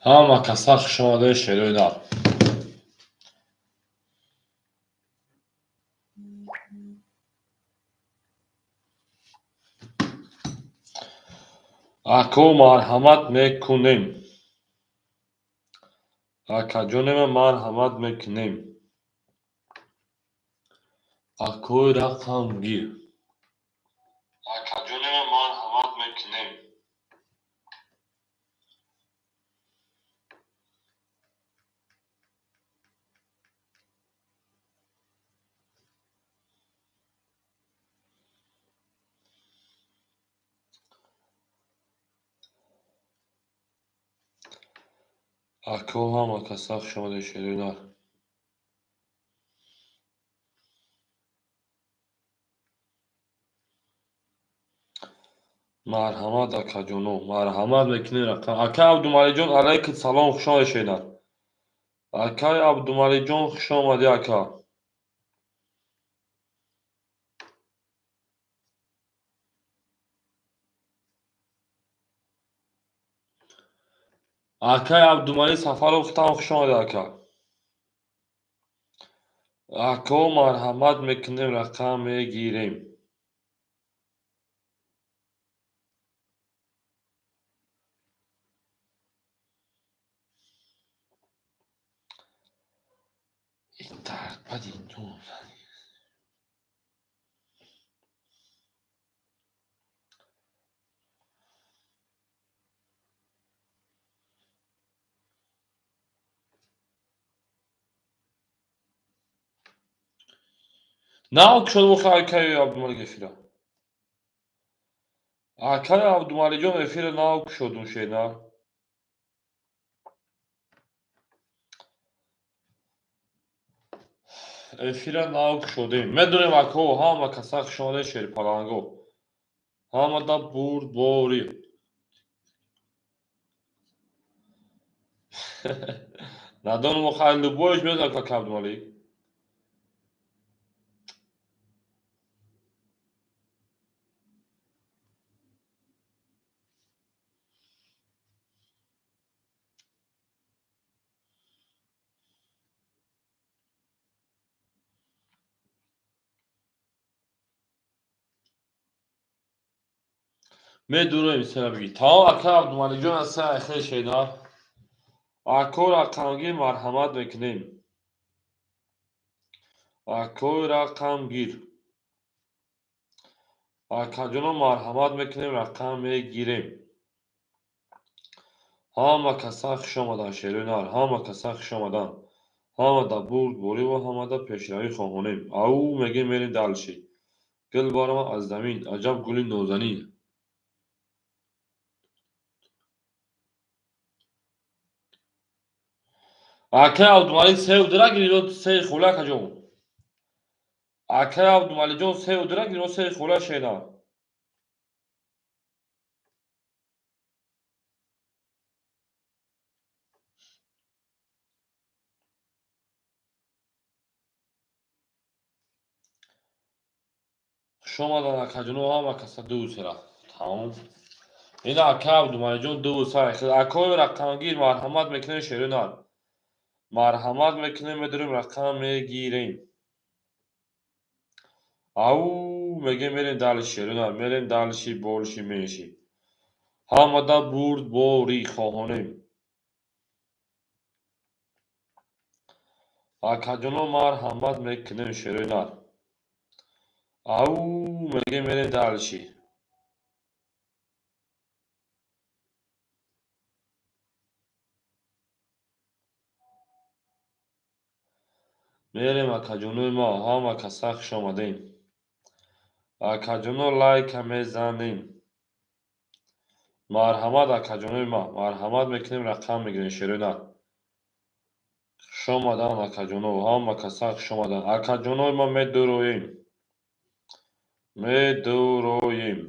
Ҳама каса хушомадед, шерои нар. Ако марҳамат мекунем. Акаҷонема марҳамат мекунем. Акои рақамгир. Акаҷонема марҳамат мекунем. Ако ҳама каса хушомадед, шерои нар. Марҳамат, акаҷоно, марҳамат мекунем рақам. Ака Абдумаликҷон, алайкум салом, хушомадед, шерои нар. Акай Абдумаликҷон, хушомадӣ, ака. Акай Абдумалик Сафаров, худам хушомадӣ, ака. Ако марҳамат мекунем, рақам мегирем. Нав кушод вохи акаи Абдумалик эфира. Акаи Абдумаликҷон эфира нав кушодум, шернар. Эфира нав кушодем. Медонем, ако, ҳама каса хушомадед, шерпаланго. Ҳамада бурдборӣ. Надонам охи, любоиш медонам, ака Абдумалик. Медуроем сера бигӣ. Тамом, ака Абдумаликҷон, аса хеле шернар. Ако рақамгир марҳамат мекунем. Акои рақамгир. Акаҷоно марҳамат мекунем, рақам мегирем. Ҳама каса хушомаданд, шерои нар, ҳама каса хушомаданд. Ҳамада бурдборӣ ва ҳамада пешравӣ хоҳонем. Ау мегем, мерем дальше. Гул баромад аз замин, аҷаб гули нозанин. Акай Абдумалик сеу дира гирифт, сеи хола, акаҷон. Акай Абдумаликҷон сеу дира гирифт, сеи хола, шернар. Хушомаданд, акаҷоно, ҳама каса ду сера. Тамом. Ина ака Абдумаликҷон ду сера. Акои рақамгир марҳамат мекунем, шерои нар. Марҳамат мекунем, медорем, рақам мегирем. Ау мегем, мерем дальше, шерои нар, мерем дальше, больше, меньше. Ҳамада бурдборӣ хоҳонем. Акаҷоно марҳамат мекунем, шерои нар. Ау мегем, мерем дальше. Мерем, акаҷонои ма, ҳама каса хушомадем. Акаҷоно лайка мезанем. Марҳамат, акаҷонои ма, марҳамат мекунем, рақам мегирем, шерои нар. Хушомаданд, акаҷоно, ҳама каса хушомаданд. Акаҷонои ма медуроем. Медуроем.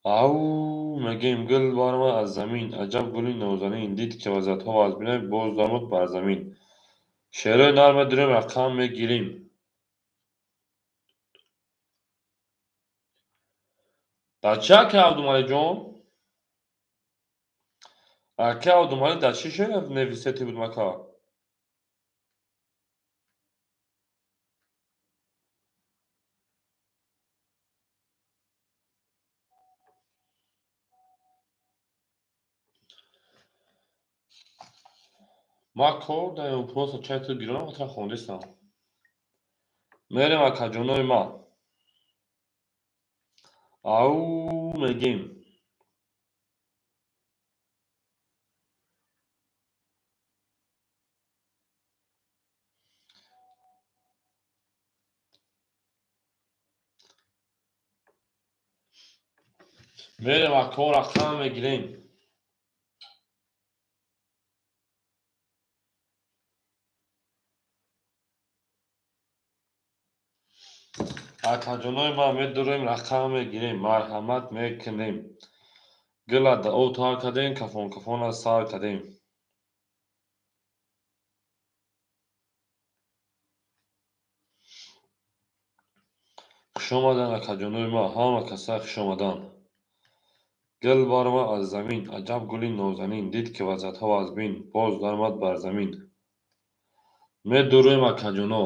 Ау мегем, гул баромад аз замин, аҷаб гули нозанин, дид ки вазъиятҳо вазминанд, боз даромад бар замин. Шерои нар медурем, рақам мегирем. Дар чӣ ака Абдумаликҷон? Ака Абдумалик дар чӣ шеър нависети будем ака? Ман кор даем, просто чай ту гирёнам, хотира хондистам. Мерем акаҷонои ман. Ау мегем. Мерем ако рақам мегирем. Акаҷонои ман медурем, рақам мегирем, марҳамат мекунем. Гила да об тар кардем, кафон кафона сар кардем. Хушомадан акаҷонои ман, ҳама каса хушомадан. Гил баромад аз замин, аҷаб гули нозанин, дид ки вазъиятҳо аз бин, боз даромад бар замин. Медурем акаҷоно.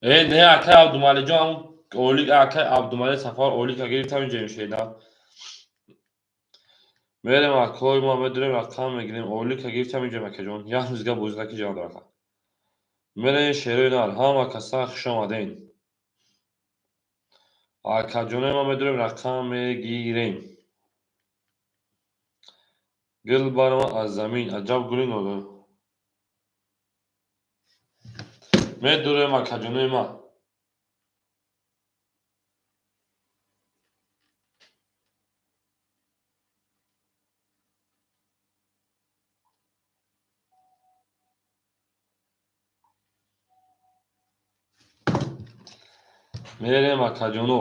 Э, не, акай Абдумаликҷон, олик акай Абдумалик Сафар олика гирифтам инҷо имшеда. Мерем акои ма медурем рақам мегирем, олика гирифтам инҷо акаҷон. Як рӯзга бозӣ наки ҷон дорака. Мерем шерои нар, ҳама каса хушомаден. Акаҷонои ма медурем рақам мегирем. Гил баромад аз замин, аҷаб гули нозанин. Медурем акаҷонои ман. Мерем акаҷоно.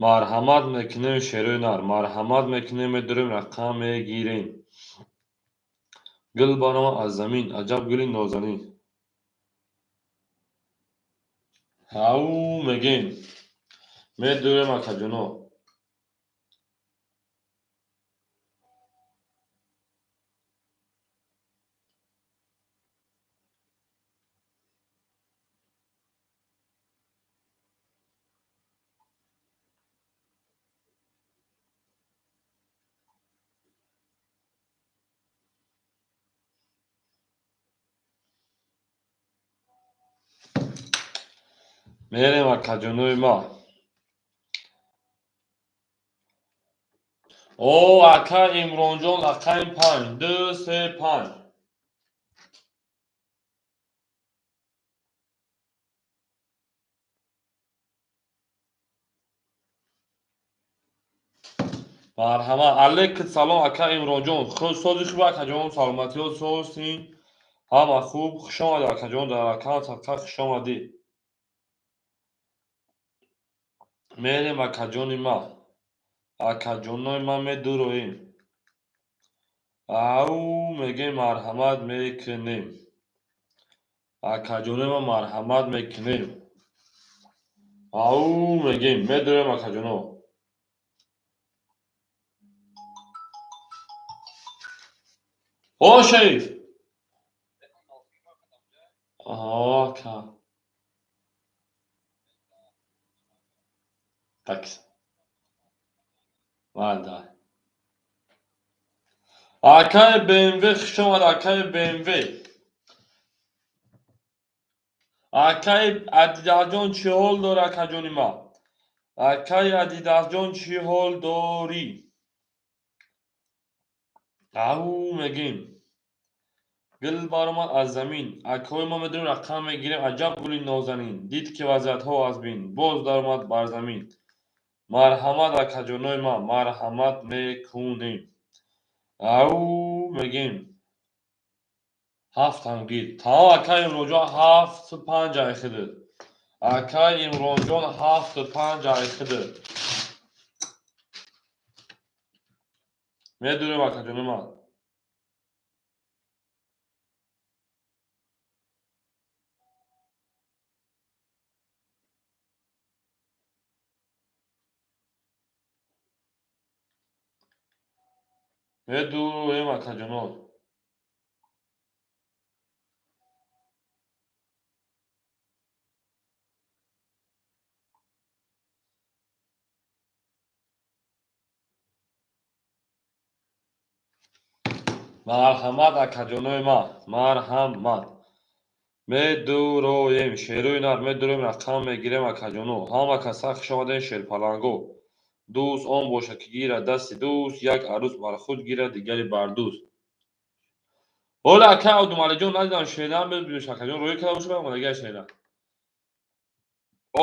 Марҳамат мекунем шерои нар, марҳамат мекунем, медурем рақам мегирем. Гил баромад аз замин, аҷаб гули нозанин. Ау мегем. Медурем акаҷоно. Мерем акаҷонои ма. О, ака Имронҷон, рақами 5, 2, 3, 5. Марҳамат. Алейкум салом ака Имронҷон. Худ сози хуб акаҷон, саломатиҳо созин. Ҳама хуб. Хуш омадӣ акаҷон, дар аккаунт садқа хуш омадӣ. Мерем акаҷони ман. Акаҷонои ман медуроем. Ау мегем марҳамат мекунем. Акаҷонои ман марҳамат мекунем. Ау мегем, медуроем акаҷоно. О, шериф! Аҳо, ака. Такс. Валда. Акай БМВ хуш омад, акай БМВ. Акай Адидасҷон чӣ ҳол дорӣ, акаҷони ман? Акай Адидасҷон чӣ ҳол дорӣ? Ау мегем. Гил баромад аз замин. Акои мо медурем рақам мегирем, аҷаб гули нозанин. Дид ки вазъиятҳо аз бин, боз даромад бар замин. Марҳамат акаҷонои ман, марҳамат мекунем. Ау мегем. 7 ҳам гир. Тамом акай Имронҷон 7 5 айхидид. Акай Имронҷон 7 5 айхидид. Медурем акаҷонои ман. Медуроем, акаҷоно. Марҳамат, акаҷонои ман, марҳамат. Медуроем, шерои нар, медуроем, рақам мегирем, акаҷоно. Ҳама каса хуш омадем, шерпаланго. Дӯст он бошад, ки гирад дасти дӯст, як арӯс бар худ гирад, дигаре бар дӯст. Ҳола ака Абдумаликҷон надидам шерам, мебиниш акаҷон рӯй карда боша, омадагиа шера.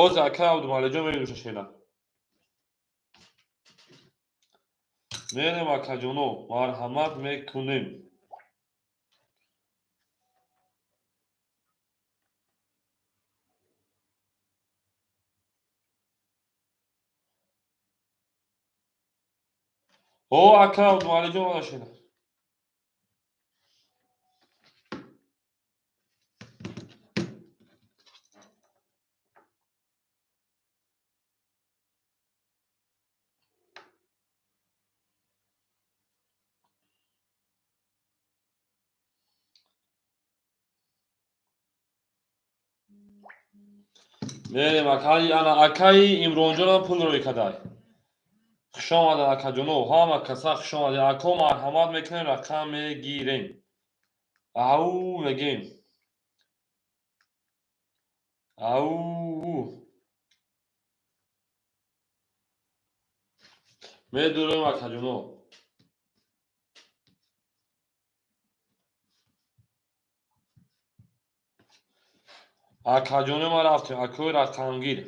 Оз ака Абдумаликҷон мебиниш шера. Мерем, акаҷоно, марҳамат мекунем. О, ака Абдумаликҷон омада шера. Мерем, акаи, ана акаи Имронҷонам пул рӯй кадай. Хуш омадед, акаҷоно, ҳама каса хуш омадед. Ако, марҳамат мекунем, рақам мегирем. Ау мегем. Ау. Медурем, акаҷоно. Акаҷоно, ма рафтем, акои рақамгир.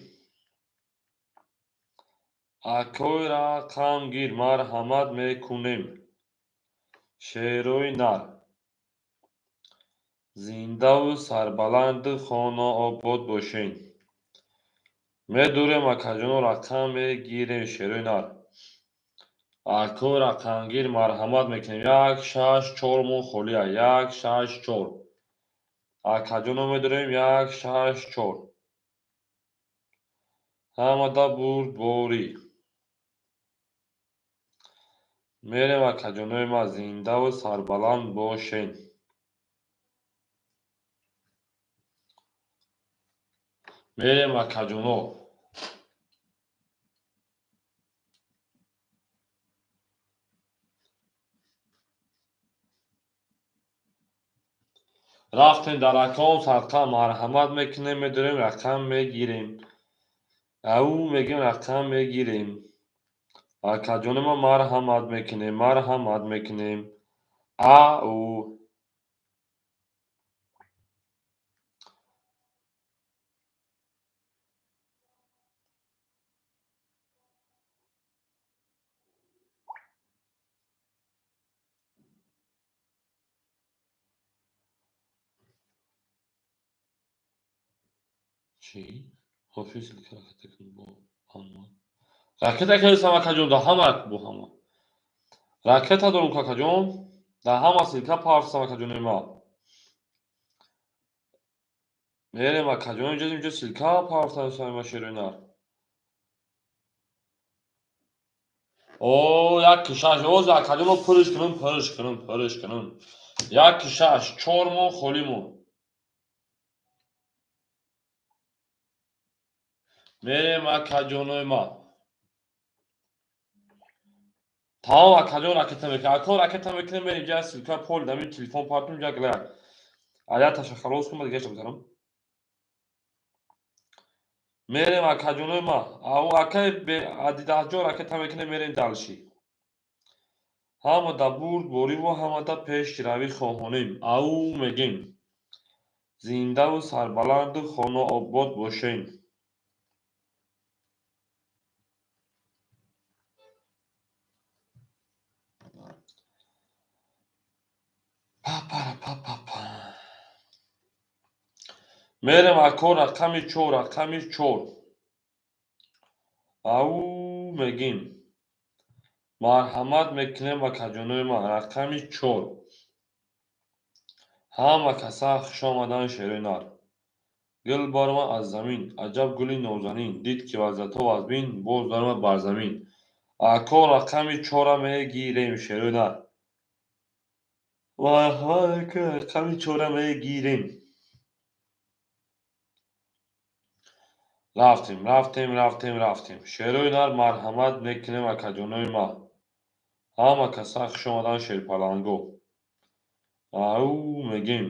Акои рақамгир, марҳамат мекунем. Шерои нар. Зиндаву сарбаланду хонаобод бошед. Медурем, акаҷоно, рақам мегирем, шерои нар. Акои рақамгир, марҳамат мекунем. 1, 6, 4 мон холия. 1, 6, 4. Акаҷоно, медурем 1, 6, 4. Ҳамада бурдборӣ. Мерем, акаҷонои ма, зиндаву сарбаланд бошед. Мерем, акаҷоно. Рафтем дар аком садқа, марҳамат мекунем, медурем, рақам мегирем. Ау мегем, рақам мегирем. Акаҷоно, ма марҳамат мекунем, марҳамат мекунем. Ау. Чӣ? Ҳофиз ракета кун бо ҳама. Ракета кардисам, акаҷон, да ҳама бо ҳама. Ракета дорум, какаҷон, да ҳама ссылка партсам, акаҷонои ма. Мерем, акаҷон, инҷо инҷо ссылка партсам, ма шерои нар. О, як шаш, оз акаҷоно пуриш кунам, пуриш кунам, пуриш кунам. 1, 6, 4 мон холӣ мон. Мерем, акаҷонои ма. Тамом, акаҷон, ракета мекунем. Ако, ракета мекунем, мерем ҷа ссылка пол дами телефон партум ҷа глая. Аяташа халос кун, дигаша бизанам. Мерем, акаҷонои ма. Ау акаи Адидаҳҷон ракета мекунем, мерем дальше. Ҳама да бурд бориву ҳама да пешравӣ хоҳонем. Ау мегем. Зиндаву сарбаланду хонаобод бошем. Па-пара-па-па-па. Мерем, ако, рақами 4, рақами 4. Ау мегем. Марҳамат мекунем, акаҷонои ман, рақами 4. Ҳама каса хуш омадан, шерои нар. Гул баромад аз замин, аҷаб гули нозанин, дид ки вазъиятҳо вазмин, боз даромад бар замин. Ако, рақами 4-а мегирем, шерои нар. Марҳамат мекунем, рақами чора мегирем. Рафтем, рафтем, рафтем, рафтем. Шерои нар, марҳамат мекунем, акаҷонои ма. Ҳама каса хуш омадан, шерпаланго. Ау мегем.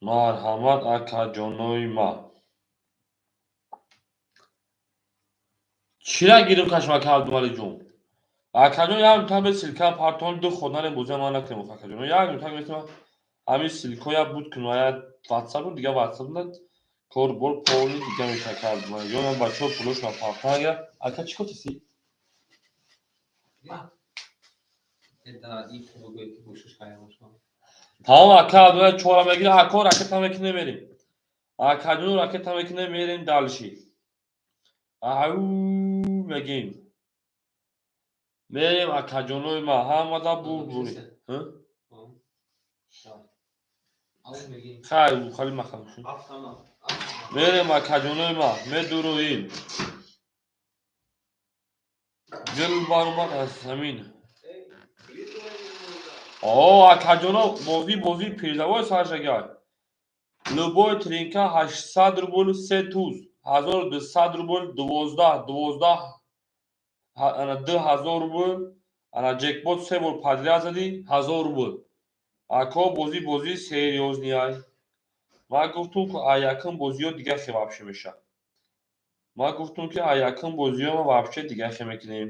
Марҳамат, акаҷонои ма. Чира гирим кашм, ака Абдумаликҷон? Акаҷон, як минута бе ссылка партон, ду ход нарем, бозия ман накунем, акаҷон. Як минута метавонам ҳамин ссылка я буд кунам, я WhatsApp, дига WhatsApp на кор бор полный дига мешава, ака Абдумаликҷон. Ман бачаҳо пулошона партан. Ака, чӣ котиси? Тамом, ака Абдумалик, чора мегирем, ако ракета мекунем, мерем. Акаҷон, ракета мекунем, мерем дальше. Ау мегем. Мерем, акаҷонои ма, ҳамада бурбури. Хай, хали махам. Мерем, акаҷонои ма, медуроим. Гул баромад аз замин. О, акаҷоно, бозӣ, бозӣ призовой саршагай. Любой тринка 800 рубл, се туз, 1200 рубл, 12, 12, ана 2000 рубл, ана ҷекпот се бор подряд задӣ, 1000 рубл. Ако, бозӣ, бозӣ серьёзный ай. Ман гуфтум, ки а якум бозиҳо дига хе вообще мешавад. Ман гуфтум, ки а якум бозиҳо ма вообще дига хе мекунем.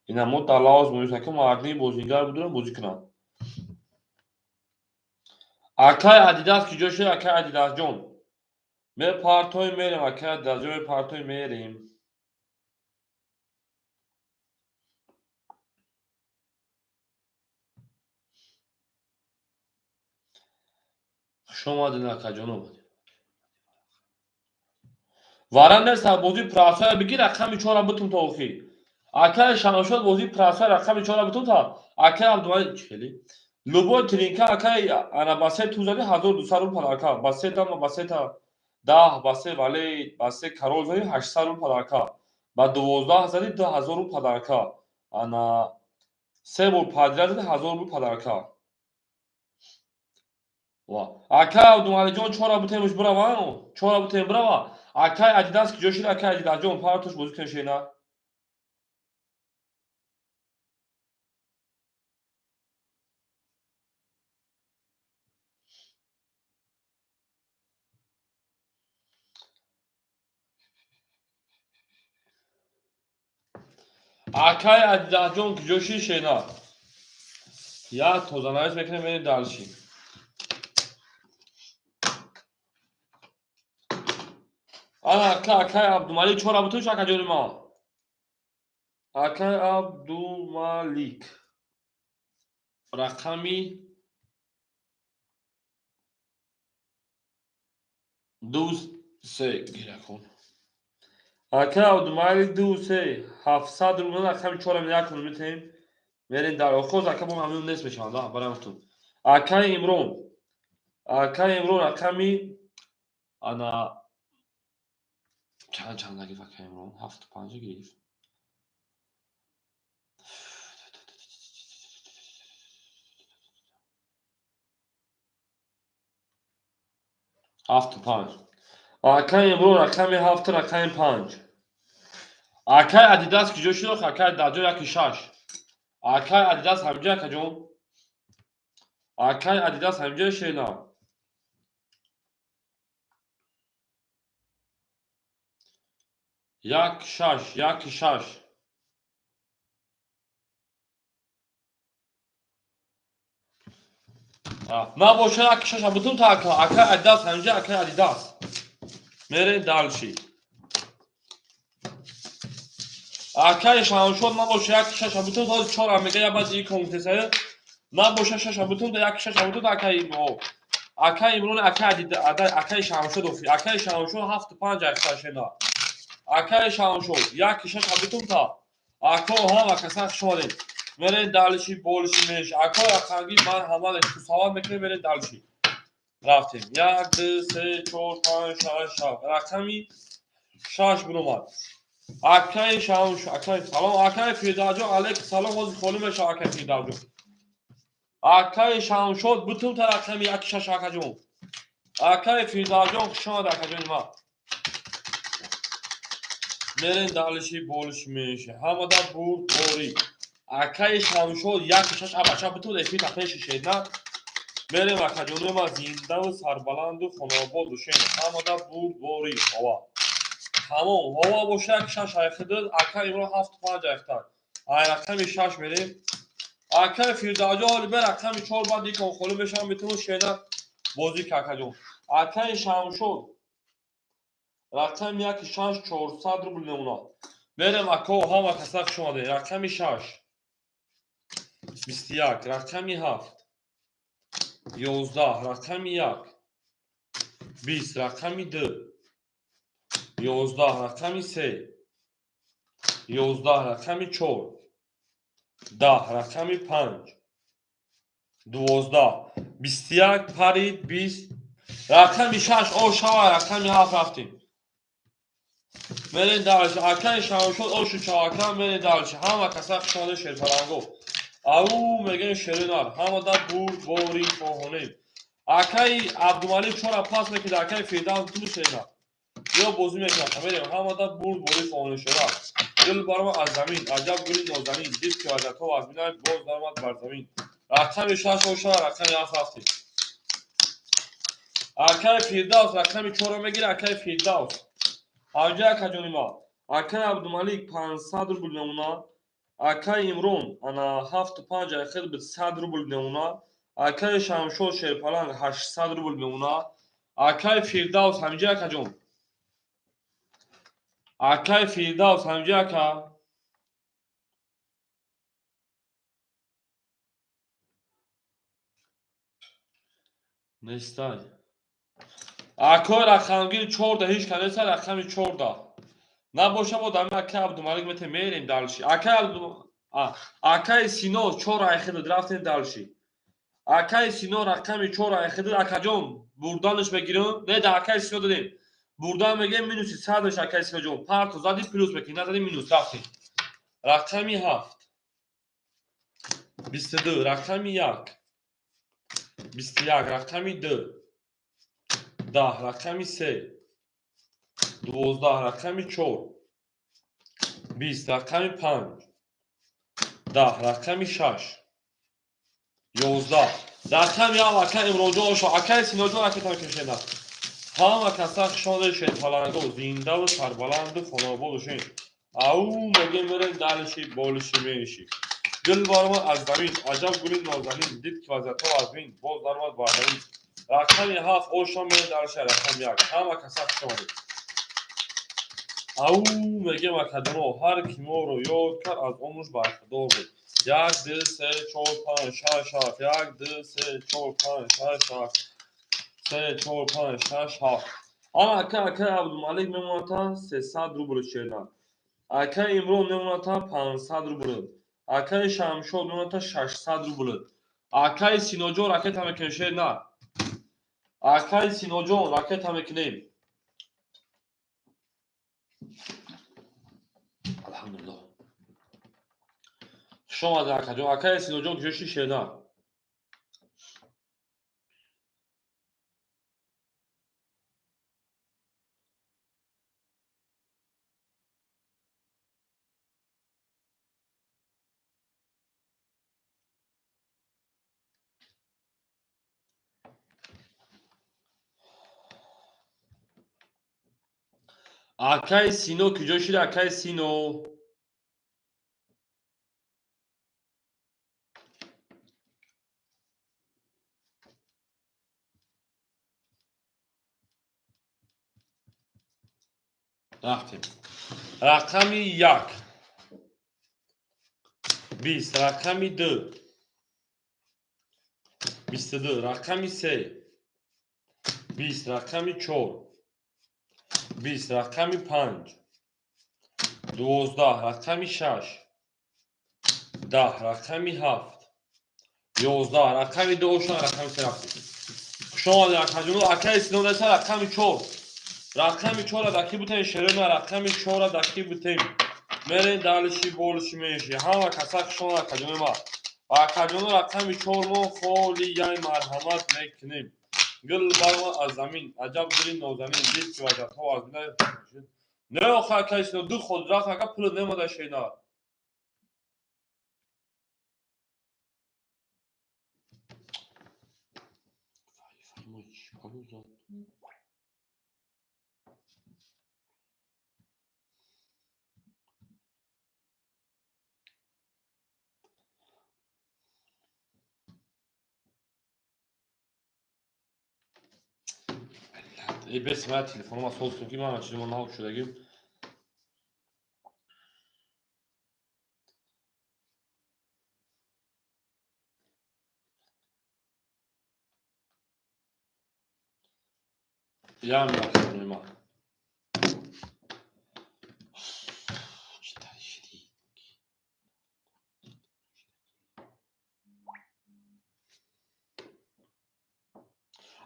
Ина мо дар лавоз моем, ки мардини бозингар будурам, бозӣ кунам. Акай Адидас ки ҷо шуд, акай Адидасҷон? Мепартоем, мерем, акай Адидасҷон, мепартоем, мерем. Хуш омадед, акаҷоно. Варан нест, бозии прасоя бигир, рақами чора бутум то охир. Акай Шамшод, бозии прасоя рақами чора бутум та. Акай Абдумалик хеле. Любой тринка, акай, ана ба се туз зади, 1200 рубл подарка. Ба се дама, ба се та даҳ, ба се валет, ба се король зади, 800 рубл подарка. Ба 12 зади, 2000 рубл подарка. Ана се бор подряд зади, 1000 рубл подарка. Ва акай Абдумаликҷон, чора бутемуш бирава, чора бутем бирава. Акай Адидас ки ҷо шуд, акай Адидасҷон, партош, бозӣ кунем, шена. Акай Адидасҷон ки ҷо шуд, шена. Як тозанавис мекунем, мерем дальше. Ана ака, акай Абдумалик, чора бутуш, акаҷони ма. Акай Абдумалик. Рақами ду се гиракун. Акай Абдумалик, ду се, 700 рубл, рақами чора якун метаҳем. Мерем дар охоз, ака, бо ҳамин нест мешаванд, барам ту. Акай Имрон. Акай Имрон, рақами ана чанд, чанд гирифт акай Имрон? Ҳафту панҷа гирифт. Ҳафту панҷ. Акай Имрон, рақами ҳафту рақами панҷ. Акай Адидас ки ҷо шуд, акай дар ҷо яки шаш. Акай Адидас ҳамҷа, акаҷон. Акай Адидас ҳамҷа, шена. Як шаш, яки шаш. Набоша, яки шаша бутун та ака. Акай Адидас ҳамҷа, акай Адидас. Мерем дальше. Акай Шамшод, набоша, яки шаша бутун то чора мега, я баъди ин конференсия. Набоша, шаша бутун та, яки шаша бутун та, акай Имрон. Акай Имрон, акай Адида, акай Шамшод офи. Акай Шамшод ҳафту панҷ аксашена. Акай Шамшод, яки шаша бутун та. Ако, ҳама каса хуш омадед. Мерем дальше, больше меш. Ако, рақамги марҳамат, тусават мекунем, мерем дальше. Рафтем. Як, ду, се, чор, панҷ, шаш, ҳафт. Рақами шаш биромад. Акаи Шамш, акаи салом, акаи Фирдавсҷон, алейк салом, ҳозир холӣ мешава, акаи Фирдавсҷон. Акаи Шамшод, бутун та рақами яки шаш, акаҷон. Акаи Фирдавсҷон, хуш омад, акаҷони ман. Мерен дальше, больше, меньше. Ҳамада бурд борӣ. Акаи Шамшод яки шаш, абача бутун эфир пеши шедна. Мерем, акаҷони ман, зиндаву сарбаланду хонаобод бошем. Ҳамада бурд борӣ. Ҳова. Тамом, ҳова боша як шаш айхидид, ака Имрон ҳафту панҷ айхтар. Ай рақами шаш мерем. Акаи Фирдавсҷон ҳоли бе рақами чор баъд икон холӣ мешавам, метавон шена бозӣ ка, акаҷон. Акаи Шамшод рақами яки шаш 400 рубл мемонад. Мерем, ако, ҳама каса хуш омадед. Рақами шаш 21, рақами ҳафт 11, рақами як 20, рақами ду 11, рақами се 11, рақами чор 10, рақами панҷ 12, 21 парид 20, рақами шаш о шава, рақами ҳафт рафтем. Мерем дальше. Акаи Шамшод ошу чавака, мерем дальше. Ҳама каса хуш омадед, шерпаланго. Ау мегӯем, шеринар. Ҳамада бурд бори хоҳонем. Акаи Абдумалик чора пас мекида, акаи Фирдавс ту шеринар. Ё бозӣ мекунад. Мерем, ҳамада бурд бори хоҳонем, шера. Гул баромад аз замин, аҷаб гули нозанин, дид ки вазиятҳо аз бинай боз даромад бар замин. Рақами шаш оша, рақами ҳафт рафтем. Акаи Фирдавс рақами чорро мегирад, акаи Фирдавс. Ҳаҷа, акаҷони ма. Акаи Абдумалик 500 рубл мемонад. Акаи Имрон ана ҳафту панҷ айхел буд, 100 рубл мемонад. Акаи Шамшод шерпаланг 800 рубл мемонад. Акаи Фирдавс ҳамиҷа, акаҷон. Акаи Фирдавс ҳамиҷа, ака. Нестай. Акои рақамгир чорда ҳеҷ ка неста, рақами чорда. Набоша бо дами акаи Абдумалик мете, мерем дальше. Акаи Абду акаи Сино чор айхидид, рафтем дальше. Акаи Сино рақами чор айхидид, акаҷон, бурданаш мегирам. Не, да акаи Сино додем. Бурдан мегем минуси садаш, акаи Синоҷон. Парту зади плюс мекунӣ, назади минус, рафтем. Рақами ҳафт 22, рақами як 21, рақами ду 10, рақами се 12, рақами чор 20, рақами панҷ 10, рақами шаш 11, рақами ҳам ака Имронҷон ошо, акаи Синоҷон акатам кешена. Ҳама каса хушомадед, шерпаланго, зиндаву сарбаланду хонаобод бошед. Ау мегем, мерем дальше, больше, меньше. Гул баромад аз замин, аҷаб гули нозанин, дид ки вазиятҳо аз бин боз даромад бар замин. Рақами ҳафт ошо, мерем дальше, рақами як. Ҳама каса хушомадед. Ау мегем, акаҷоно, ҳар ки моро ёд кард, аз умрш бархӯрдор буд. Як, ду, се, чор, панҷ, шаш, ҳафт. Як, ду, се, чор, панҷ, шаш, ҳафт. Се, чор, панҷ, шаш, ҳафт. Ана ака, акаи Абдумалик мемонад 300 рубл шеда. Акаи Имрон мемонад 500 рубл. Акаи Шамшод мемонад 600 рубл. Акаи Синоҷон ракета мекунем, шер на. Акаи Синоҷон ракета мекунем. Алҳамдулиллоҳ. Хуш омадед, акаҷон. Акаи Синоҷон куҷо ши, шер на? Акаи Сино куҷо шида, акаи Сино? Рафтем. Рақами як 20, рақами ду 22, рақами се 20, рақами чор 20, рақами панҷ 12, рақами шаш 10, рақами ҳафт 11, рақами ду ошон, рақами се рафтем. Хуш омадед, акаҷоно. Акаи Сино неста, рақами чор. Рақами чора даки бутем, шерона, рақами чора даки бутем. Мерем дальше, больше, меньше. Ҳама каса хушон, акаҷони ма. Акаҷоно, рақами чор мо холи яй, марҳамат мекунем. Гул барма аз замин, аҷаб гули нозанин, дид ки ваҷатҳо аз бина. Не, охи, акаи, ду ход рафт, ака, пули немода, шена. Бес, ман телефонома соз кун, ки ман чизмо нав шудагим. Ям ма.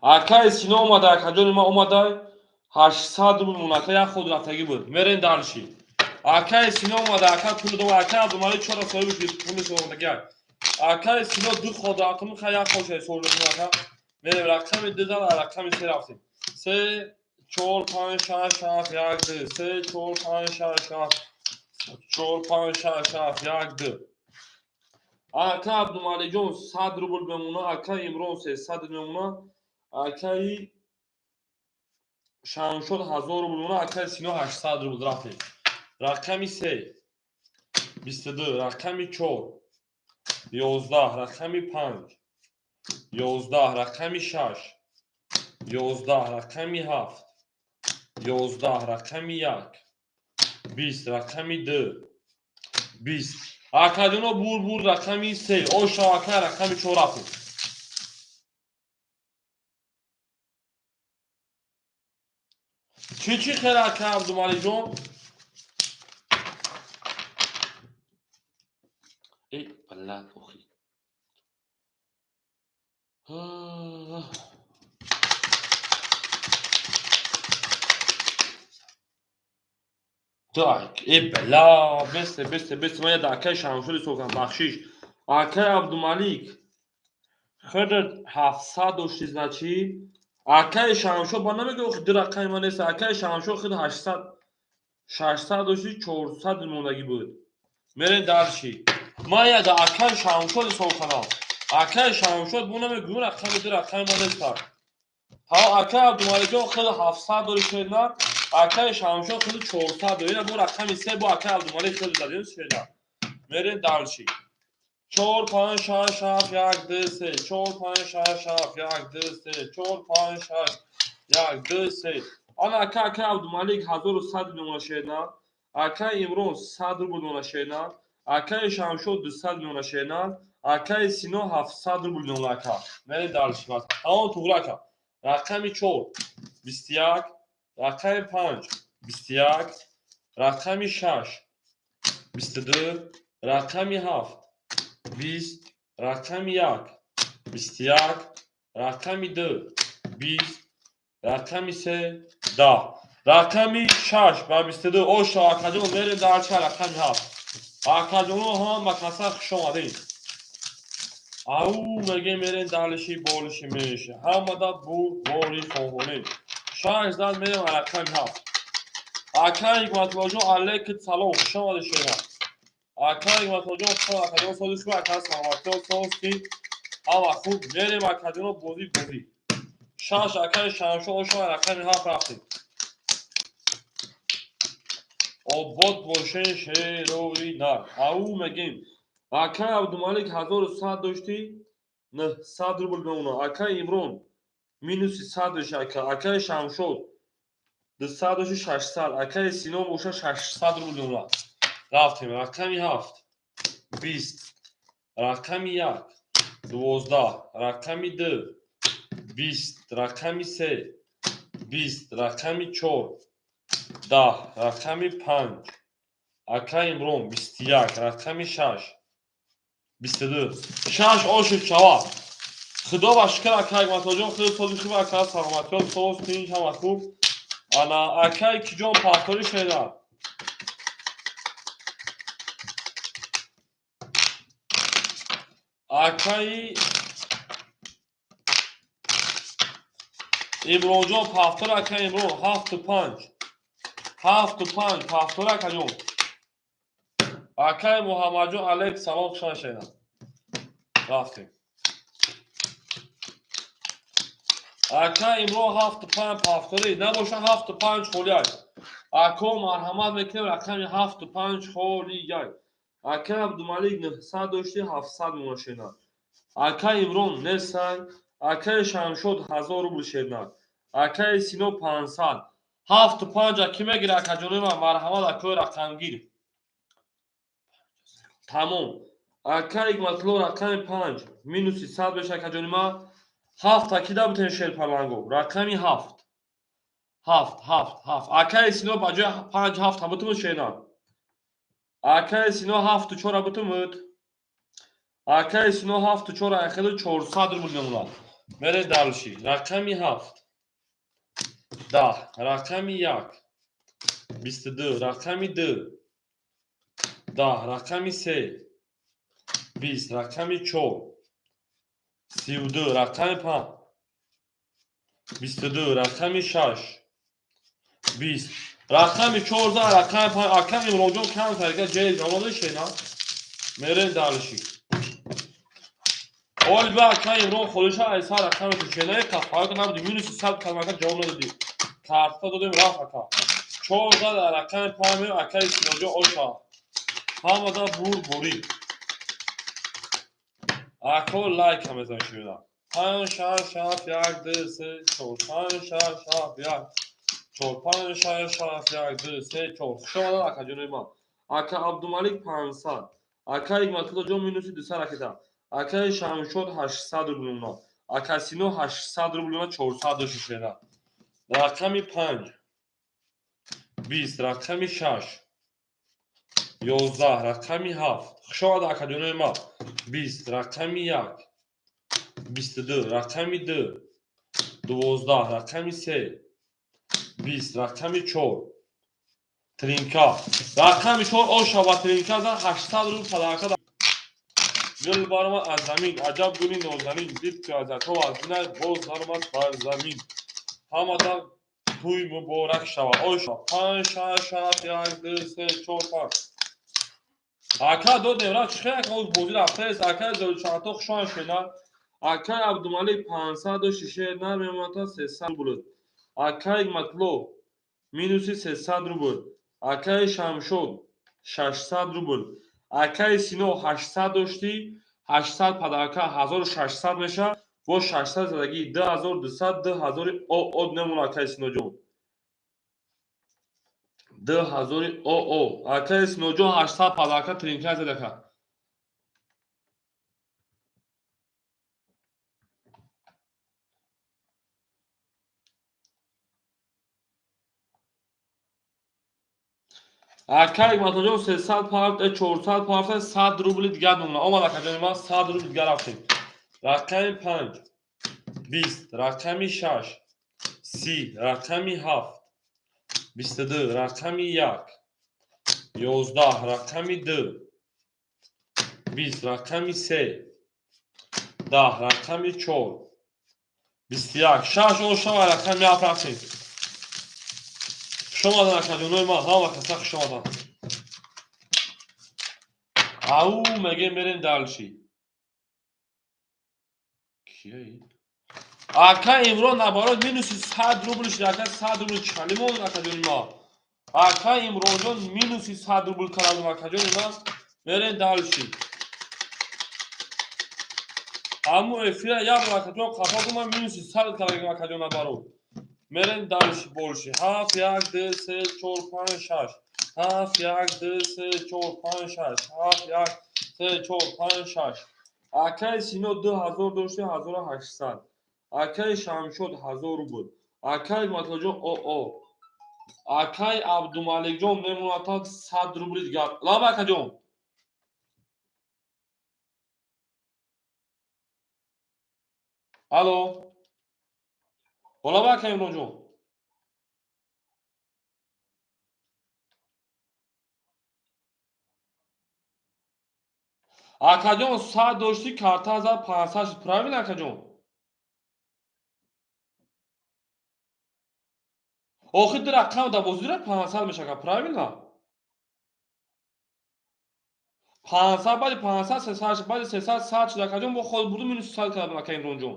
Акаи Сино омада, акаҷони ма, омада, 800 рубл монака, як ход рафтагӣ буд. Мерем дальше. Акаи Сино омада, ака, пули дома, акаи Абдумалик чора соҳиби шуд, пули омадагӣ. Акаи Сино ду ход рафтум, ха, як ход шуд, соҳиби, ака. Мерем рақами ду зад, рақами се рафтем. Се, чор, панҷ, шаш, ҳафт, як, ду. Се, чор, панҷ, шаш, ҳафт. Чор, панҷ, шаш, ҳафт, як, ду. Ака Абдумаликҷон 100 рубл мемона, ака Имрон 300 мемона, акаи Шамшод 1000 рубл мемона, акаи Сино 800 рубл. Рафтем. Рақами се 22, рақами чор 11, рақами панҷ 11, рақами шаш 11, рақами ҳафт 11, рақами як 20, рақами ду 20. Акаҷоно, бур бур, рақами се оша, ака, рақами чор рафтем. Чӣ, чӣ хел, ака Абдумаликҷон? Эй, блядь, охи. Так, э, бля, бесте, бесте, бесте, ман я акаи Шамшури сохтам, бахшиш. Акаи Абдумалик, худат 700 дошти, значит. Акаи Шамшо, ба намегӯ, охи, ду рақами ман нест. Акаи Шамшо худ 800, 600 дошти, 400 мондагӣ буд. Мерем дальше. Ман я да акаи Шамшод ҳисоб кардам. Акаи Шамшод бу намегӯ, рақами ду рақами ман нест. Ҳа, акаи Абдумаликҷон худ 700 дори, шена. Акаи Шамшод худ 400 дори. Ина бо рақами се бо акаи Абдумалик худ задем, шена. Мерем дальше. Чор, панҷ, шаш, ҳафт, як, ду, се. Чор, панҷ, шаш, ҳафт, як, ду, се. Чор, панҷ, шаш, як, ду, се. Ана ака, акаи Абдумалик 1100 мемона, шена. Акаи Имрон 100 рубл мемона, шена. Акаи Шамшод 200 мемона, шена. Акаи Сино 700 рубл мемона, ака. Мерем дальше. Тамом, туғри, ака. Рақами чор 21, рақами панҷ 21, рақами шаш 22, рақами ҳафт 20, рақами як 21, рақами ду 20, рақами се 10, рақами шаш ба 22. Ошо, акаҷон, мерем дальше, рақами ҳафт. Акаҷоно, ҳама каса хуш омадед. Ау, мегем, мерем дальше, больше, меньше. Ҳамада бурдбори хоҳонем. Шаш зад, мерем рақами ҳафт. Ака Ҳикматуллоҷон, алейкум салом, хуш омадед, шера. Ака Ҳикматуллоҷон, хуш омад, акаҷон, сози хуб, ака, саломатиё, соз ки ҳама хуб. Мерем, акаҷоно, бозӣ, бозӣ. Шаш, акаи Шамшо, ошо, рақами ҳафт рафтем. Обод бошен, шерои нар. Ау, мегем. Акаи Абдумалик 1100 доштӣ, 900 рубл мемона. Акаи Имрон минуси 100 дошти, ака. Акаи Шамшод 200 дошти, 600. Акаи Сино боша, 600 рубл мемона. Рафтем. Рақами ҳафт 20, рақами як 12, рақами ду 20, рақами се 20, рақами чор 10, рақами панҷ, акаи Имрон 21, рақами шаш 22. Шаш ошуд шавад. Худо ба шукр, ака Ҳикматуллоҷон, худо сози хуб, ака, саломатиё, соз, тинч, ҳама хуб. Ана акай киҷон повтори шеда. Акаи Имронҷон повтор, акай Имрон 7-5. 7-5 повтор, акаҷон. Акай Муҳаммадҷон алейк салом, хушон шеда. Рафтем. Ака Имрон 7-5 повтори, набоша 7-5 холияй. Ако марҳамат мекунем рақами 7-5 холияй. Ака Абдумалик 900 дошти 700 мона шена. Ака Имрон несай, акаи Шамшод 1000 рубл шена. Акаи Сино 500. 7-5 аки мегира акаҷони ман, марҳамат акои рақамгир. Тамом. Ака Ҳикматулло рақами 5 минуси 100 беша акаҷони ман. 7 акида бутен шерпаланго. Рақами 7. 7 7 7. Акаи Сино ба ҷои 5 7 бутумуд шена. Акаи Сино 7-4 бутумуд. Акаи Сино 7-4 айхелу 400 рубл мемонад. Мере дальше. Рақами 7. 10. Рақами 1. 22. Рақами 2. 10. Рақами 3. 20. Рақами 4. 32. Рақами 5. 22. Рақами 6. 20. Рақами 14. Рақами 5. Акам Имронҷон кам тарика ҷои ҷавоб шена. Мерем дальше. Оли ба ака Имрон холиша айса рақами ту шенаи қафаёк набуди минуси 100 калмака ҷавоб надодӣ. Карта додем рафт ака. 14 рақами 5 меем акаи Синоҷон оша. Ҳамада бур бурӣ. Ако лайка мезанем шуна. 5 6 7 1 2 3 4 5 6 7 1 4 5 6 7 1 2 3 4. Хуш омадад акаҷонои ман. Ака Абдумалик 500. Ака Ҳикматулло ҷон минуси 200 ракета. Акаи Шамшод 800 рубл мемонад. Ака Сино 800 рубл мемонад, 400 дошти шена. Рақами 5. 20. Рақами 6. 11. Рақами 7. Хуш омадад акаҷонои ман. 20. Рақами 1. 22. Рақами 2. 12. Рақами 3. 20. Рақами 4. Тринка. Рақами 4 оша ва тринка за 800 рубл подарка. Гул баромад аз замин, аҷаб гули нозанин, дид ки аз ато аз бинай, боз даромад бар замин. Ҳамада тӯй муборак шавад. Оша 5 6 7 1 2 3 4 5. Ака додем ра чӣ хел ака бозӣ рафтаест. Акаи Зоичанто хушон шена. Акаи Абдумалик 500 дошти шер нар мемонад 300 рубл. Акаи Ҳикматулло минуси 300 рубл. Акаи Шамшод 600 рубл. Акаи Сино 800 дошти 800 подарка 1600 мешавад. Бо 600 задагӣ 2200 2000 ОО немонад акаи Синоҷон. 2000 ОО. Акаи Синоҷон 800 подарка тринка задака. Акаи Ҳикматуллоҷон 300 парт, 400 парт, 100 рубли дигар мемонад. Омад акаҷони ман 100 рубли дигар рафтем. Рақами 5. 20. Рақами 6. 30. Рақами 7. 22. Рақами 1. 11. Рақами 2. 20. Рақами 3. 10. Рақами 4. 21. 6 ошава рақами 7 рафтем. Хуш омадан акаҷонои ман, ҳама каса хуш омадан. Ау мегем мерем дальше. Кияи? Ака Имрон наоборот минуси 100 рубл шид. Ака 100 рубл чали монд акаҷони ман. Ака Имронҷон минуси 100 рубл кардам акаҷони ман. Мерем дальше. Ҳамун эфира як бор акаҷон қафо кун, ман минуси 100 кардам акаҷон наоборот. Мерем дальше больше. 7 1 2 3 4 5 6. 7 1 2 3 4 5 6. 7 1 3 4 5 6. Акаи Сино 2000 дошти 1800. Акаи Шамшод 1000 рубл. Акаи Ҳикматуллоҷон ОО. Акаи Абдумаликҷон мемонад 100 рубли дигар. Лаба акаҷон. Алло. Лаба акаи Имронҷон. Акаҷон, 100 доштӣ, карта зад 500 шуд. Правильно, акаҷон? Охир ду рақам да бозира 500 мешава, правильно? 500 баъди 500 300 шуд, баъди 300 100 шуд, акаҷон, бо хол бурду минус 100 кардам, ака Имронҷон.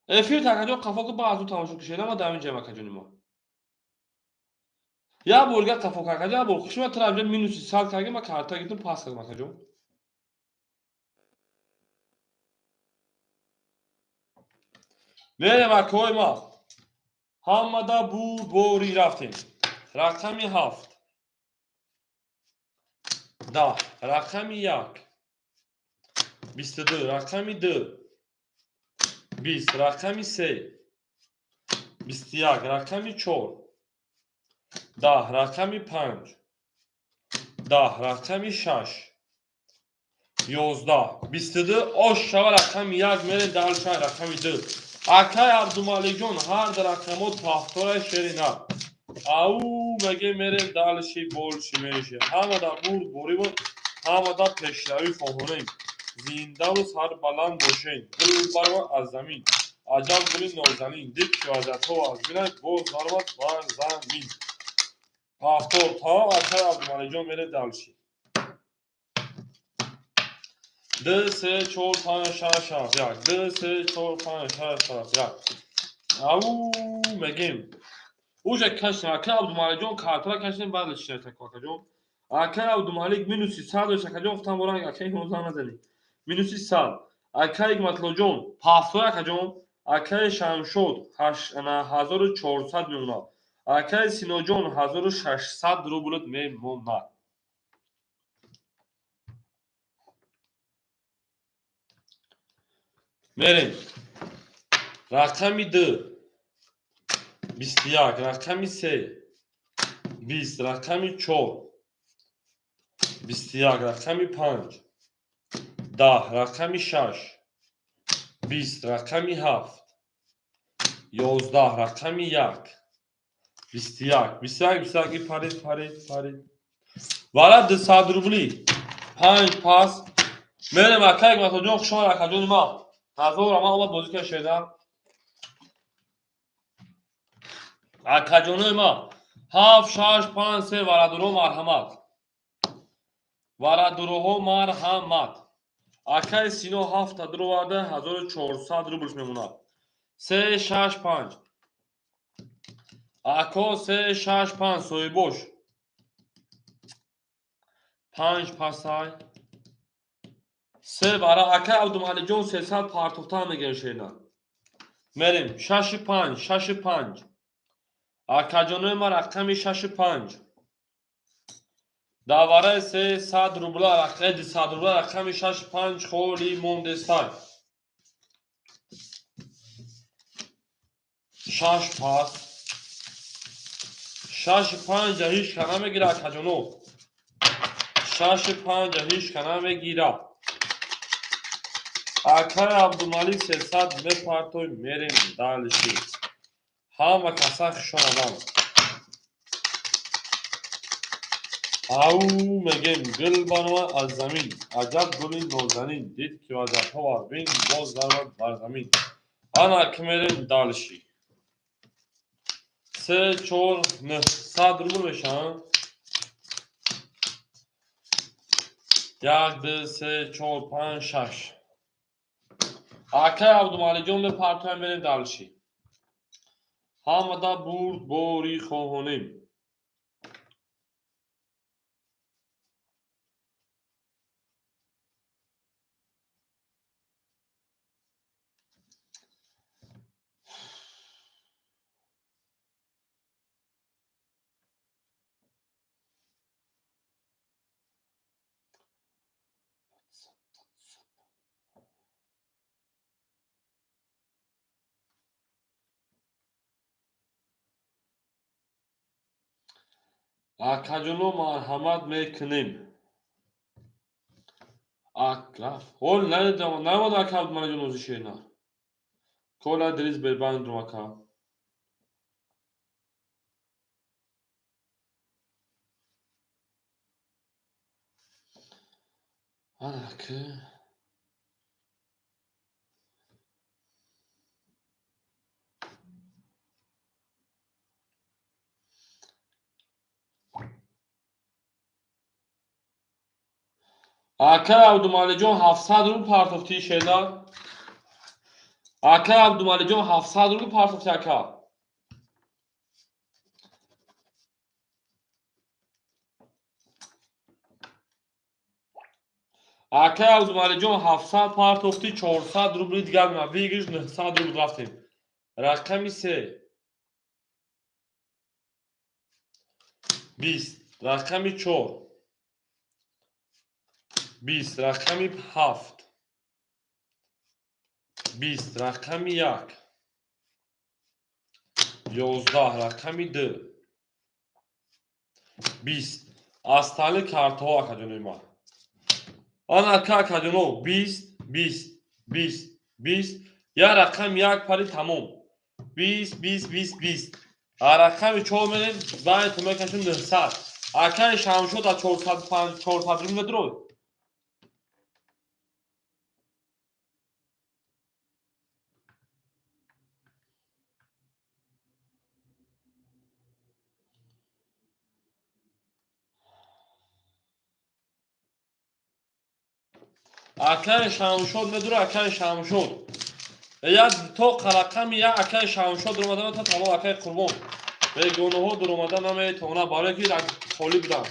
Эфир акаҷон қафо ки ба аз ӯ тамошо кушед, ама дар инҷаем, акаҷони мо. Як бор дигар қафо кард, акаҷон, як бор хушма тара инҷа минуси 100 кардем, ма карта гирифтам, пас кардам, акаҷон. Мерем, акаҳои ма. Ҳамада бурдборӣ рафтем. Рақами 7. 10. Рақами 1. 22. Рақами 2. 20. Рақами 3. 21. Рақами 4. 10. Рақами 5. 10. Рақами 6. 11. 22. Ош шава рақами 1 мерем дальше рақами 2. Акай Абдумаликҷон, ҳар ду рақамот пафтора шерина. Ау меге мерем дальше больше меньше. Ҳамада бурдборӣ буд, ҳамада пешравӣ хоҳонем. Зиндаву сарбаланд бошед. Гул баромад аз замин. Аҷаб гули нозанин. Дид ки вазиятҳо аз бинад, боз баромад бар замин. Пафтор тамом, акай Абдумаликҷон мерем дальше. 2, 3, 4, 5, 6, 7, 1. 2, 3, 4, 5, 6, 7, 1. Ау мегем. Уже кашем. Акай Абдумаликҷон картара кашем, баъд чӣ акаҷон. Акай Абдумалик минуси 100 дошт, акаҷон, гуфтам боранг акай 19 назанӣ. Минуси 100. Акай Ҳикматлоҷон, пафтор акаҷон. Акай Шамшод 1400 мемонад. Акай Синоҷон 1600 рубль мемонад. Мерем. Рақами 2. 21. Рақами 3. 20. Рақами 4. 21. Рақами 5. 10. Рақами 6. 20. Рақами 7. 11. Рақами 1. 21. 21. 21. Парид, парид, парид. Вара 200 рубли. 5 пас. Мерем, акай Ҳикматоҷон, хуш омад, акаҷони ма. Ҳазор ама омад бозӣ кард шедан. Акаҷонои ма 7, 6, 5, 3 варадуро марҳамат. Варадуроҳо марҳамат. Акаи Сино 7 дуроварда 1400 рублш мемонад. 3, 6, 5. Ако 3, 6, 5 соҳибош. 5 пасай. 3 вара акай Абдумаликҷон 300 партофтан мегирад шена. Мерем 6 5, 6 5. Акаҷонои ма рақами 6 5. Давараи 300 рубла, рақами 200 рубла, рақами 6 5 холӣ мондестай. 6 пас. 6 5 ҳеҷ ка намегирад, акаҷоно. 6 5 ҳеҷ ка намегирад. Акай Абдумалик 300 мепартой, мерем дальше. Ҳама каса хуш омаданд. Ау мегем гул баромад аз замин. Аҷаб гули нозанин. Дид ки вазиятҳо аз бин, боз даромад бар замин. Ана ки мерем дальше. 3, 4, 9 100 рубл мешаванд. 1, 2, 3, 4, 5, 6. Акай Абдумаликҷон мепартоям, мерем дальше. Ҳамада бурдборӣ хоҳонем. Акаҷоно марҳамат мекунем. Ҳол наомад ака Абдумаликҷон ози шена. Кола дриз бербандрум ака. Ана ки акай Абдумалиҷон 700 рубл партофтӣ, шеда. Акай Абдумалиҷон, 700 рубл партофтӣ, ака. Акай Абдумалиҷон, 700 партофтӣ, 400 рубли дигар мема, выигрыш 900 рубл. Рафтем. Рақами се, 20, рақами чор, 20, рақами ҳафт, 20, рақами як, 11, рақами ду, 20. Остальные картаҳо, акаҷонои ман. Ана ака, акаҷоно, 20, 20, 20, 20, як рақам як пари, тамом. 20, 20, 20, 20. Рақами чор мерем, байнто мекашем, 900. Акаи Шамшод аз 400 рубл медурод. Акаи Шамшод медура, акаи Шамшод. Як то рақами як акаи Шамшод дуромада та, тамом. Акаи Қурбон, бегуноҳо дуромада наметавонад, барое ки холӣ буданд.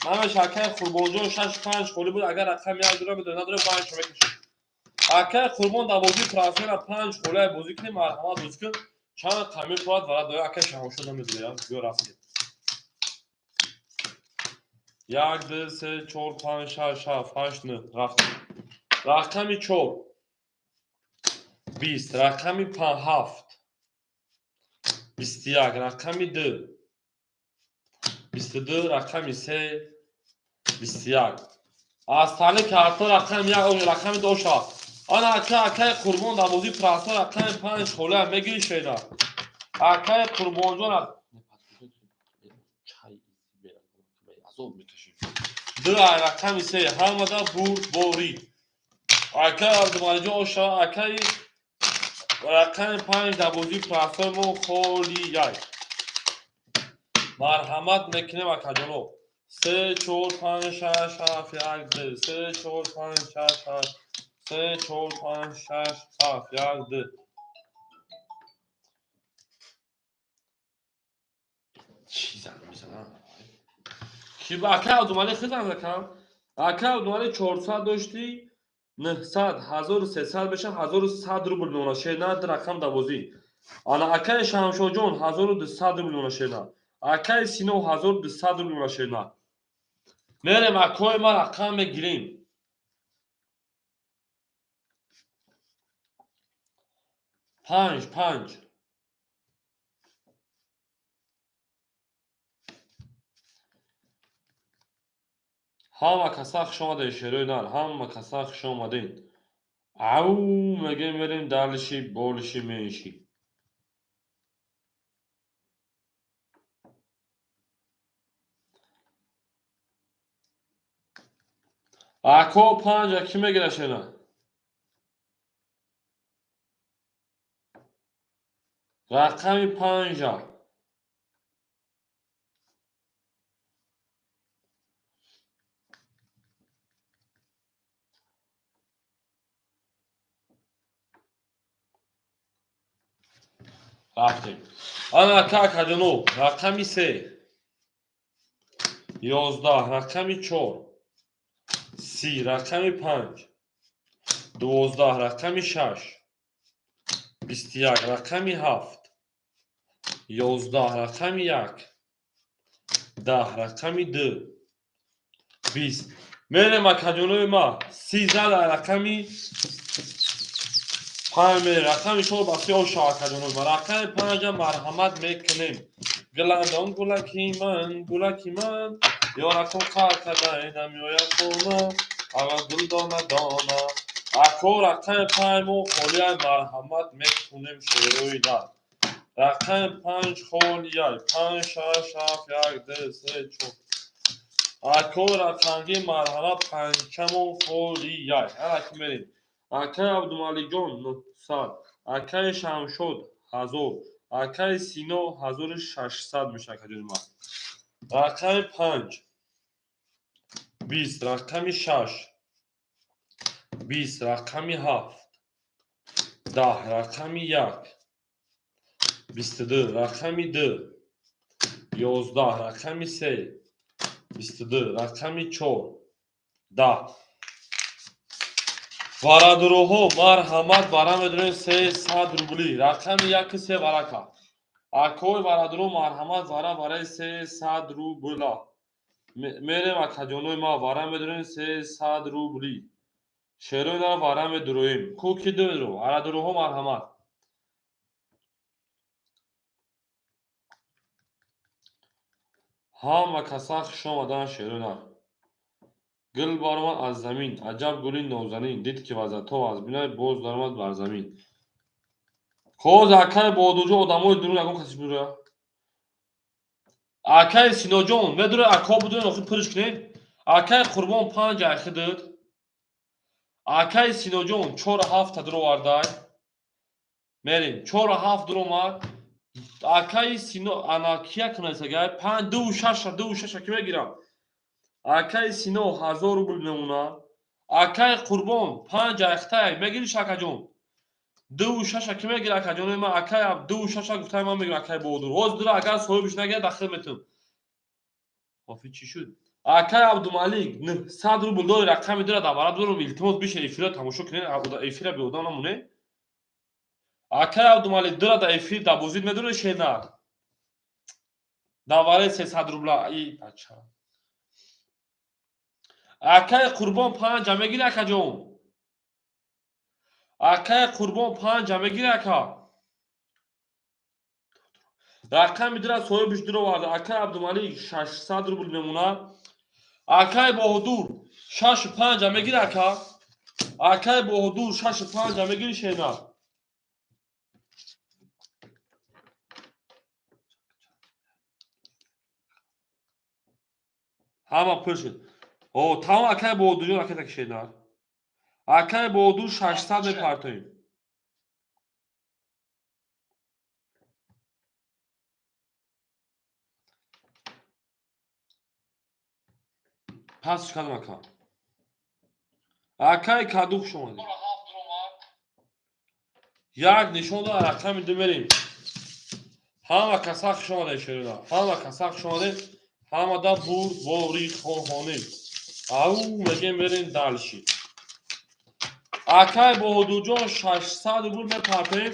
Намеша, акаи Қурбонҷон, шаш панҷ холӣ буд. Агар рақами як дура медора, надора, панҷ мекашид. Акаи Қурбон, дар бозии трансфера панҷ холия бозӣ кунем, марҳамат, бозӣ кун. Чанд қамир хоҳад варад доя. Акаи Шамшод намедуря. Биё, рафтем. Як, ду, се, чор, панҷ, шаш, ҳафт, ҳашт, нӯ. Рафтем. Рақами чор, 20, рақами ҳафт, 21, рақами ду, 22, рақами се, 21. Остальные карта рақами як, рақами ду шавад. Ана ака, акаи Қурбон, дар бозии прасо рақами панҷ холия мегири, шеда. Акаи Қурбонҷон, азоб мекашем. Ду, рақами се, ҳамада бурдборӣ. Акаи Абдумалиҷон, ошава. Акаи рақами панҷ дар бозии прасои холияй. Марҳамат мекунем, акаҷоно. Се, чор, панҷ, шаш, ҳафт, як, ду, се, чор, панҷ, шаш, ҳашт, се, чор, панҷ, шаш, ҳафт, як, ду. Чӣ занг мезанам? Ки акаи Абдумалӣ хизан закам? Акаи Абдумалӣ, 400 доштӣ, 900, 1300 меша, 1100 рубл мемонад, шена, ду рақам дар бозӣ. Ана акаи Шамшоҷон, 1200 рубл мемонад, шена. Акаи Сино, 1200 рубл мемонад, шена. Мерем, акои ман, рақам мегирем. Панҷ, панҷ. Ҳама каса хуш омадед, шерои нар, ҳама каса хуш омадед. Ау мегем, мерем дальше, больше, меньше. Ако, панҷа кӣ мегира, шена? Рақами панҷа. Рафтем. Ана ака, акаҷоно, рақами се, 11, рақами чор, 30, рақами панҷ, 12, рақами шаш, 21, рақами ҳафт, 11, рақами як, 10, рақами ду, 20. Мерем, акаҷонои ма, 30 зада, рақами панҷ мерем, рақами чор ба си оша, акаҷонои ма. Рақами панҷа марҳамат мекунем. Гуландон, гулаки ман, гулаки ман, ёракон қар кардай, намеояд хона, ава гул дона дона. Ако, рақами панҷ мо холияй, марҳамат мекунем, шерои дар. Рақами панҷ холияй. Панҷ, шаш, ҳафт, як, ду, се, чор. Акои рақамгир, марҳамат, панҷчамон холияй. Ҳараки мерем. Акаи Абдумаликҷон 900, акаи Шамшод 1000, акаи Сино 1600 мешавад, акаҷони ман. Рақами 5 20, рақами 6 20, рақами 7 10, рақами 1 22, рақами 2 11, рақами 3 22, рақами 4 10. Варадуроҳо, марҳамат, вара медонем 300 рубли. Рақами 1 3 варака. Акои варадуро, марҳамат, вара вараи 300 рубла. Мерем, акаҷонои ма, вара медонем 300 рубли. Шерои на вара медуроем. Ку ки дуро? Варадуроҳо, марҳамат. Ҳама каса хуш омадан, шерои нар. Гул баромад аз замин, аҷаб гули нозанин, дид ки вазъиятҳо вазминай, боз даромад бар замин. Хоз, акаи Боҳодурҷон, одамои дурун ягон каси бура? Акаи Синоҷон, медуре, ако будуре, охир пурш кунед. Акаи Қурбон 5 айхи дид. Акаи Синоҷон 4 7 дуровардай. Мерем, 4 7 дуромад. Акаи Сино, ана кия кунасагай? 5 2 6 2 6 ки мегирам. Акаи Сино 1000 рубл мемона. Акаи Қурбон 5 айхтай мегириш, акаҷон? 2 6 ки мегира, акаҷони ман? Акаи 2 6 гуфтай, ман мегирам, акаи Боҳодур. Ҳозир дура, агар соҳибиш нагирад, дахил метунам. Ҳофиз, чӣ шуд? Акаи Абдумалик 900 рубл дори, рақами дура давара дорум, илтимос, биша эфира тамошо кунед, эфира беодам намоне. Акаи Абдумалик дура да эфир да бозид медуре шенар. Давараи 300 рубла. И бача. Акаи Қурбон 5 мегири, акаҷон? Акаи Қурбон 5 мегири, ака? Рақами дура соҳибиш дуроварда. Акаи Абдумалик 600 рубл мемонад. Акаи Боҳодур 6 5 мегири, ака? Акаи Боҳодур 6 5 мегири, шенар? Ҳама пур шуд. О, тамом, акаи Боҳодурҷон, ракета кишеднар. Акаи Боҳодур 600 мепартоем. Пасш кардам, ака. Акаи Каду, хуш омадед. Як нишон дод, рақами ду мерем. Ҳама каса хуш омадед, шерона. Ҳама каса хуш омадед. Ҳамада бурдборӣ хоҳонем. Ау, мегем, мерем дальше. Акаи Боҳодурҷон 600 рубл мепартоем.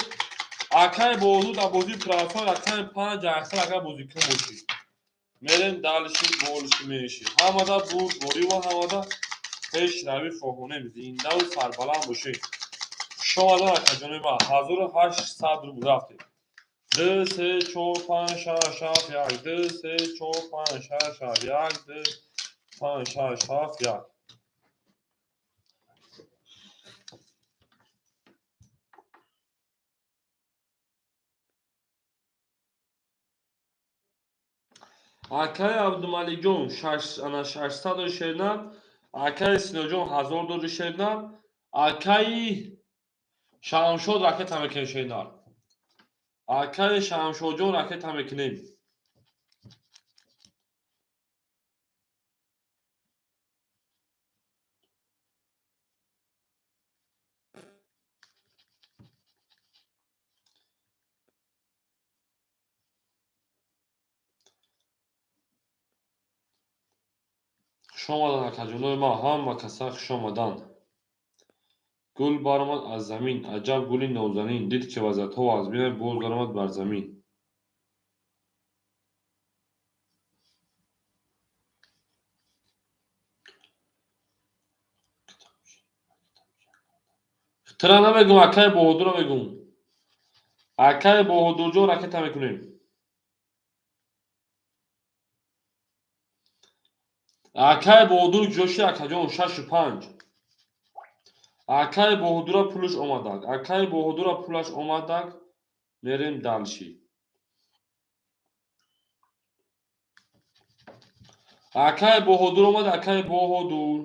Акаи Боҳодур дар бозии прафа рақами 5 аксар, агар бозикун бошӣ. Мерем дальше, больше меньше. Ҳамада бурдборӣ ва ҳамада пешравӣ хоҳонем. Зиндаву сарбаланд бошед. Хуш омадан, акаҷони ман. 1800 рубл рафтем. 2 3 4 5 6 7 1 2 3 4 5 6 7 1 2 5 6 7 1. Акаи Абдумаликҷон ана 600 дори, шернар. Акаи Синоҷон 1000 дори, шернар. Акаи Шамшод ракета мекунем, шернар. Акаи Шамшодҷон ракета мекунем. Хуш омадан, акаҷонои ман, ҳама каса хуш омадан. Гул баромад аз замин, аҷаб гули нозанин, дид ки вазъиятҳо вазминай, боз даромад бар замин. Тира намегум, акаи Боҳодурро мегум. Акаи Боҳодурҷон ракета мекунем. Акаи Боҳодур ҷоши, акаҷон, 6 5. Акаи Боҳодура пулаш омадак. Акаи Боҳодура пулаш омадак. Мерем дальше. Акай Баҳодур омад, акай Баҳодур.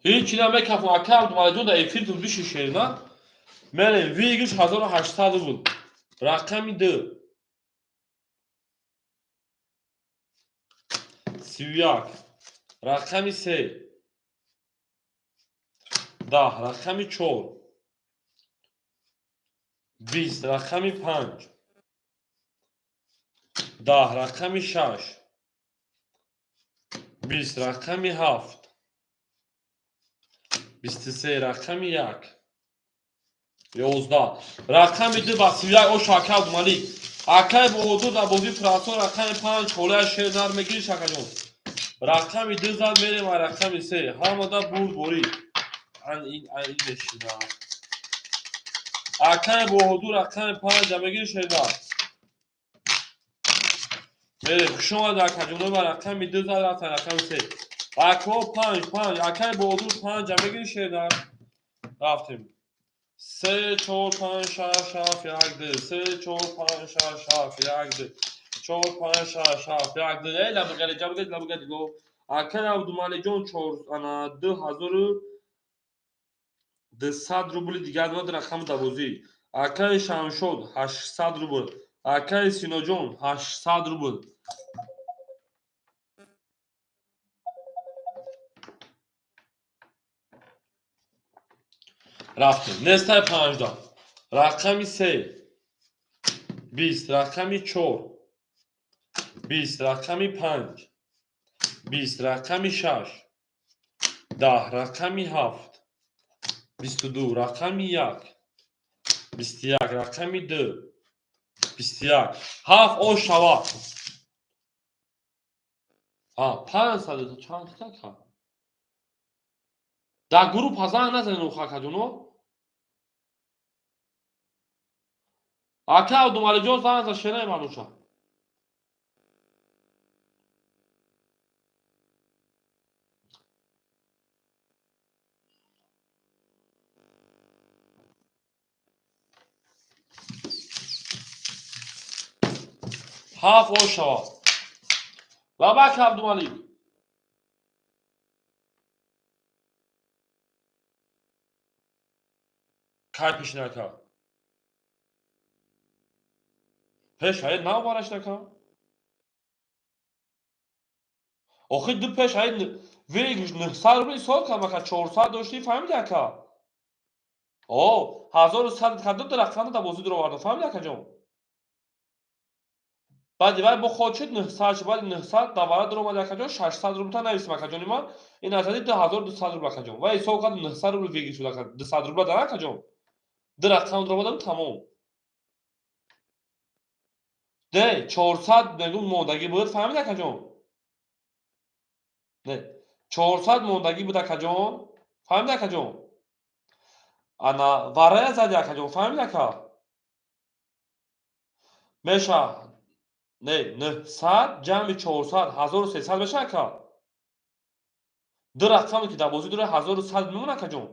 Ҳеҷ намекафам, акай Абдумаликҷон, дар эфир ту биши шерна. Мерем, выигрыш 1800 рубл. Рақами ду. 31. Рақами се. 10. Рақами чор. 20. Рақами панҷ. 10. Рақами шаш. 20. Рақами ҳафт. 23. Рақами як. 11. Рақами ду ба 31 ош, ака Абдумалик. Акай Баҳодур, дар бозии простой рақами панҷ холия шер нар мегириш, акаҷон. Рақами ду зад, мерем а рақами се. Ҳамада бурдборӣ. Ан ин ан ин мешина. Акай Баҳодур, рақами панҷа мегириш, шернар. Мерем, хуш омад, акаҷоно, ба рақами ду зад, рафтан рақами се. Ако панҷ, панҷ. Акай Баҳодур, панҷа мегириш, шернар. Рафтем. Се, чор, панҷ, шаш, ҳафт, як, ду. Се, чор, панҷ, шаш, ҳафт, як, ду. Чор, панҷ, шаш, ҳафт, як, ду. Эй, лабгари, ҷабгари, лабгари, го. Акай Абдумаликҷон, чор, ана 2200 рубли дигар дод рақами дарозӣ. Акай Шамшод, 800 рубл. Акай Синоҷон, 800 рубл. Рафтем. Нестай панҷда. Рақами се. 20. Рақами чор. 20. Рақами панҷ. 20. Рақами шаш. 10. Рақами ҳафт. 22. Рақами як. 21. Рақами ду. 21. Ҳафт ош шава. А, 500 чанд така? Дар гурӯҳ занг назанед, охакаҷоно. Ака Абдумалиҷон занг зад, шенаи мануша. Ҳафт ош шава. Лабак, Абдумалик. Кай пеш нака? Пеш ҳаед нав бараш нака? Охи ду пеш ҳаед выигрыш 900 рубл ҳисоб кардам, ака, 400 доштӣ, фаҳмиди, ака? О, 1100 кардам, ду рақамда дар бозӣ дуровардам, фаҳмиди, акаҷон? Баъди вай бо ход шуд 900 шуд, баъди 900 давара дуромад, акаҷон, 600 рублта нависем, акаҷони ман, ин азади 2200 рубл, акаҷон. Вай ҳисоб кардам, 900 рубл выигрыш шуд, ака, 200 рубла дар, акаҷон. Ду рақам дуромадам, тамом. Не, 400 мегум мондагӣ буд, фаҳмиди, акаҷон? Не, 400 мондагӣ буд, акаҷон. Фаҳмиди, акаҷон? Ана варая зади, акаҷон, фаҳмиди, ака? Меша. Не, 900 ҷамъи 400 1300 меша, ака? Ду рақаме ки дар бозӣ дора 1100 мемон, акаҷон.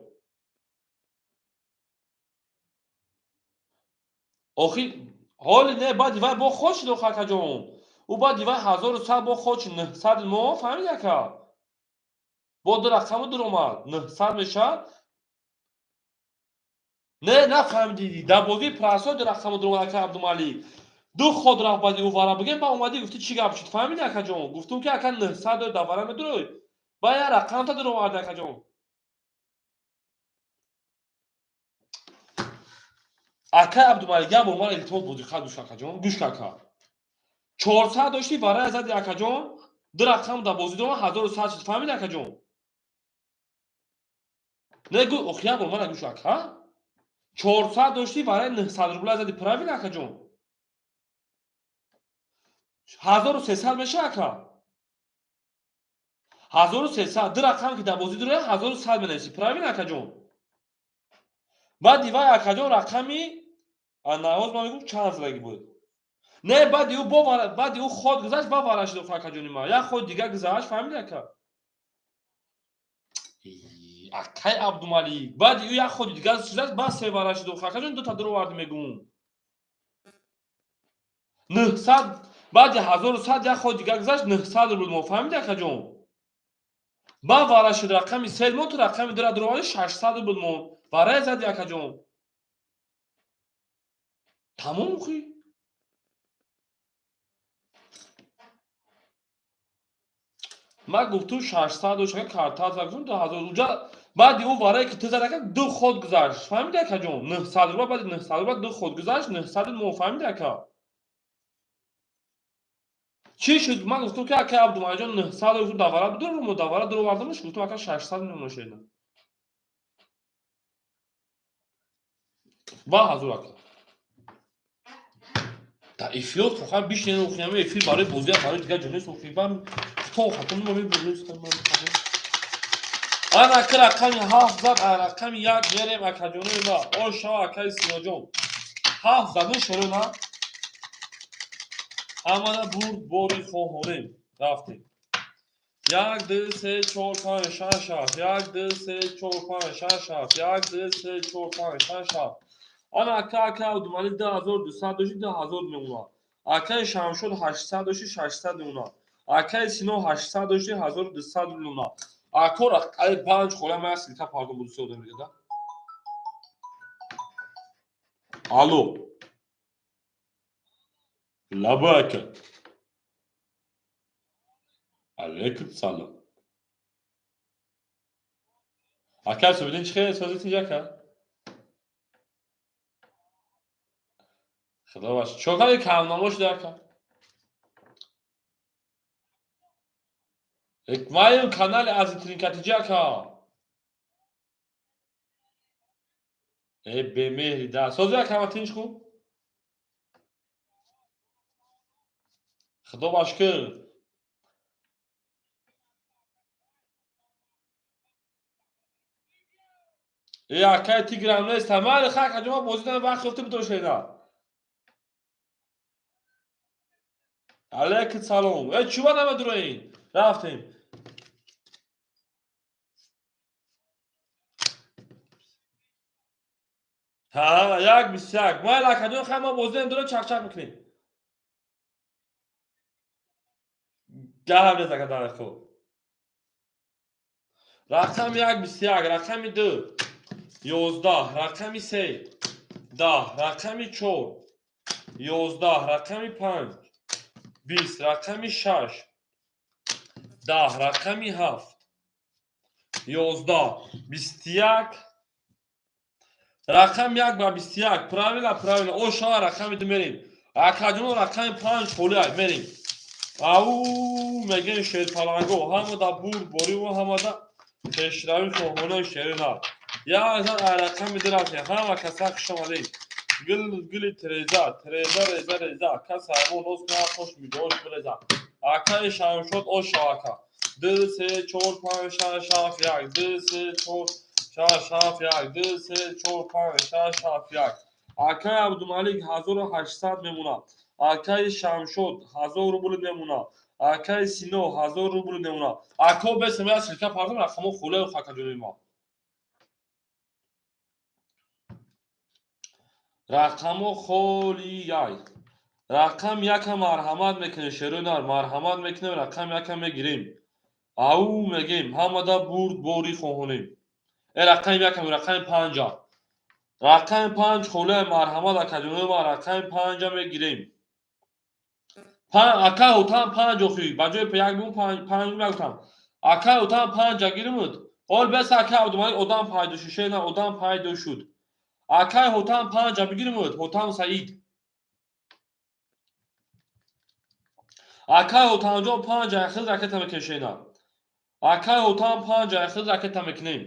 Охи ҳоли не, баъди вай бо ход шуд, охи, акаҷон. Ӯ баъди вай 1100 бо ход шуд, 900 мо, фаҳмиди, ака? Бо ду рақаму дуромад, 900 мешавад. Не, нафаҳмидӣ. Дар бозии простой ду рақаму дуромад, ака Абдумалик. Ду ход рафт баъди ӯ вара бигем, ба омадӣ гуфтӣ, чӣ гап шуд, фаҳмиди, акаҷон? Гуфтум ки, ака, 900 дори, дар вара медурой. Ба як рақамта дуромад, акаҷон. Акай Абдумалик, як бор мара илтимос, бодиққат гӯш, акаҷон, гӯш, ака. 400 доштӣ, варая зади, акаҷон, ду рақам дар бозӣ дорам, 1100 шуд, фаҳмиди, акаҷон? Не, гӯ, охи як бор мара гӯш, ака. 400 доштӣ, вараи 900 рубла зади, правильно, акаҷон? 1300 меша, ака? 1300, ду рақам ки дар бозӣ дора, 1100 менависӣ, правильно, акаҷон? Баъди вай, акаҷон, рақами ана ҳоз ман мегӯм, чанд задагӣ буд. Не, баъди ӯ бо баъди ӯ ход гузашт, ба вара шуд, акаҷони ман. Як ход дигар гузашт, фаҳмиди, ака? Акай Абдумалик, баъди ӯ як ходи дигар гузашт, ба се вара шуд, акаҷон, дута дуроварди, мегӯм. 900 баъди 1100 як ход дигар гузашт, 900 рубл мо, фаҳмиди, акаҷон? Ба вара шуд, рақами се мо, ту рақами дура дуроварди, 600 рубл мо варае зади, акаҷон. Тамом хи. Ман гуфтум 600 дош, карта зад, 2000 уҷа. Баъди ӯ варае ки ту зад, ака, ду ход гузашт, фаҳмиди, акаҷон? 900 рубл, баъди 900 рубл ду ход гузашт, 900 мо, фаҳмиди, ака? Чӣ шуд? Ман гуфтум ки ака Абдумалиҷон 900 гуфтум, давара бидурмо, давара дуровардамаш, гуфтум, ака, 600 мемонашена ба ҳазур, ака. Дар эфирот хоҳам бишнен, охиами эфир барои бозия, барои дигар ҷо нест. Охи бам то хатон ана ки рақами ҳафт зад, рақами як мерем, акаҷонои ма. Ошава, акаи Синоҷон, ҳафт заду шуро на ҳамада бурд бори хоҳонем. Рафтем: як, ду, се, чор, панҷ, шаш, ҳафт. Як, ду, се, чор, панҷ, шаш, ҳафт. Як, ду, се, чор, панҷ, шаш, ҳафт. Ана ака, ака Абдумалик 2200 дошти, 2000 мемонад. Акаи Шамшод 800 дошти, 600 мемонад. Акаи Сино 800 дошти, 1200 мемонад. Ако рақами панҷ хола, ман ссылка пардон буду, се одам дига. Алло, лаба, ака. Алейкум салом, ака. Субидин, чӣ хел созитин, ака? Худо баш, чо кади, камнамо шуда, ака? Маем канали Азитринкатиҷи, ака. Э, бемеҳри да сози, ака, ма тинч хуб, худо ба шукр. Э, акай, тиграм нест, майли, ха, акаҷон, ма бозӣ дорам, вақт ёфта бидошена. Алейкум салом. Э, чӯба намедуроин? Рафтем. Ҳа, як 21, майли, акаҷон, хай, ма бозӣ дорем, дуро чақчақ мекунем. Гап нест, ака, дар хуб. Рақами як 21, рақами ду 11, рақами се 10, рақами чор 11, рақами панҷ 20, рақами шаш 10, рақами ҳафт 11, 21, рақами як ба 21. Правильно, правильно. Ошава, рақами ду мерем, акаҷоно. Рақами панҷ холиай, мерем. Ау, мегӯем, шерпаланго, ҳамада бурд бориву ҳамада пешравӣ хоҳонаи шери нар. Як зан ай рақами ду рафтем. Ҳама каса хуш омадем. Гул гули тереза, тереза, реза, реза, кас ҳайвон ноз кунад, хош мигоҳош биреза. Акаи Шамшод, ошо, ака. Ду, се, чор, панҷ, шаш, ҳафт, як. Ду, се, чор, шаш, ҳафт, як. Ду, се, чор, панҷ, шаш, ҳафт, як. Акаи Абдумалик 1800 мемонад. Акаи Шамшод 1000 рубл мемонад. Акаи Сино 1000 рубл мемонад. Ако, бесем, я ссылка пардом, рақамо хулаи, хакаҷони ма, рақамо холияй. Рақам яка марҳамат мекунем, шерои нар, марҳамат мекунем, рақам яка мегирем. Ау, мегем, ҳамада бурд борӣ хоҳонем. Э, рақами якам, рақами панҷа, рақами панҷ холияй, марҳамат, акаҷони ма, рақами панҷа мегирем. Ака Ҳутам, панҷ охи, ба ҷои як бун панҷ нагуфтам. Ака Ҳутам, панҷа гиримуд. Ҳол бес, ака Абдумалик, одам пайдо шуд, шена, одам пайдо шуд. Акай Ҳутам, панҷа бигиримуд, Ҳутам Саид. Акай Ҳутамҷон, панҷа хел ракета мекунем, шена. Акай Ҳутам, панҷа хел ракета мекунем.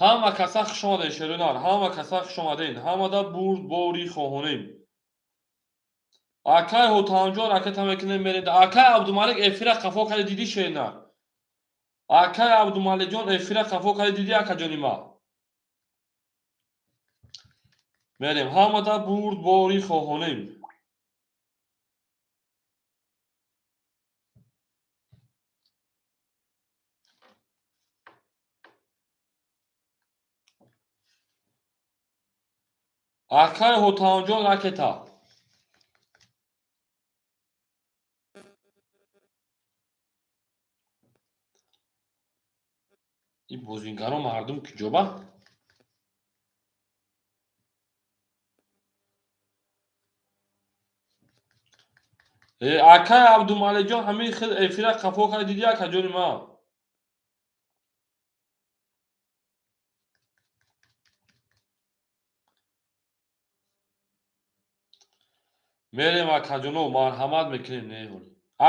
Ҳама каса хуш омадем, шерунар, ҳама каса хуш омадем, ҳамада бурд борӣ хоҳонем. Акай Ҳутамҷон, ракета мекунем, мерем. Акай Абдумалик, эфира қафо карди, дидӣ, шена? Акай Абдумаликҷон, эфира қафо карди, дидӣ, акаҷони ма? Мерем, ҳамада бурд борӣ хоҳонем. Акай Ҳутамҷон, ракета. Ин бозингаро мардум куҷоба? Акай Абдумаликҷон, ҳамин хел эфира қафо кард, диди, акаҷони ман? Мерем, акаҷоно, марҳамат мекунем. Не,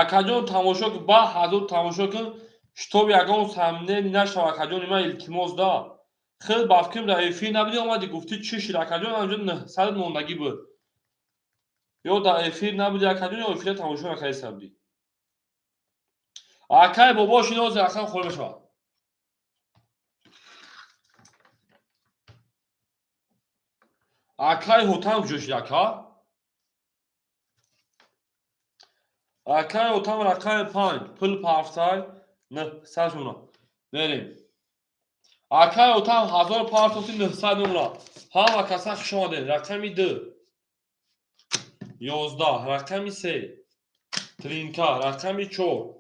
акаҷон, тамошо кун, ба ҳазур тамошо кун, чтоб ягон сомнение нашава. Акаҷони ман, илтимос да. Хел ба фикрам, дар эфир набудӣ, омадӣ, гуфтӣ, чӣ шуд, акаҷон? Анҷо 900 мондагӣ буд. Ё дар эфир набудӣ, акаҷон, ё эфира тамошо накардаиста будӣ. Акай бобо шинози рақам холӣ мешавад. Акай Ҳотам куҷо шуд, ака? Акай Ҳотам, рақами 5 пул парфтай, 900 мемона. Мерем. Акай Ҳотам 1000 партофти, 900 мемона. Ҳама каса хуш омадед. Рақами 2, 11, рақами 3 тринка, рақами 4,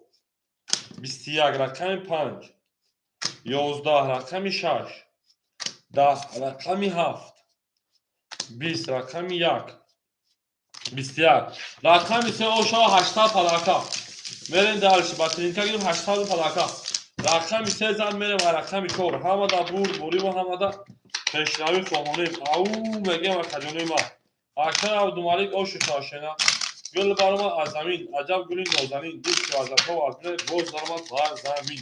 21, рақами 5, 11, рақами 6, 10, рақами 7, 20, рақами 1, 21, рақами 3. Ошава, 800 подарка. Мерем дальше. Ба тринка гирем, 800 подарка. Рақами 3 зан, мерем ва рақами 4. Ҳамада бурд буримо, ҳамада пешравӣ хоҳонем. Ау мегем, акаҷонои ман. Акай Абдумалик, ошу шашена. Гул баромад аз замин, аҷаб гули нозанин, дил шуд аз ато аз дил, боз даромад бар замин.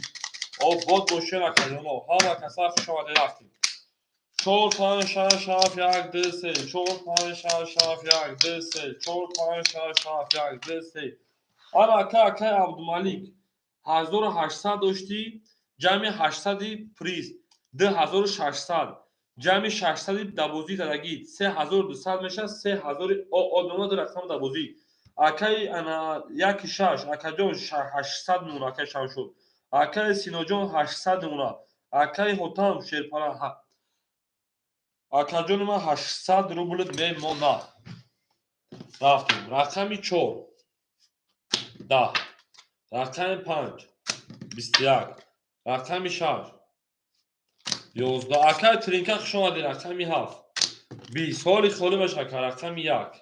Обод бошен, акаҷоно. Ҳама каса хуш омадед. Рафтем. Чор, панҷ, шаш, ҳафт, як, ду, се, чор, панҷ, шаш, ҳафт, як, ду, се, чор, панҷ, шаш, ҳафт, як, ду, се. Ана, ака, акай Абдумалик, 1800 доштӣ, ҷамъи 800-и приз 2600, ҷамъи 600-и дабозӣ задагӣ 3200 мешавад, 3000 однома рақам дабозӣ. Акаи ана яки шаш, акаҷон, 800 мемона. Акаи Шамшуд, акаи Синоҷон, 800 мемона. Акаи Ҳотам Шерпара, акаҷони ман, 800 рубл мемона. Рафтем. Рақами 4, 10, рақами 5, 21, рақами 6, 11. Акаи Тринка, хуш омадед. Рақами 7, 20. Ҳоли холӣ мешавад, ака. Рақами 1,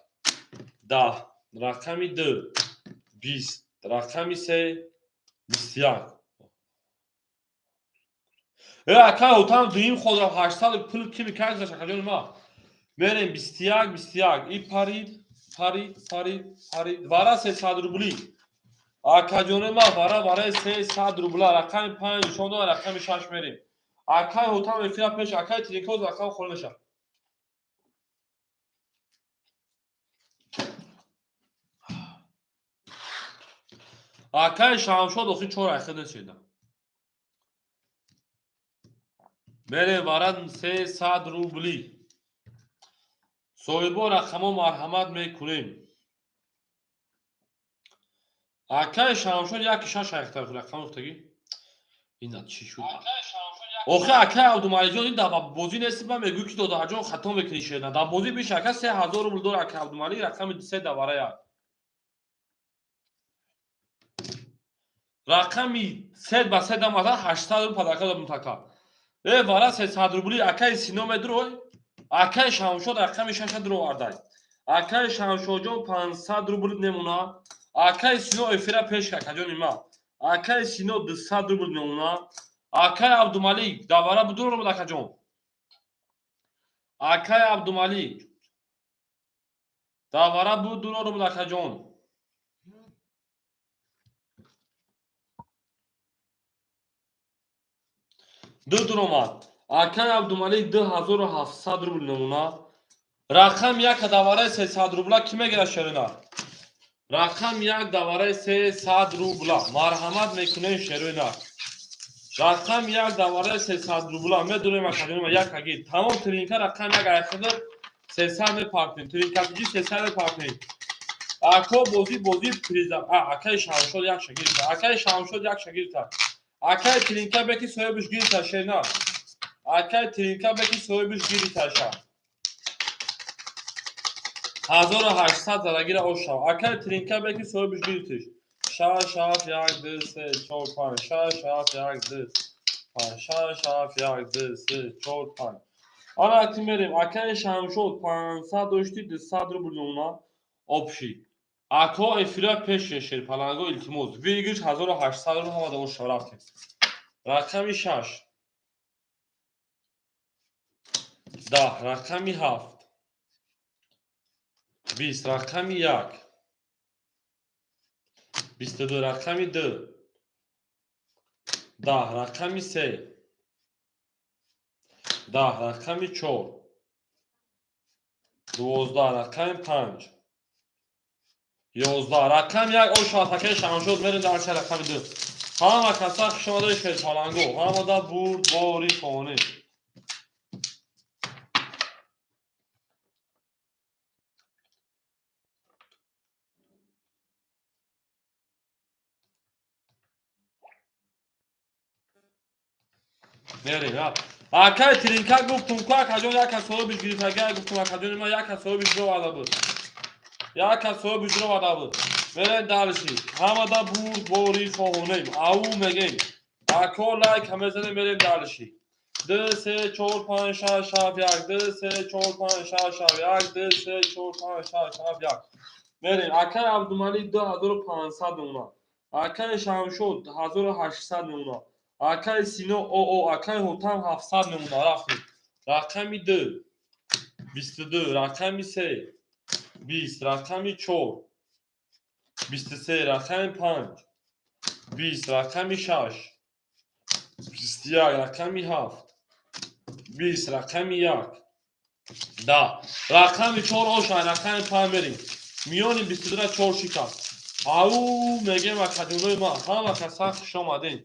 10, рақами 2, 20, рақами 3, 21. Э, акай Ҳотам, дуюм ход рафт, 800 пул кими кай гузашт, акаҷони ман? Мерем. 21, 21. И парид, парид, парид, парид. Вара 300 рубли, акаҷони ман, вара вараи 300 рубла. Рақами 5 нишон дод, рақами 6 мерем. Акай Ҳотам эфира пеш, акай Тринкоз, рақам холӣ мешавад. Акай Шамшод, охи чор айхел нешида. Мерем вара 300 рубли. Соҳибо рақамҳо, марҳамат мекунем. Акай Шамшод, яки шаш айхта рақам гуфтагӣ. Ина чӣ шуд? Охи, акай Абдумаликҷон, ин дар бозӣ нести, ман мегӯй, ки додарҷон, хато мекунӣ, шена. Дар бозӣ биш, ака, 3000 рубл дор, акай Абдумалик, рақами 3 давара як. Рақами се ба се дамата, 800 рубл подарка дод мутака. Э, вара 300 рубли, акай Сино медурой. Акай Шамшод, рақами шаша дуровардай. Акай Шамшодҷон, 500 рубл мемона. Акай Сино эфира пеш, акаҷони ман. Акай Сино 200 рубл мемона. Акай Абдумалик давара будур, акаҷон. Акай Абдумалик давара буд, дур, акаҷон. Ду дуромад. Акай Абдумалик 2700 рубл мемона. Рақам яка давараи 300 рубла кӣ мегирад, шерина? Рақам 1 давараи 300 рубла, марҳамат мекунем, шерина. Рақам 1 давараи 300 рубла медонем, акаҷонма, як аги тамом. Тринка, рақам 1 айхада 300 мепартем. Тринкатиҷи 300 мепартем. Ако, бозӣ, бозӣ приза. Акаи Шамшод як шагирта, акаи Шамшод як шагирта. Акаи Тринка беки соҳибиш гирифта, шерина. Акаи Тринка беки соҳибиш гирифташа. 1800 задагира ошав. Акаи Тринка беки соҳибиш гирифтиш. Шаш, ҳафт, як, ду, се, чор, панҷ, шаш, ҳафт, як, ду. 5, 6, 7, 1, 2, 3, 4, 5. Ана акти мерем. Акаи Шамшод 500 дошти, 200 рубл мемона. Обши. Ако эфира пеш шерпаланго илтимос. Выигрыш 1800 рубл ҳама давош рафтем. Рақами 6. 10, рақами 7. 20, рақами 1. 22, рақами 2. 10, рақами 3. 10, рақами 4. 12, рақами 5. 11, рақами 1. О шоҳатакаи Шамшод мерем дар ча рақами 2. Ҳама каса хуш омадаи шерпаланго. Ҳамада бурд бори хонӣ. Мерем, рафт. Акай Тринка гуфтум ку акаҷон як кас соҳибиш гирифтагай гуфтум акаҷони ман як кас соҳибиш роварда буд. Як кас соҳибиш роварда буд. Мерем дальше. Ҳамада бурд бори хоҳонем. Ау мегем. Ако лайк мезанем мерем дальше. 2 3 4 5 6 7 1 2 3 4 5 6 7 1 2 3 4 5 6 7 1. Мерем. Акай Абдумалик 2500 мемона. Акай Шамшод 1800 мемона. Акай Сино ОО, акай Ҳотам 700 мемона. Рафтем. Рақами 2 22, рақами 3 20, рақами 4 23, рақами 5 20, рақами 6 21, рақами 7 20, рақами 1 10, рақами 4 ошай, рақами 5 мерем. Миёни 22 4 шикаст. Ау мегем акаҷонои ман, ҳама каса хуш омадем.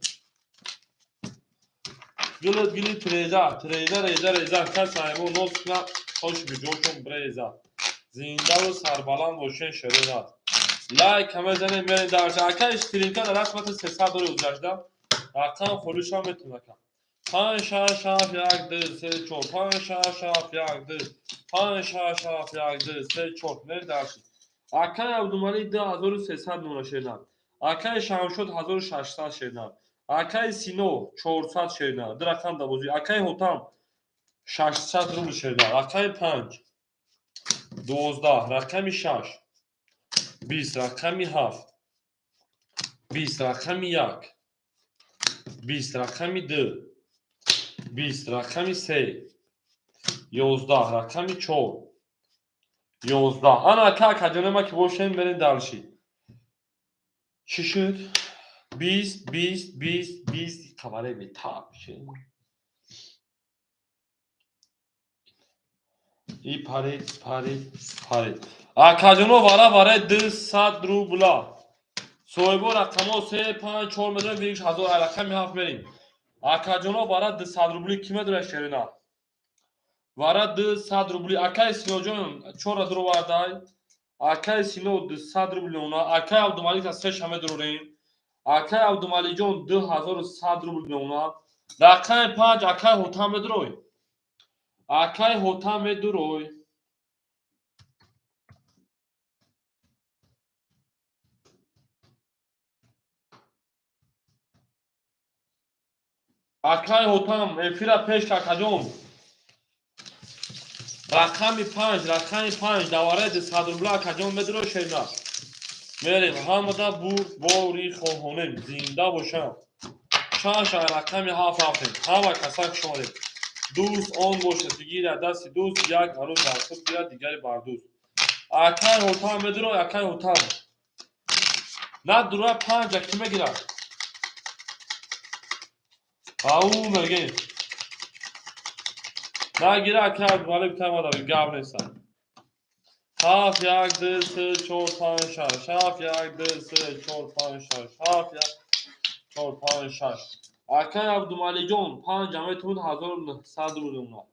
Гилит гилит реза, треза реза реза, кас аймо нос кунад, хош биҷошон бреза. Зиндаву сарбаланд бошен шеринат. Лайк ҳама занем мерем дарша. Акай штринка дар расмати 300 дори гузашта. Рақам холишам метавон ака. 5 6 7 1 2 3 4 5 6 7 1 2 5 6 7 1 2 3 4 мерем дарши. Акай Абдумалик 2300 мемона шеринат. Акай Шамшод 1600 шеринат. Акай Сино 400 шерина. Ду рақам да бозӣ. Акай Ҳотам 600 рубл шерина. Рақами 5 12, рақами 6 20, рақами 7 20, рақами 1 20, рақами 2 20, рақами 3 11, рақами 4 11. Ана ака акаҷонома ки бошем мерем дальше. Чӣ шуд? 20 20 20 20 қабаре бетаб шуд. И парид, парид, парид. Акаҷоно вара вара 200 рубла. Соҳибо рақамҳо 3 5 4 медорем, вигш 1000 рақами 7 мерем. Акаҷоно вара 200 рубли ки медорад шерина? Вара 200 рубли. Акай Синоҷон 4 дуровардай. Акай Сино 200 рубли мемона. Акай Абдумалик аз 3 медорем. Акай Абдумаликҷон 2100 рубл мемона. Рақами 5 акай Ҳотам медурой. Акай Ҳотам медурой. Акай Ҳотам эфира пеш акаҷон. Рақами 5, рақами 5 давараи 200 рубла акаҷон медурой шерина. Мерем ҳамада бурд бори хоҳонем зинда бошам. Шаш рақами 7 рафтем. Ҳама каса хуш омадед. Дӯст он бошад ки гирад дасти дӯст, як арӯз бар худ гирад, дигаре бар дӯст. Акай Ҳотам медурой, акай Ҳотам. На дура 5 ки мегирад? Ау мегем. Нагира акай Абдумалик тамада гап неста. 7 1 2 3 4 5 6 7 1 2 3 4 5 6 7 1 4 5 6. Акай Абдумаликҷон 5 метавонад 1900 рубл мемонад.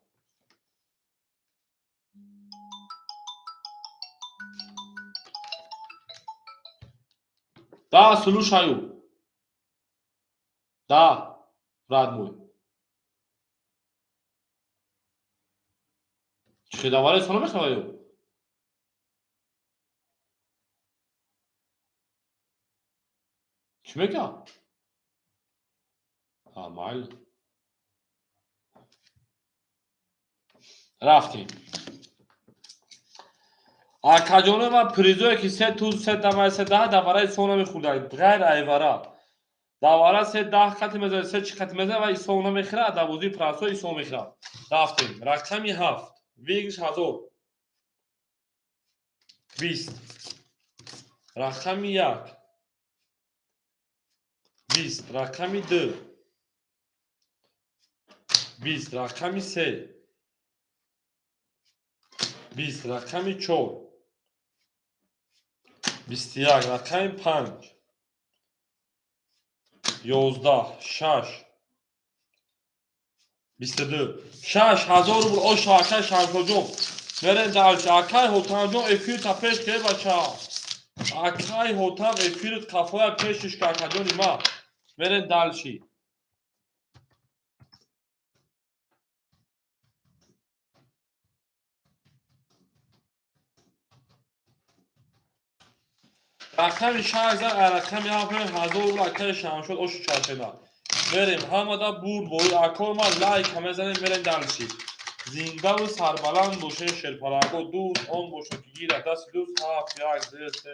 Да, слушаю. Да, брат мой. Чӣ даваре соно мехаваю? Чӣ мегӯям? Майли. Рафтем. Акаҷоно, ман призое ки се туз, се дамай, се даҳ давараи сон намехӯрда, ғайр айвара. Давара се даҳ қати мезанад, се чи қати мезанад ва исо намехӯрад, давозии прасо исо мехӯрад. Рафтем. Рақами ҳафт. Выигрыш ҳазор. 20. Рақами як. 20. Рақами ду. 20. Рақами се. 20. Рақами чор. 21. Рақами панҷ. 11. Шаш. 22. 6000 рубл. Оша, акай Шамшоҷон. Мерем дальше. Акай Ҳотамҷон, эфирта пеш ке, бача. Акай Ҳотам, эфирит қафоя пешиш ка, акаҷони ма. Мерем дальше. Рақами шаш зад, рақами ҳафт ҳазор рубл, акаи Шамшод, ошу чаршена. Мерем, ҳамада бурд бои. Акои ма, лайка мезанем, мерем дальше. Зиндаву сарбаланд бошед, шерпаланго. Дӯст он бошад, ки гирад дасти дӯст. Ҳафт, як, ду, се,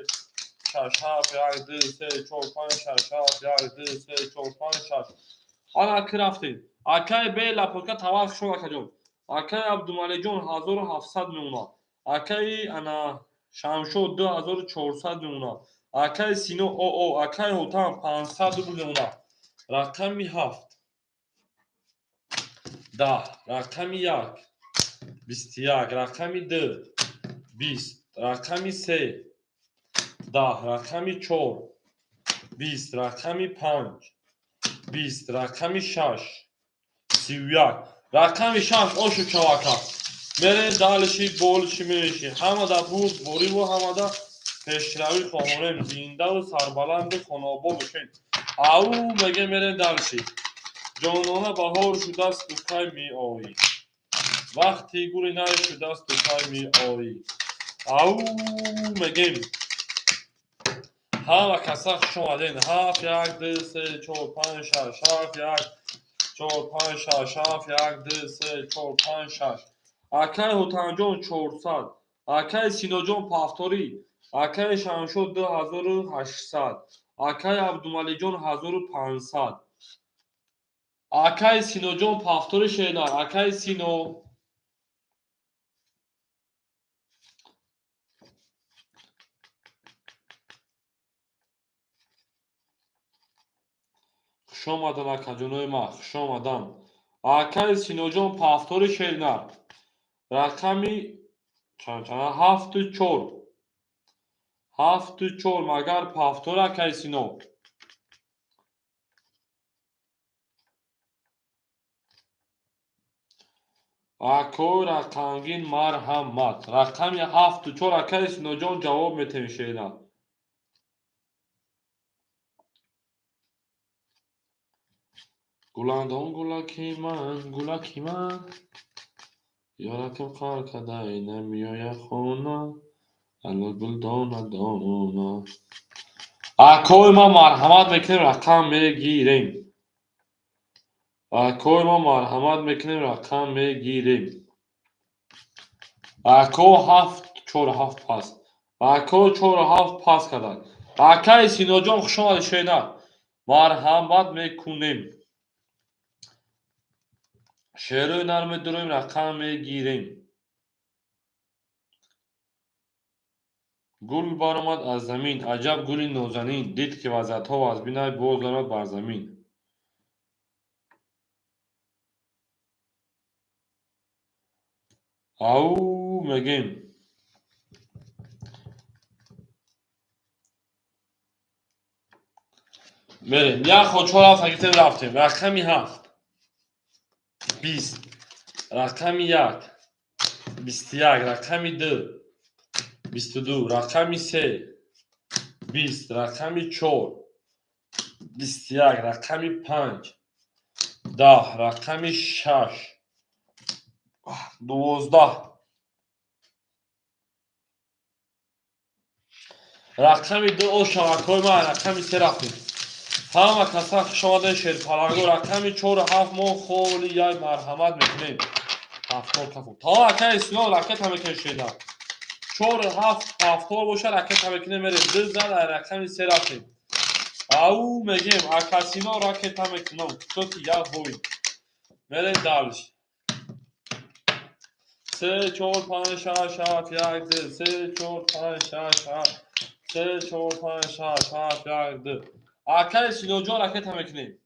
шаш, ҳафт, як, ду, се, чор, панҷ, шаш, ҳафт, як, ду, се, чор, панҷ, шаш. Ана ки рафтем. Акаи бе лапотка тавал шуд, акаҷон. Акаи Абдумаликҷон 1700 мемонад. Акаи ана Шамшод 2400 мемонад. Акаи Сино оо, акаи Ҳотам 500 рубл мемонад. Рақами ҳафт. 10. Рақами як. 21. Рақами ду. 20. Рақами се. 10. Рақами чор. 20. Рақами панҷ. 20. Рақами шаш. 31. Рақами шаш ошу чавака. Мерем дальше, больше меши. Ҳамада бурд бориву ҳамада пешравӣ хоҳонем. Зиндаву сарбаланду хонаобод бошед. Ау меге, мерем дальше. Ҷонона, баҳор шудасту кай меоӣ? Вақти гули най шудасту кай меоӣ? Ау мегем. Ҳама каса хуш омадед. Ҳафт, як, ду, се, чор, панҷ, шаш, ҳафт, як, чор, панҷ, шаш, ҳафт, як, ду, се, чор, панҷ, шаш. Акаи Ҳотамҷон 400. Акаи Синоҷон повтори. Акаи Шамшод 2800. Акаи Абдумаликҷон 1500. Акаи Синоҷон повтори, шернар. Акаи Сино. Хуш омадан, акаҷонои ман, хуш омадан. Акаи Синоҷон повтори, шернар. Рақами чанд чанд? Ҳафту чор. Ҳафту чор, магар повтор, акаи Сино. Акои рақамгин, марҳамат. Рақами ҳафту чор, акаи Синоҷон, ҷавоб метавем, шернар. Гуландон, гулаки ман, гулаки ман. Ёракам қар кадай, намеояд хона. Ало гул дона дона. Акои ман, марҳамат мекунем, рақам мегирем. Акои ман, марҳамат мекунем, рақам мегирем. Ако ҳафт чор ҳафт пас. Ако чор ҳафт пас карданд. Акаи Синоҷон, хуш омадед, шернар. Марҳамат мекунем. Шеърҳои нар медуроем, рақам мегирем. Гул баромад аз замин, аҷаб гули нозанин, дид ки вазъиятҳо вазбинай, боз даромад бар замин. Ау мегем. Мерем. Як хо чор ҳафт гирифтем, рафтем. Рақами ҳафт. 20. Рақами як. 21. Рақами ду. 22. Рақами се. 20. Рақами чор. 21. Рақами панҷ. 10. Рақами шаш. 12. Рақами ду о шабакаҳои ман, рақами се рафтем. Ҳама каса хуш омадед, шерпаланго. Рақами чору ҳафт мо холи як марҳамат мекунем. Повтор кафу. То акай Сино ракета мекунем шена. 4 7 повтор боша ракета мекунем мерем. 2 зад рақами 3 рафтем. Ау мегем ака Сино ракета мекунам. Кто-ти я бой. Мерем дальше. 3 4 5 6 7 1 2 3 4 5 6 7 3 4 5 6 7 1 2. Акай Синоҷон ракета мекунем.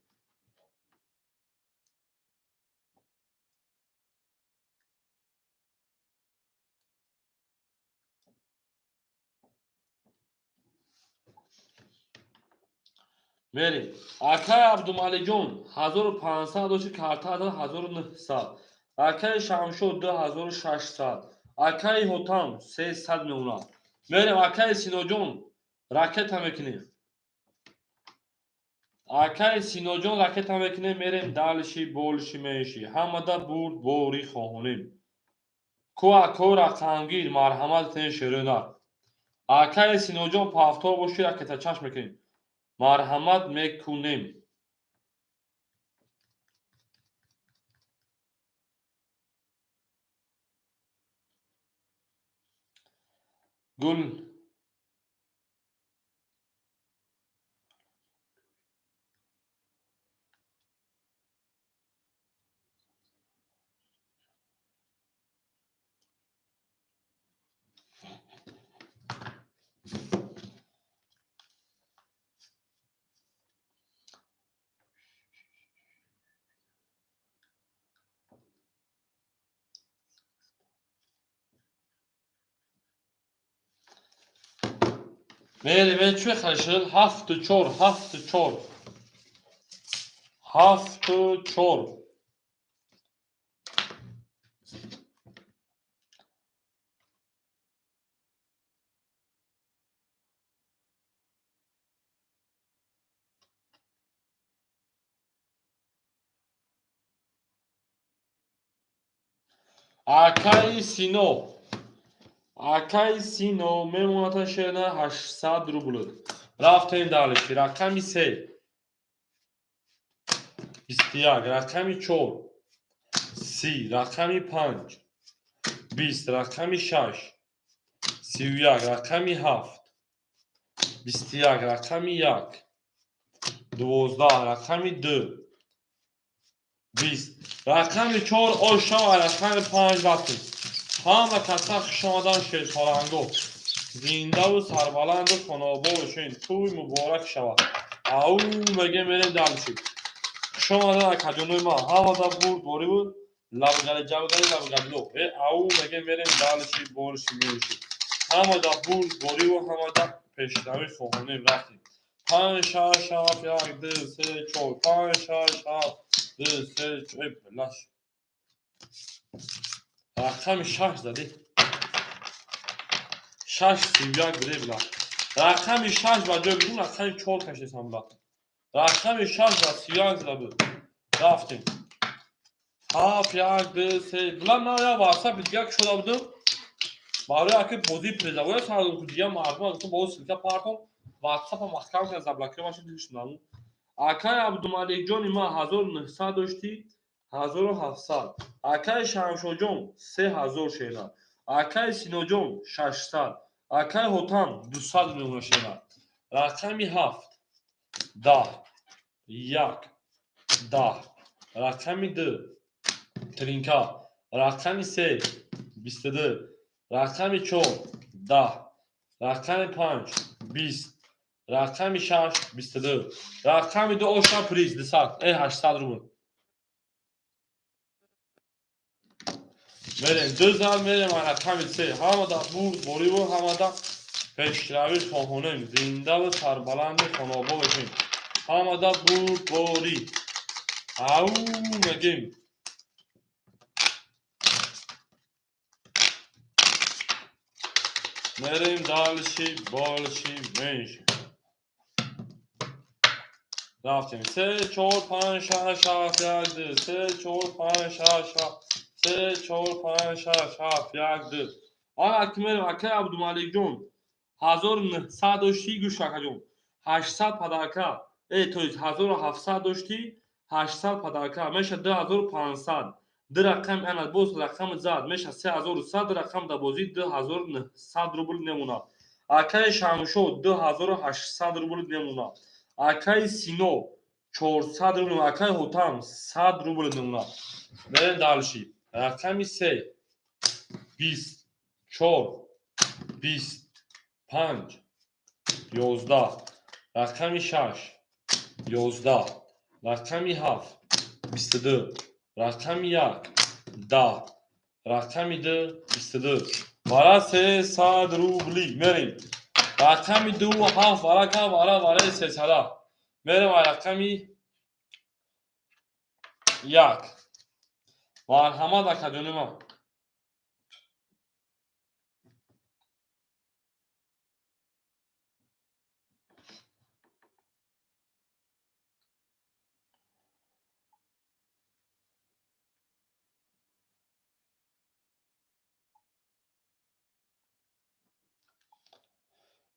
Мерем. Акай Абдумаликҷон 1500 дошти, карта 1900. Акай Шамшод 2600. Акай Ҳотам 300 меонад. Мерем акай Синоҷон ракета мекунем. Акай Синоҷон ракета мекунем, мерем дальше больше меньше. Ҳамада бурд борӣ хоҳонем. Ку ако рақамгир марҳамат кунед шерӯна. Акай Синоҷон повтор боши ракета чашм мекунем. Марҳамат мекунем. Гул мерем чӣ хашил 7 4 7 4 7 4. Акаи Сино, акаи Сино мемонад шена 800 рубл. Рафтем дальше. Рақами 3 21, рақами 4 30, рақами 5 20, рақами 6 31, рақами 7 21, рақами 1 12, рақами 2 20, рақами 4 ошам ва рақами 5 рафтем. Ҳама каса хуш омадан шерпаланго. Зиндаву сарбаланду хонобод бошед. Тӯй муборак шавад. Ау мегем мерем дальше. Хуш омадан акаҷонои ман. Ҳамада бурд борӣ буд. Лабгари ҷавгари лабгабло. Ау мегем мерем дальше больше меньше. Ҳамада бурд бориву ҳамада пешравӣ хоҳонем рафтем. 5 6 7 1 2 3 4 5 6 7 2 3 4. Блаш. Рақами 6 задӣ. 6 31 буде била. Рақами 6 ба ҷой будум, рақами 4 кашидам била. Рақами 6 ба 31 зада буд. Рафтем. 7 1 2 3. Била ман я WhatsApp дигар кушода будум. Барои аки бозии призовой сардум ку дигар мардум аз бо ссылка партом WhatsApp-а маҳкам кард заблокировать шуд дишнам. Акай Абдумаликҷони ман 1900 доштӣ, 1700. Акай Шамшоҷон 3000 шена. Акай Синоҷон 600. Акай Ҳотам 200 миллион шена. Рақами 7 10 1 10. Рақами 2 тринка. Рақами 3 22. Рақами 4 10. Рақами 5 20. Рақами 6 22. Рақами 2 ошам приз 200. 800 рубл. Мерем 2 зан мерем рақами 3. Ҳамада бурд бориву ҳамада пешравӣ хоҳонем. Зиндаву сарбаланду хонобод бошем. Ҳамада бурд борӣ. Ау мегем. Мерем дальше больше меньше. Рафтем. 3 4 5 6 7 1 2 3 4 5 6 7 3 4 5 6 7 1 2. Ана ки мерем акай Абдумаликҷон 1900 доштӣ, гӯш акаҷон. 800 подарка. То есть 1700 доштӣ, 800 подарка. Меша 2500. Ду рақами ана боз рақами зад меша 3100, рақам дар бозӣ 2900 рубл мемонад. Акаи Шамшод 2800 рубл мемонад. Акаи Сино 400 рубл, акаи Ҳотам 100 рубл мемонад. Мерем дальше. Рақами се, 24, 25, 11. Рақами шаш, 11. Рақами ҳафт, 22. Рақами як, 10. Рақами ду, 22. Вара 300 рубли. Мерем. Рақами ду, ҳафт варака, вара вараи сесада. Мерем рақами як. Марҳамат, акаҷони ман.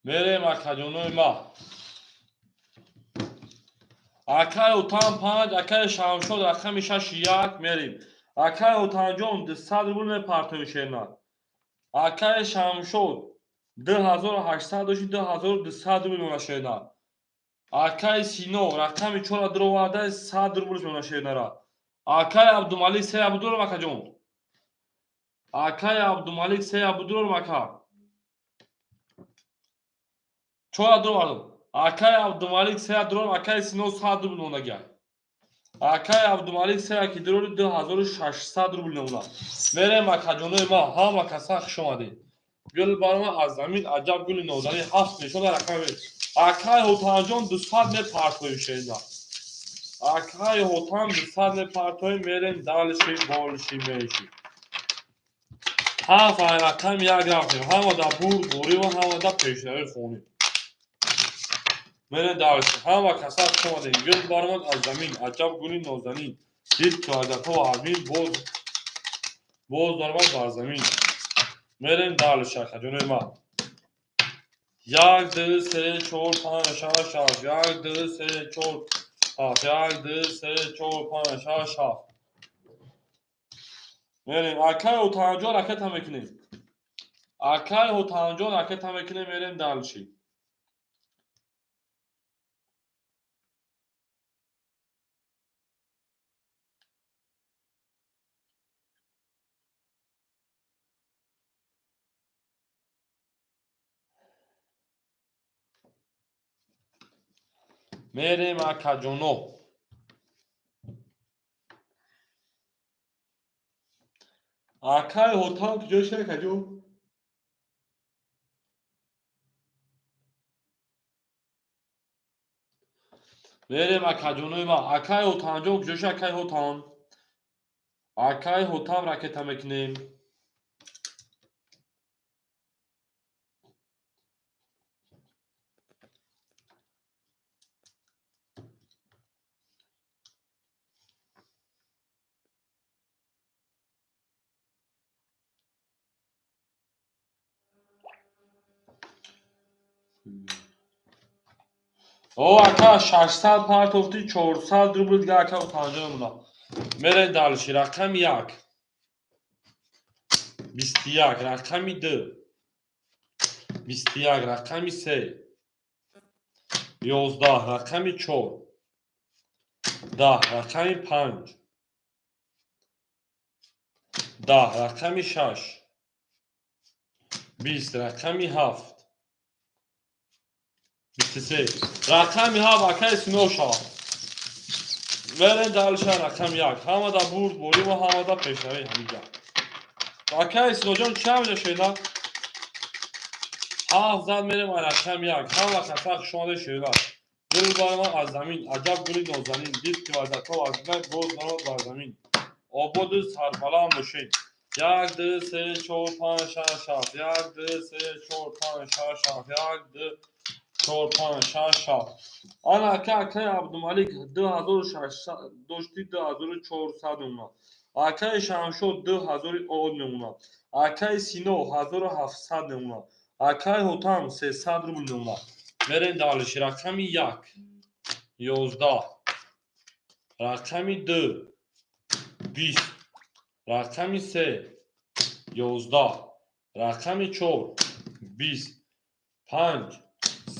Мерем, акаҷонои ма. Акаи Отан панҷ, акаи Шамшод рақами шаши як мерем. Акаи Отанҷон, 200 рубл мепартоем шерна. Акаи Шамшод, 2800 дошти, 2200 рубл мемона шерна. Акаи Сино рақами чора дуроварда, 100 рублш мемона шернара. Акаи Абдумалик, се абдуром, акаҷон. Акаи Абдумалик, се абдуром, ака. Чора дуровардам. Акаи Абдумалик, се дуром, акаи Сино 100 рубл монагия. Акаи Абдумалик, се аки дурори, 2600 рубл мемонад. Мерем, акаҷонои ма, ҳама каса хуш омадед. Гул барома аз замин, аҷаб гули нозанин, ҳафт мешода рақами. Акаи Ҳотанҷон, 200 мепартоем шерина. Акаи Ҳотан, 200 мепартоем, мерем дальше, больше, меньше. Ҳафт рақами як рафтем. Ҳама дар бурд борӣ ва ҳама дар пешравӣ хонем. Мерем дальше. Ҳама каса хуш омадед. Гул баромад аз замин, аҷаб гули нозанин. Дид ки аҷабҳо азмин, боз боз баромад бар замин. Мерем дальше, акаҷонои ман. Як, ду, се, чор, панҷ, шаш, ҳафт. Як, ду, се, чор, ҳафт. Як, ду, се, чор, панҷ, шаш, ҳафт. Мерем. Акаи Ҳотанҷон, ракета мекунем. Акаи Ҳотанҷон, ракета мекунем, мерем дальше. Мерем, акаҷоно. Акаи Ҳотан куҷо шуд, акаҷон? Мерем, акаҷонои ман. Акаи Ҳотанҷон куҷо шуд, акаи Ҳотан? Акаи Ҳотан, ракета мекунем. О, ака, 600 партофти, 400 рубл дига ака Ҳотанҷон мемонад. Мерем дальше. Рақами як, 21. Рақами ду, 21. Рақами се, 11. Рақами чор, 10. Рақами панҷ, 10. Рақами шаш, 20. Рақами ҳафт, 23. Рақами ҳафт акаи Сино шавад. Мерем дальше, рақами як. Ҳама дар бурд борӣ ва ҳама дар пешравӣ ҳамиҷа. Акаи Синоҷон, чӣ ҳамиҷа шена? Ҳафт зад, мерем рақами як. Ҳама каса хуш омадед, шена. Гул баромад аз замин, аҷаб гули нозанин. Дид ки вазатҳо вазинак, боз баромад бар замин. Ободу сарбаланд бошед. Як, ду, се, чор, панҷ, шаш, ҳафт. Як, ду, се, чор, панҷ, шаш, ҳафт. Як, ду, чор, панҷ, шаш, ҳафт. Ана ака, акаи Абдумалик 2600 дошти, 2400 мемонад. Акаи Шамшод 2000 од мемонад. Акаи Сино 1700 мемонад. Акаи Ҳотам 300 рубл мемонад. Мерем дальше. Рақами як, 11. Рақами ду, 20. Рақами се 11, рақами чор 20, панҷ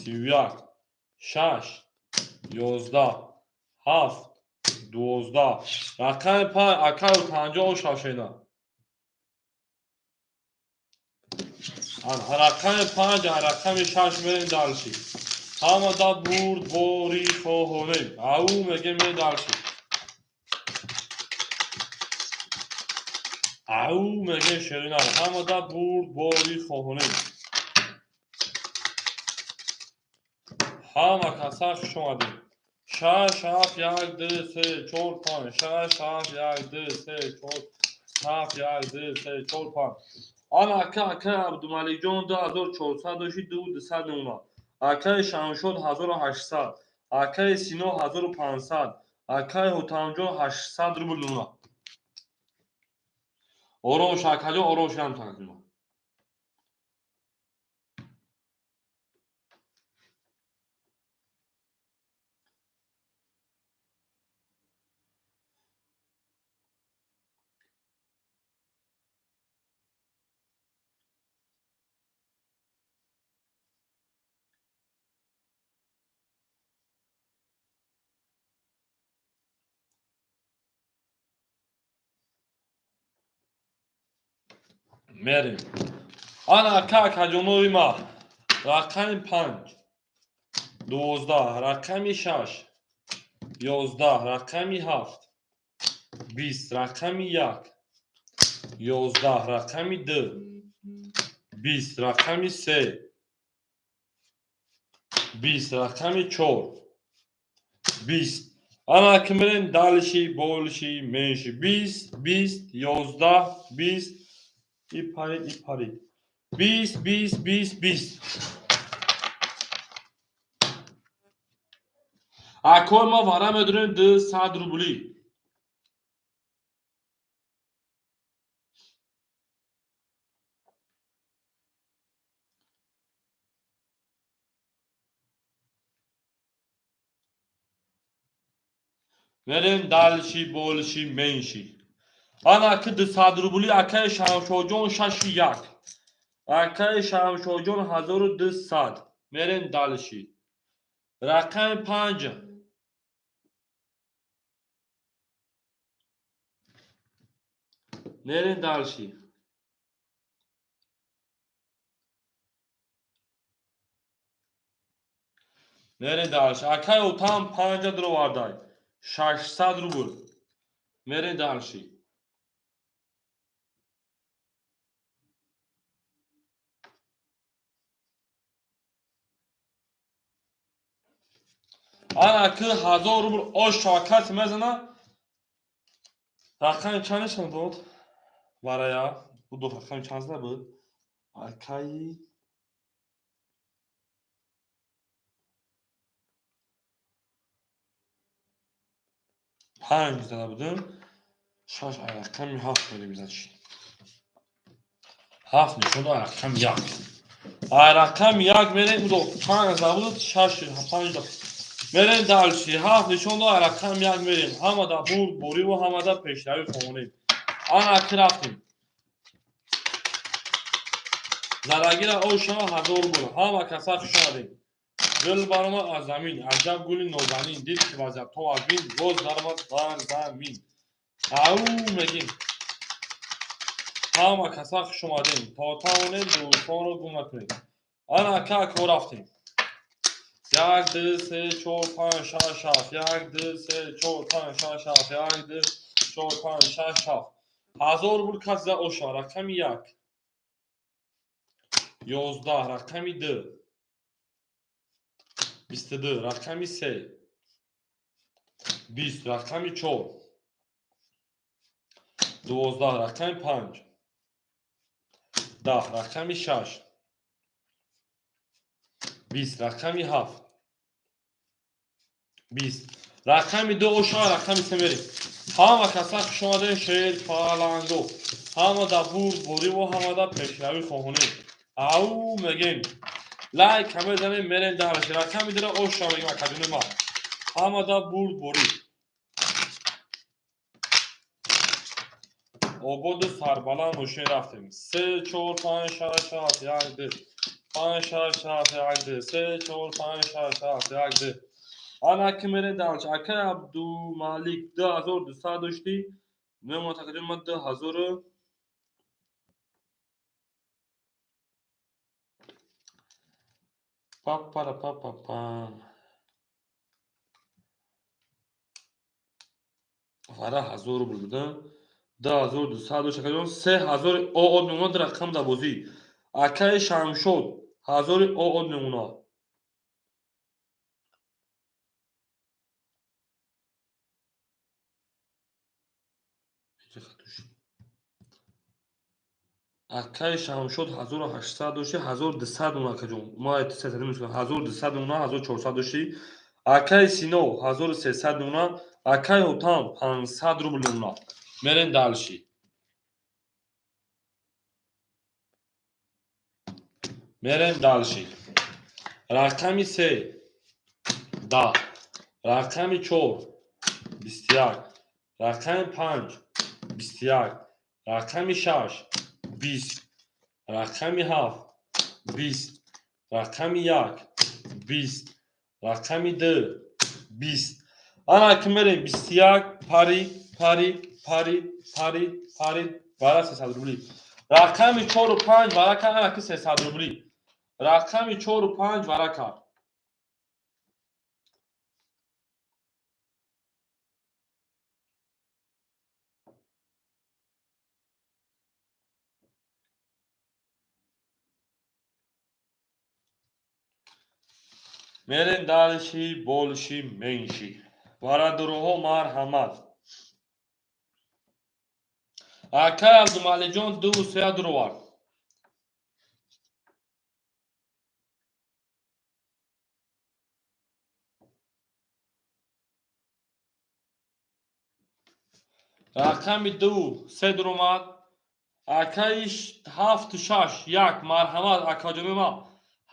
31, шаш 11, ҳафт 12. Рақами панҷ акаю панҷоҳу шашена. Рақами панҷ, рақами шаш мерем дальше. Ҳамада бурдборӣ хоҳонем. Ау мегем, мерем дальше. Ау мегем, шеринар. Ҳамада бурдборӣ хоҳонем. Ҳама каса хуш омадем. Шаш, ҳафт, як, ду, се, чор, панҷ. Шаш, ҳафт, як, ду, се, чор, ҳафт, як, ду, се, чор, панҷ. Ана ака, акаи Абдумаликҷон 2400 дошти, 2200 мемонад. Акаи Шамшод 1800, акаи Сино 1500, акаи Ҳутамҷон 800 рубл мемонад. Ором ша, акаҷон, ором шам тақдима. Мерем. Ана ака, акаҷонои ма. Рақами панҷ 12, рақами шаш 11, рақами ҳафт 20, рақами як 11, рақами ду 20, рақами се 20, рақами чор 20. Ана ки мерем дальше, больше, меньше. 20, 20, 11, 20. И парид, и парид. 20, 20, 20, 20. Акои ма вара медонем 200 рубли. Мерем дальше, больше, меньше. Ана ки 200 рубли акаи Шамшоҷон шаши як. Акаи Шамшоҷон 1200. Мерем дальше. Рақами панҷ. Мерем дальше. Мерем дальше. Акаи Отам панҷа дуровардай. 600 рубл. Мерем дальше. Ана ки 1000 рубл ош шокат мезана. Рақами чанд нишон дод? Варая. Буду рақами чанд зада буд? Акаи панҷ зада будем. Шаш рақами ҳафт мерем, значит. Ҳафт нишон дод, рақами як. Рақами як мерем, будо панҷ зада буд, шаш, панҷ дод. Мерем дальше. Ҳафт нишон дод, рақами як мерем. Ҳамада бурд, бориву ҳамада пешравӣ хоҳонем. Ана ки рафтем. Зарагира ошава 1000 рубл. Ҳама каса хуш омадем. Гул баромад аз замин, аҷаб гули нозанин, дид ки вазиятҳо аз бин, боз даромад бар замин. Ау мегим. Ҳама каса хуш омадем. То тавонем дӯстонро гум накунед. Ана ака, ако рафтем. Як, ду, се, чор, панҷ, шаш, ҳафт. Як, ду, се, чор, панҷ, шаш, ҳафт. Як, ду, чор, панҷ, шаш, ҳафт. 1000 рубл кас за оша. Рақами як. 11, рақами ду. 22, рақами се. 20, рақами чор. 12, рақами панҷ. 10, рақами шаш. 20, рақами ҳафт. 20. Рақами ду оша, рақами се мерем. Ҳама каса хуш омадем, шер паланго. Ҳамада бурд бориву ҳамада пешравӣ хоҳонем. Ау мегем. Лайк ҳама занем, мерем дальше. Рақами дура оша мегем, академия ма. Ҳамада бурд борӣ. Ободу сарбаланд бошен. Рафтем. Се, чор, панҷ, шаш, ҳафт, як, ду, панҷ, шаш, ҳафт, як, ду, се, чор, панҷ, шаш, ҳафт, як, ду. Ана ки мерем дальше. Акай Абдумалик, 2200 доштӣ, мемонад, акаҷон, ман 2000. Папара папа пам. Вара 1000 рубл буда. 2200 дошт, акаҷон, 3000 оод мемонад рақам дар бозӣ. Акаи Шамшод, 1000 оод мемонад. Акаи Шамшод, 1800 дошти, 1200 мемонад, акаҷон. Ма 1200 мемонад, 1400 дошти. Акаи Сино, 1300 мемонад. Акаи Ҳотам, 500 рубл мемонад. Мерем дальше, мерем дальше. Рақами се 10, рақами чор 21, рақами панҷ 21, рақами шаш 20, рақами ҳафт 20, рақами як 20, рақами ду 20. Ана ки мерем. 21 парид, парид, парид, парид, парид. Вара 300 рубли. Рақами чору панҷ вара кард. Ана ки 300 рубли. Рақами чору панҷ вара кард. Мерем дальше, больше, меньше. Бародароҳо, марҳамат. Акай Абдумалиҷон, дуву сея дуровард. Рақами ду се дуромад. Акаи ҳафту шаш як, марҳамат, акаҷони ма.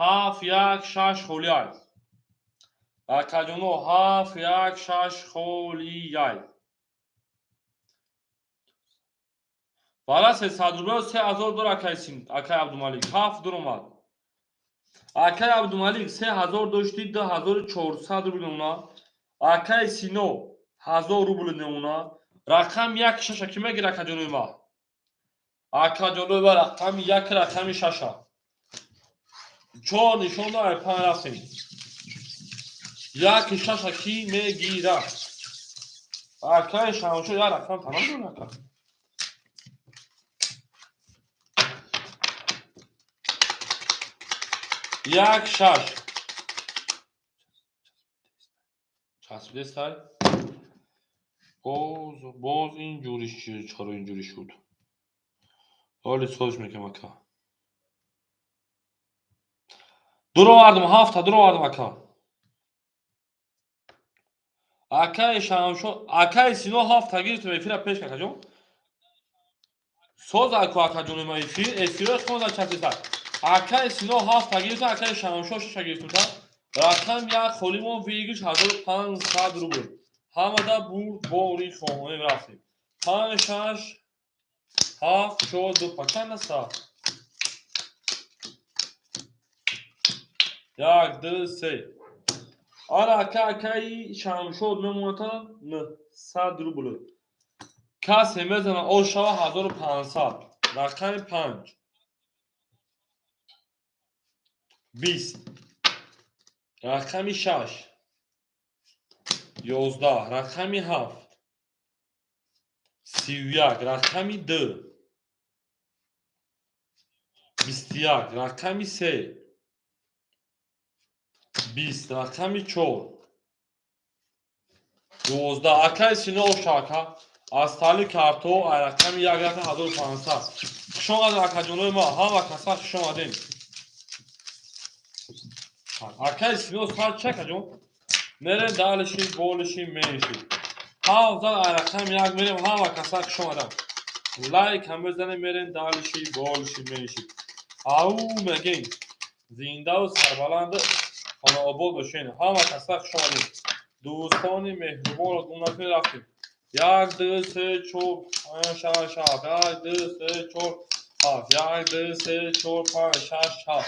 Ҳафт, як, шаш холиай. Акаҷоно, ҳафт, як, шаш холияй. Вара 300 рубля, 3000 дор. Акай Абдумалик, ҳафт дуромад. Акай Абдумалик, 3000 дошти, 2400 рубл мемонад. Акай Сино, 1000 рубл мемонад. Рақам як шаша ки мегир, акаҷонои ма? Акаҷонои ма, рақами як, рақами шаша. Чор нишон ай панҷ рафтем. Як шаша ки мегира? Акай Шамшо, як рақам тамом дор, ака. Як шаш часпидестай. Боз, боз ин ҷури чаро ин ҷури шуд? Ҳоли созш мекунам, ака. Дуровардам, ҳафта дуровардам, ака. Акаи Шамшо, акаи Сино, ҳафта гирифтем. Эфира пеш, акаҷон. Соз аку, акаҷони ма, эфир, эфиро хонда часпида. Акаи Сино ҳафта гирифтам, акаи Шамшо шаша гирифтам. Рақам як холимон, выигрыш 1500 рубл. Ҳамада бурд бори хоҳонем. Рафтем. Панҷ, шаш, ҳафт, чор, ду. Пакан аста. Як, ду, се. Ана, ака, акаи Шамшод мемонад 900 рубл. Касе мезана, ош шава 1500. Рақами панҷ 20, рақами шаш 11, рақами ҳафт 31, рақами ду 21, рақами се 20, рақами чор 12. Акаи Сино, оша, ака, аз тали карто ай рақами як рафта 1500. Хуш омадед, акаҷонои ма, ҳама каса хуш омадем. Акаи Сино сар чи, акаҷон? Мерем дальше, больше, меньше. Ҳафт зад, ай рақами як мерем. Ҳама каса хуш омадам. Лайк ҳам мезанем. Мерем дальше, больше, меньше. Ау мегем. Зиндаву сарбаланду хонаобод бошед. Ҳама каса хуш омадем. Дӯстони меҳрубонро гум накунед. Рафтем. 1, 2, 3, 4, 5, 6, 7. 1, 2, 3, 4, 7. 1, 2, 3, 4, 5, 6, 7.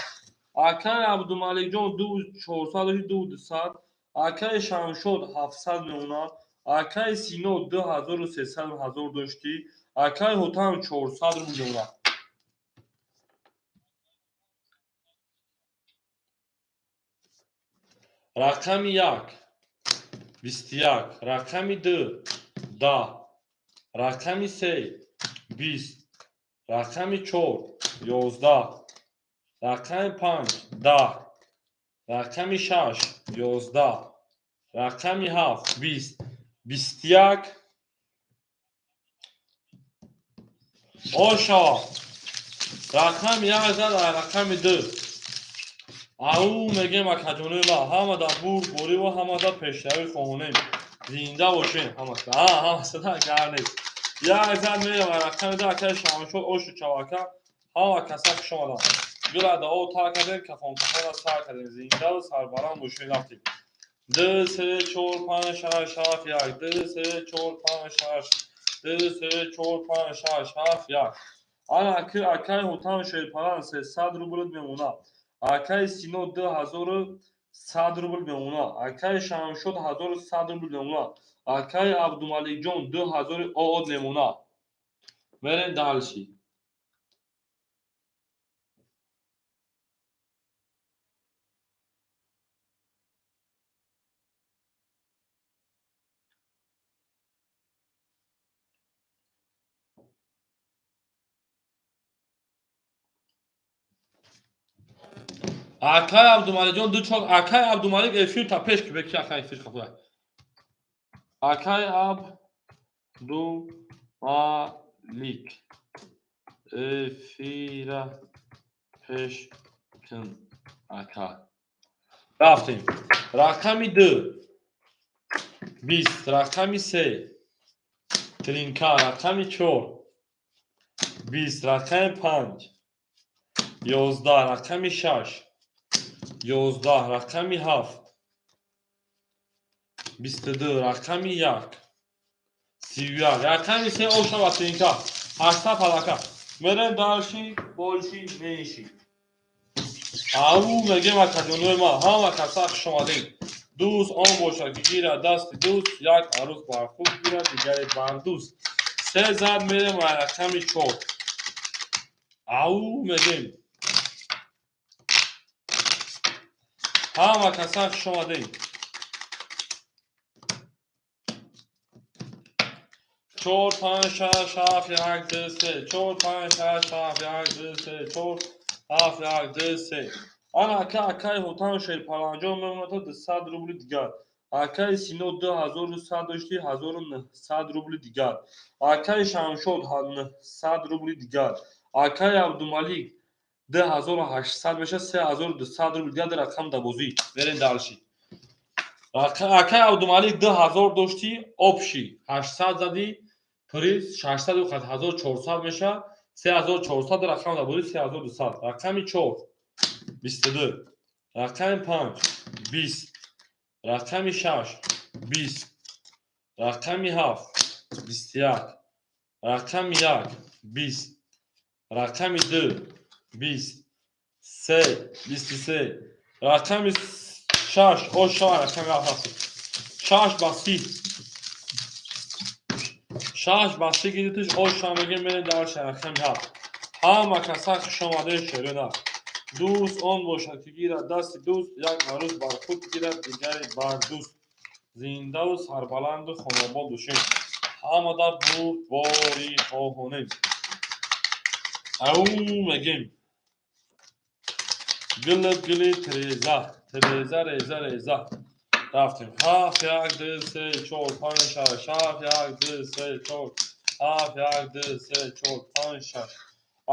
Акаи Абдумаликҷон 2400 дошти, 2200. Акаи Шамшод 700 мемонад. Акаи Сино 2300 ҳазор доштӣ. Акаи Ҳотам 400 рубл мемонад. Рақами 1 21, рақами 2 10, рақами 3 20, рақами 4 11, рақами 5 10, рақами 6 11, рақами 7 20, 21. Оша рақами 1 зад, рақами 2. Ау мегем, акаҷонои ма, ҳамада бурдбориву ҳамада пешравӣ хоҳонем. Зинда бошем ҳамаса. Ҳамасада гар нест. Як зад мерава рақами 2, акаи Шамшод. Ошу чавака, ҳама каса хуш омаданд. Гула дао тар кардем, кафонкафона сар кардем. Зиндаву сарбаланд бошем. Рафтем. 2, 3, 4, 5, 6, 7, 1, 2, 3, 4, 5, 6, 2, 3, 4, 5, 6, 7, 1. Ана акаи Ҳотам Шерпалан 300 рубл мемонад. Акаи Сино 2100 рубл мемонад. Акаи Шамшод 1100 рубл мемонад. Акаи Абдумаликҷон 2000 оод мемонад. Мерем дальше. Акаи Абдумаликҷон ду чор. Акаи Абдумалик, эфир та пеш ки беки, акаи эфир қапуда. Акаи Абдумалик, эфира пеш кун, ака. Рафтем. Рақами 2 20, рақами 3 тринка, рақами 4 20, рақами 5 11, рақами 6 11, рақами 7 22, рақами 1 31, рақами 3. Оша ва тринка 800 палака. Мерем дальше, больше, меньше. Ау мегем, акаҷонои ма, ҳама каса хуш омадем. Дӯст он бошад, ки гирад дасти дӯст, як арӯз бар худ гирад, дигаре бар дӯст. Се зад мерем ва рақами 4. Ау мегем, ҳама каса хуш омадем. 4, 5, 6, 7, 1, 2, 3, 4, 5, 6, 7, 1, 2, 3, 4, 7, 1, 2, 3. Ана ака, акаи Ҳотам Шерпаланҷон мемонад 200 рубли дигар. Акаи Сино 2100 дошти, 1900 рубли дигар. Акаи Шамшод 900 рубли дигар. Акаи Абдумалик 2800 мешавад, 3200 рубли дигар. Рақам да бозӣ. Мерем дальше. Акаи Абдумалик, 2000 дошти, общий 800 задӣ, приз 600 1400 мешавад, 3400. Рақам да бозӣ 3200. Рақами 4 22, рақами 5 20, рақами 6 20, рақами 7 21, рақами 1 20, рақами 2 20, 3 23, рақами 6. Оша рақами 7, 6 ба 30, 6 ба 30 гирифтиш. Оша мегем, мерем дальше. Рақами 7. Ҳама каса хуш омадед, шерона. Дӯст он бошад, ки гирад дасти дӯст, як арӯз бар худ гирад, дигаре бар дӯст. Зиндаву сарбаланду хонобод бошем. Ҳамада бурдборӣ хоҳонем. Ау мегем, гили гили тиреза, тиреза, реза, реза. Рафтем. Ҳафт, як, ду, се, чор, панҷ, шаш. Ҳафт, як, ду, се, чор, ҳафт, як, ду, се, чор, панҷ, шаш.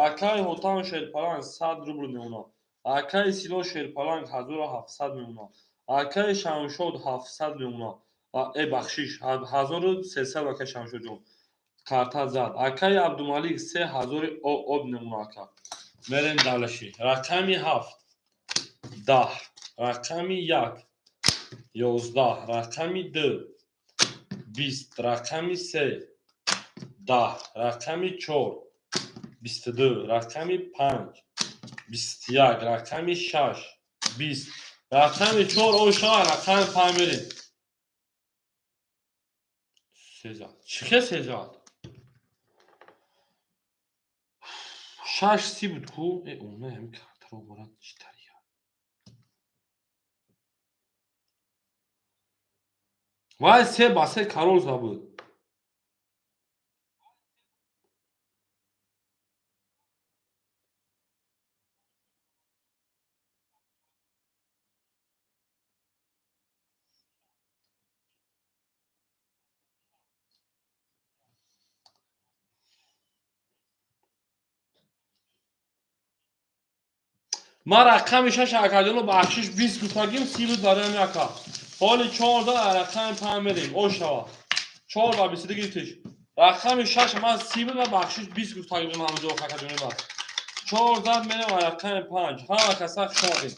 Акаи Ҳотам Шерпаланг 100 рубл мемонад. Акаи Сино Шерпаланг 1700 мемонад. Акаи Шамшод 700 мемонад. Э, бахшиш, 1300. Акаи Шамшодҷон карта зад. Акаи Абдумалик 3000 об мемонад, ака. Мерем дальше. Рақами 7 10, рақами 1 11, рақами 2. 20, рақами 3 10, рақами 4 22, рақами 5 21, рақами 6 20, рақами 4 оша, рақами 5 мерем. Сезад. Чӣ хел сезад? 6 30 буд ку? Э, она ҳами картаро борад чӣ тариqa? Вай се ба се корол забуд. Ман рақами 6 акаҷоно бахшиш 20 гуфтагим, 30 буд барои ҳами ака. Ҳоли 4 рақами 5 мерем. Ошава. 4 ба 22 гирифтиш. Рақами 6 ман 30 буд, ман бахшиш 20 гуфтагим ҳамҷо акаҷони ман. 4 зад мерем ва рақами 5. Ҳама каса хуш омадед.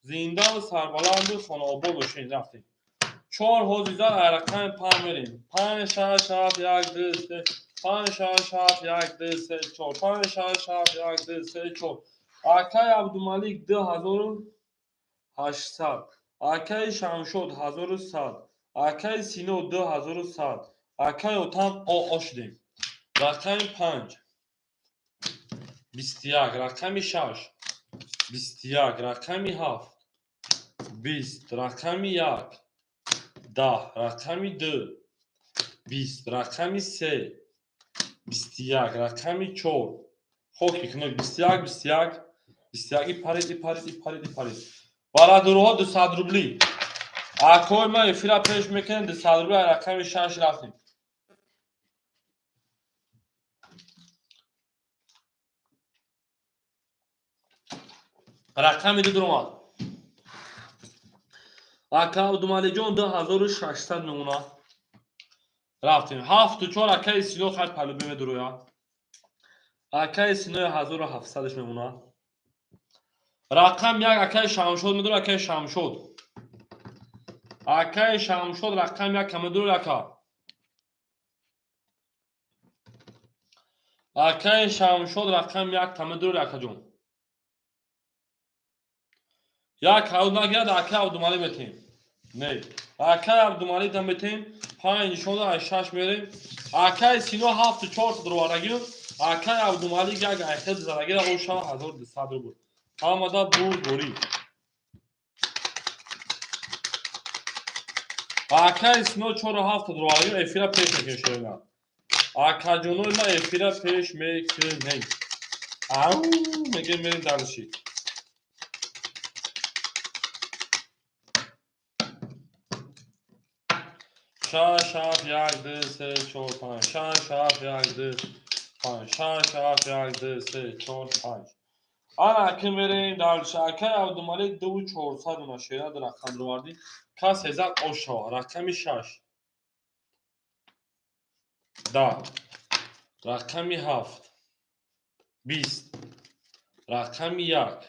Зиндаву сарбаланду хонаобод бошед. Рафтем. 4 ҳозир зад рақами 5 мерем. 5 6 7 1 2 3 5 6 7 1 2 3 4 5 6 7 1 2 3 4. Акай Абдумалик 2800, акай Шамшод 1100, акай Сино 2100, акай Отам о шудем. Рақами 5 21, рақами 6 21, рақами 7 20, рақами 1 10, рақами 2 20, рақами 3 21, рақами 4 хоки хунук 21 21 21 парид и парид и парид и парид. Бародарҳо 200 рубли. Акои ма эфира пеш мекунем 200 рубли рақами 6 рафтем. Рақами 2 дуромад. Ака Абдумалиҷон 2600 мемона. Рафтем. 7 4 акаи Сино хай палубе медуроя. Акаи Синои 1700 мемона. Рақам 1 акаи Шамшод медур, акаи Шамшод. Акаи Шамшод рақам 1 медур, ака. Акаи Шамшод рақам 1 медур, акаҷон. Як ҳавд нагирад, акаи Абдумалик метем. Не. Акаи Абдумалик да метем. 5 нишон 6 мерем. Акаи Сино 7 4 дуровардагӣ. Акаи Абдумалик як айхел задагира оша 1200 рубл. Ҳамада бурдборӣ. Акаи Сино 4 7 дуровардагӣ эфира пеш мекунем шерина. Акаҷонои ма эфира пеш мекунем. Ау, мегем мерем дарши. 6 7 1 2 3 4 5 6 7 1 2 5 6 7 1 2 3 4 5. Ана ки мерем дальше. Акаи Абдумалик 2400 уна шера рақам довардӣ. Касе зад ошава. Рақами 6 10, рақами 7 20, рақами 1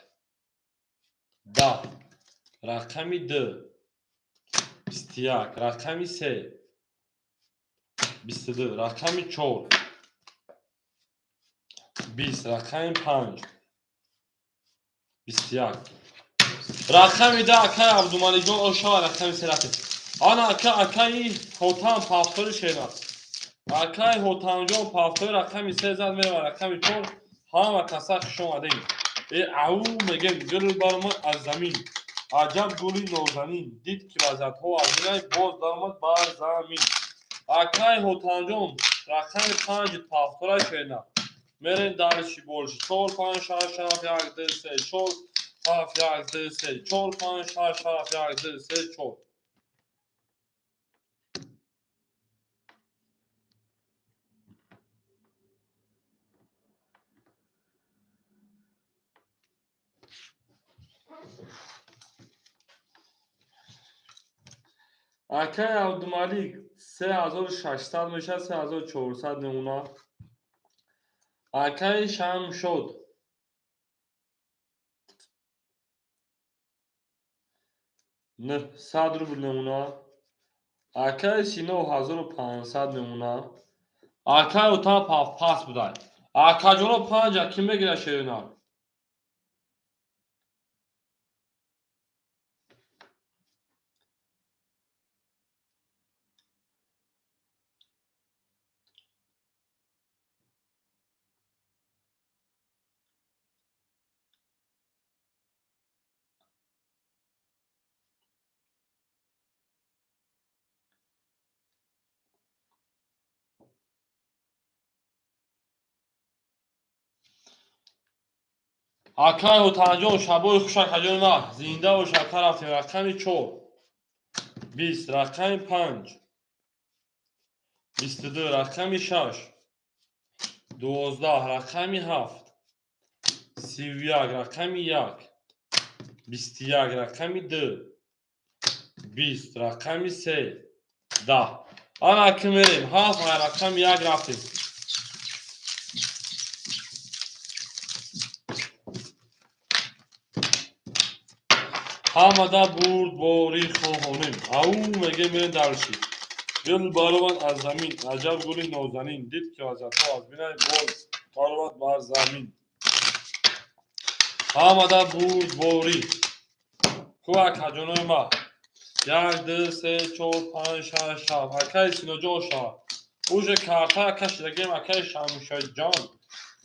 10, рақами 2 21, рақами 3 22, рақами 4 20, рақами 5 21, рақами 10 акаи Абдумаликҷон ошава, рақами 3 рафтем. Ана ака акаи Ҳотам пафтори шера. Акаи Ҳотамҷон пафтори рақами 3 зад мерава рақами 4. Ҳама каса хуш омадем. Э ау мегем гул баромад аз замин. Аҷаб гули нозанин. Дид ки вазиятҳо аз динай боз даромад бар замин. Акаи Ҳотамҷон рақами 5 пафтора шена. Мерем дарши больше. 4 5 6 7 1 2 3 4 7 1 2 3 4 5 6 7 1 2 3 4. Акаи Абдумалик 3600 мешавад, 3400 мемона. Акаи Шамшод 900 рубл мемона. Акаи Сино 1500 мемона. Акаи Отан пас будай. Акаҷоно панҷа кӣ мегирад шеринар? Акай Отанҷон, шабои хуш, акаҷони ман. Зинда бош, ака. Рафтем. Рақами 4 20, рақами 5 22, рақами 6 12, рақами 7 31, рақами 1 21, рақами 2 20, рақами 3 10. Ана ки мерем. 7 рақами 1 рафтем. Ҳамада бурдборӣ хоҳонем. Ау меге, мерем дарши. Гул баромад аз замин, аҷаб гули нозанин. Дид ки вазатҳо аз бинай, боз баромад бар замин. Ҳамада бурдборӣ. Ку акаҷонои ма? Як, ду, се, чор, панҷ, шаш, ҳафт. Акаи Синоҷон шава. Уже карта кашидагем, акаи Шамшаҷон.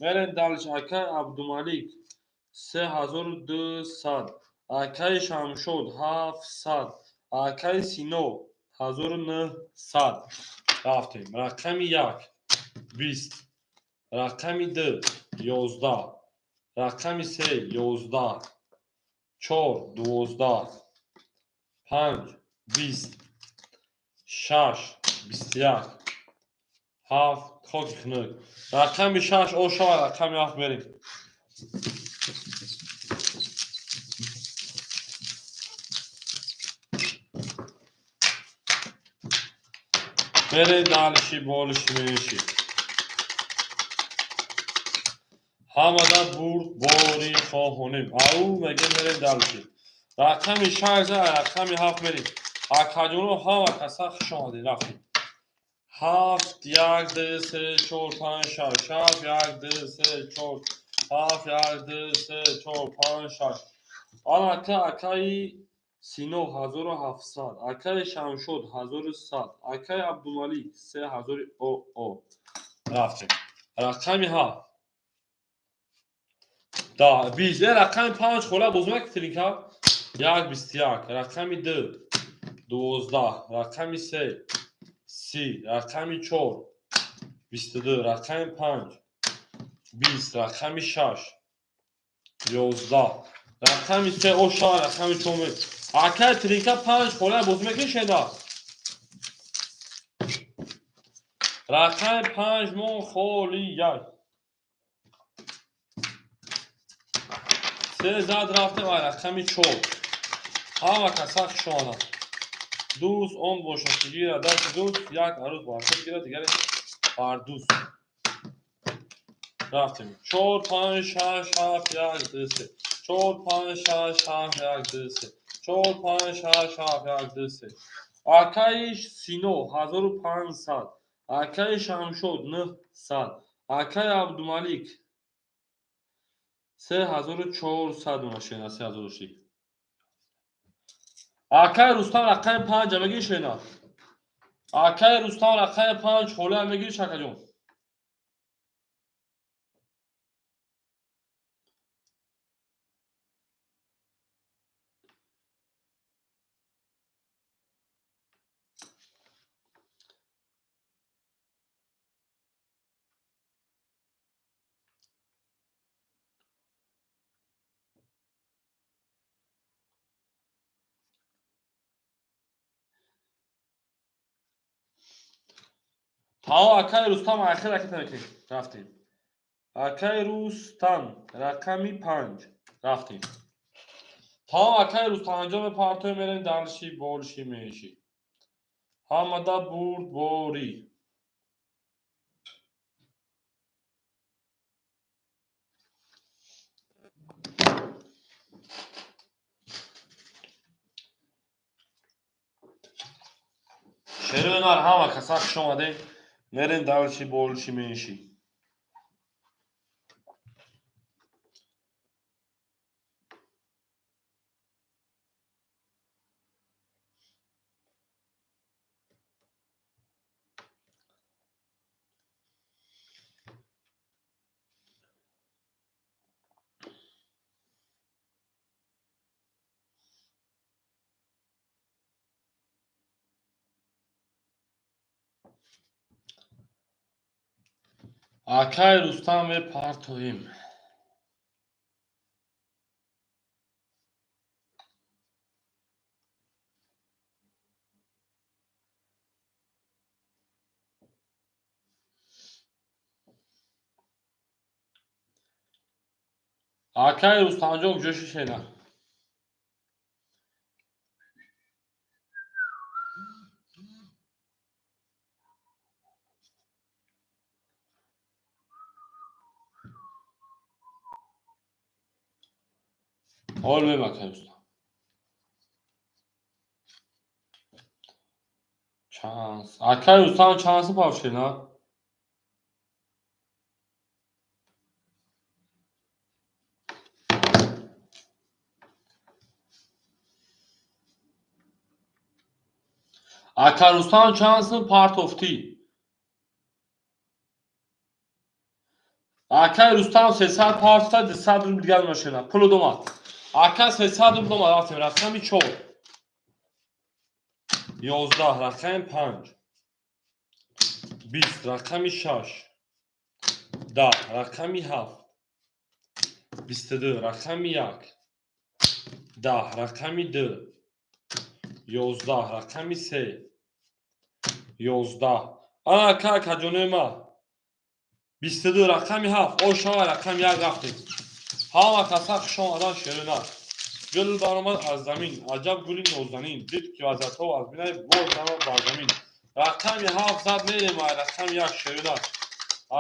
Мерем дальше. Акаи Абдумалик 3200. Акаи Шамшод 700. Акаи Сино 1900. Рафтем. Рақами 1 20. Рақами 2 11. Рақами 3 11. 4 12. 5 20. 6 21. 7 хоки хунук. Рақами 6 ошава, рақами 7 мерем. Мерем дальше, больше, меньше. Ҳамада бурдборӣ хоҳонем. Ау меге, мерем дальше. Рақами 6, рақами 7 мерем. Акаҷоно, ҳама каса хуш омадед. Рафтем. Ҳафт, як, ду, се, чор, панҷ, шаш. Ҳафт, як, ду, се, чор. Ҳафт, як, ду, се, чор, панҷ, шаш. Анака акаи Сино 1700. Акаи Шамшод 1100. Акаи Абдумалик 3000 оо. Рафтем. Рақами ҳафт. Да, 20. Рақами 5 хола боз мекунӣ? Як, 21. Рақами 2 12. Рақами 3 30. Рақами 4 22. Рақами 5 20. Рақами 6 11. Рақами 3 оша, рақами 4. Акаи Тринка 5 хола боз мекунӣ, шеда? Рақами 5 мо холи як. Се зад рафтем, ай рақами 4. Ҳама каса хуш омаданд. Дӯст он бошад, ки гирад дасти дӯст, як арӯз бар худ гирад, дигаре бар дӯст. Рафтем. Чор, панҷ, шаш, ҳафт, як, ду, се. Чор, панҷ, шаш, ҳафт, як, ду, се. Чор, панҷ, шаш, ҳафт, як, ду, се. Акаи Сино 1500. Акаи Шамшод 900. Акаи Абдумалик 3400 дона шена, 3000 ши. Акаи Рустам рақами 5 мегирӣ, шена? Акаи Рустам рақами 5 холия мегирӣ, шакаҷон? Тамом, акаи Рустам, ахир ракета мекунем. Рафтем. Акаи Рустам рақами 5. Рафтем. Тамом, акаи Рустамҷон, мепартоем, мерем дальше, больше, меньше. Ҳамада бурдборӣ. Шерои нар, ҳама каса хуш омадем. Мерем дальше, больше, меньше. Акай Рустам мепартоем. Акай Рустамҷон, куҷо шишена? Ҳол мем, акай Рустам. Чанс. Акай Рустам чанси павшена? Ака Рустам чанд партофтӣ? Акай Рустам 300 партофта, 200 рубл дигар мошина. Пулу домад. Ака 300 рубл омад, рафтем. Рақами 4. 11, рақами 5. 20, рақами 6. 10, рақами 7. 22, рақами 1. 10, рақами 2. 11, рақами 3. 11. Ана ака, акаҷонои ма. 22, рақами 7. Ошава, рақами 1 рафтем. Ҳама каса хуш омадан, шерина. Гул баромад аз замин, аҷаб гули нозанин. Дид ки вазиятҳо аз бинай боз намад бар замин. Рақами 7 зад, мерем ай рақами 1, шерина.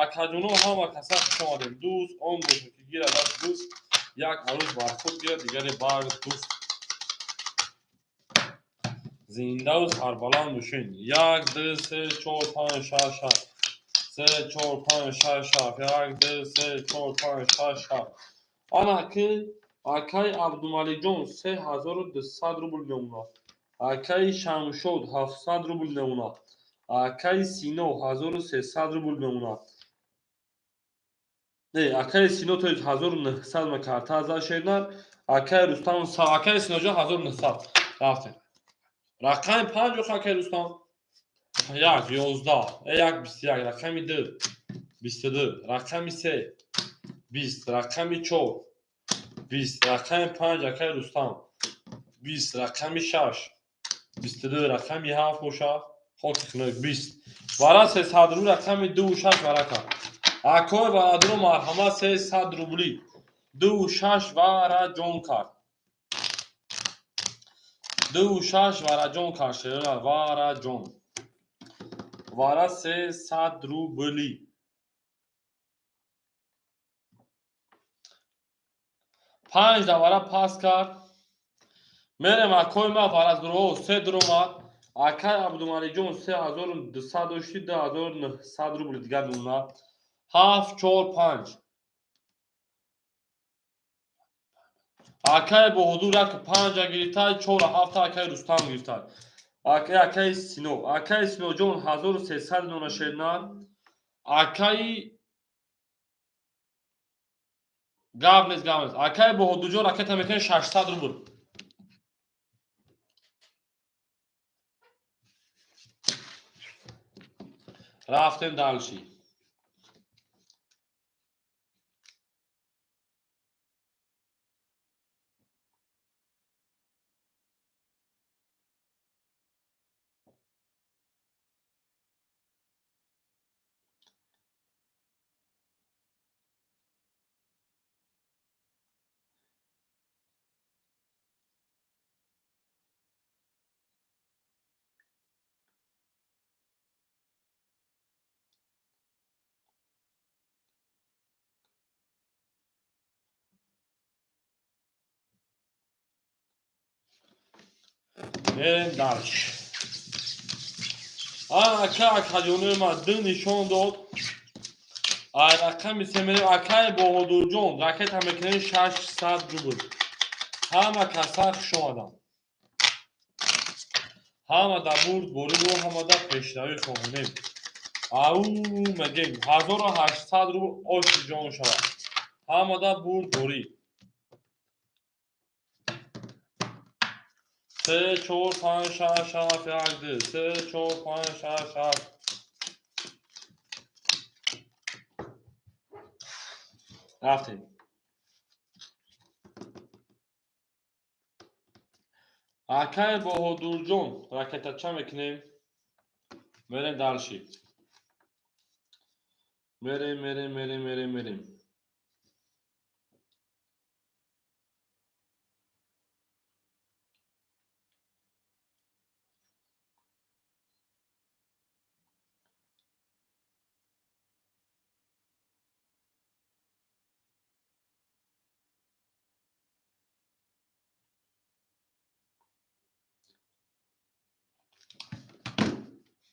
Акаҷоно, ҳама каса хуш омадем. Дӯст он бошад, ки гирад аз дӯст, як арӯз бар худ гирад, дигаре бар дӯст. Зиндаву сарбаланд бошед. Як, ду, се, чор, панҷ, шаш, ҳафт. Се, чор, панҷ, шаш, ҳафт. Як, ду, се, чор, панҷ, шаш, ҳафт. Ана ки акаи Абдумаликҷон 3200 рубл мемонад. Акаи Шамшод 700 рубл мемонад. Акаи Сино 1300 рубл мемонад. Не, акаи Сино то 1900 ма карта зад шеднар. Акаи Рустам, акаи Синоҷон 1900. Рафтем. Рақами 5 охи, акаи Рустам. Як, 11, як, 21, рақами 2, 22, рақами 3, 20, рақами 4, 20, рақами 5, акаи Рустам, 20, рақами 6, 22, рақами 7 боша, хоки хунук, 20. Вара 300 рубли, рақами 2 6 варака. Акои варадро, марҳамат, 300 рубли. 2 6 вара ҷон кард. 2 6 вараҷон кард, шерона, вараҷон. Вара 300 рубли. Панҷ давара пас кард. Мерем, акои ма, вараздуроҳо се дуромад. Акай Абдумаликҷон 3200 дошти, 2900 рубли дигар мемонад. Ҳафт, чор, панҷ. Акай Баҳодур як панҷа гирифтай, чора ҳафта акай Рустам гирифтай. Акай Сино. Акай Синоҷон 1300 мемона, шернар. Акаи гап нест, гап нест. Акай Баҳодурҷон ракета мекунад 600 рубл. Рафтем дальше. Мерем дальше. Ака, акаҷонои ман, ду нишон дод. Ай рақами се мерем. Акаи Баҳодурҷон, ракета мекунем 600 рубл. Ҳама каса хуш омаданд. Ҳама да бурд бориву ҳама да пешравӣ хоҳонем. Ау мегем 1800 рубл, оши ҷон шавад. Ҳама да бурд борӣ. Се, чор, панҷ, шаш, ҳафт, як, ду, се, чор, панҷ, шаш, ҳафт. Рафтем. Акаи Баҳодурҷон, ракетача мекунем. Мерем дальше. Мерем, мерем, мерем, мерем, мерем.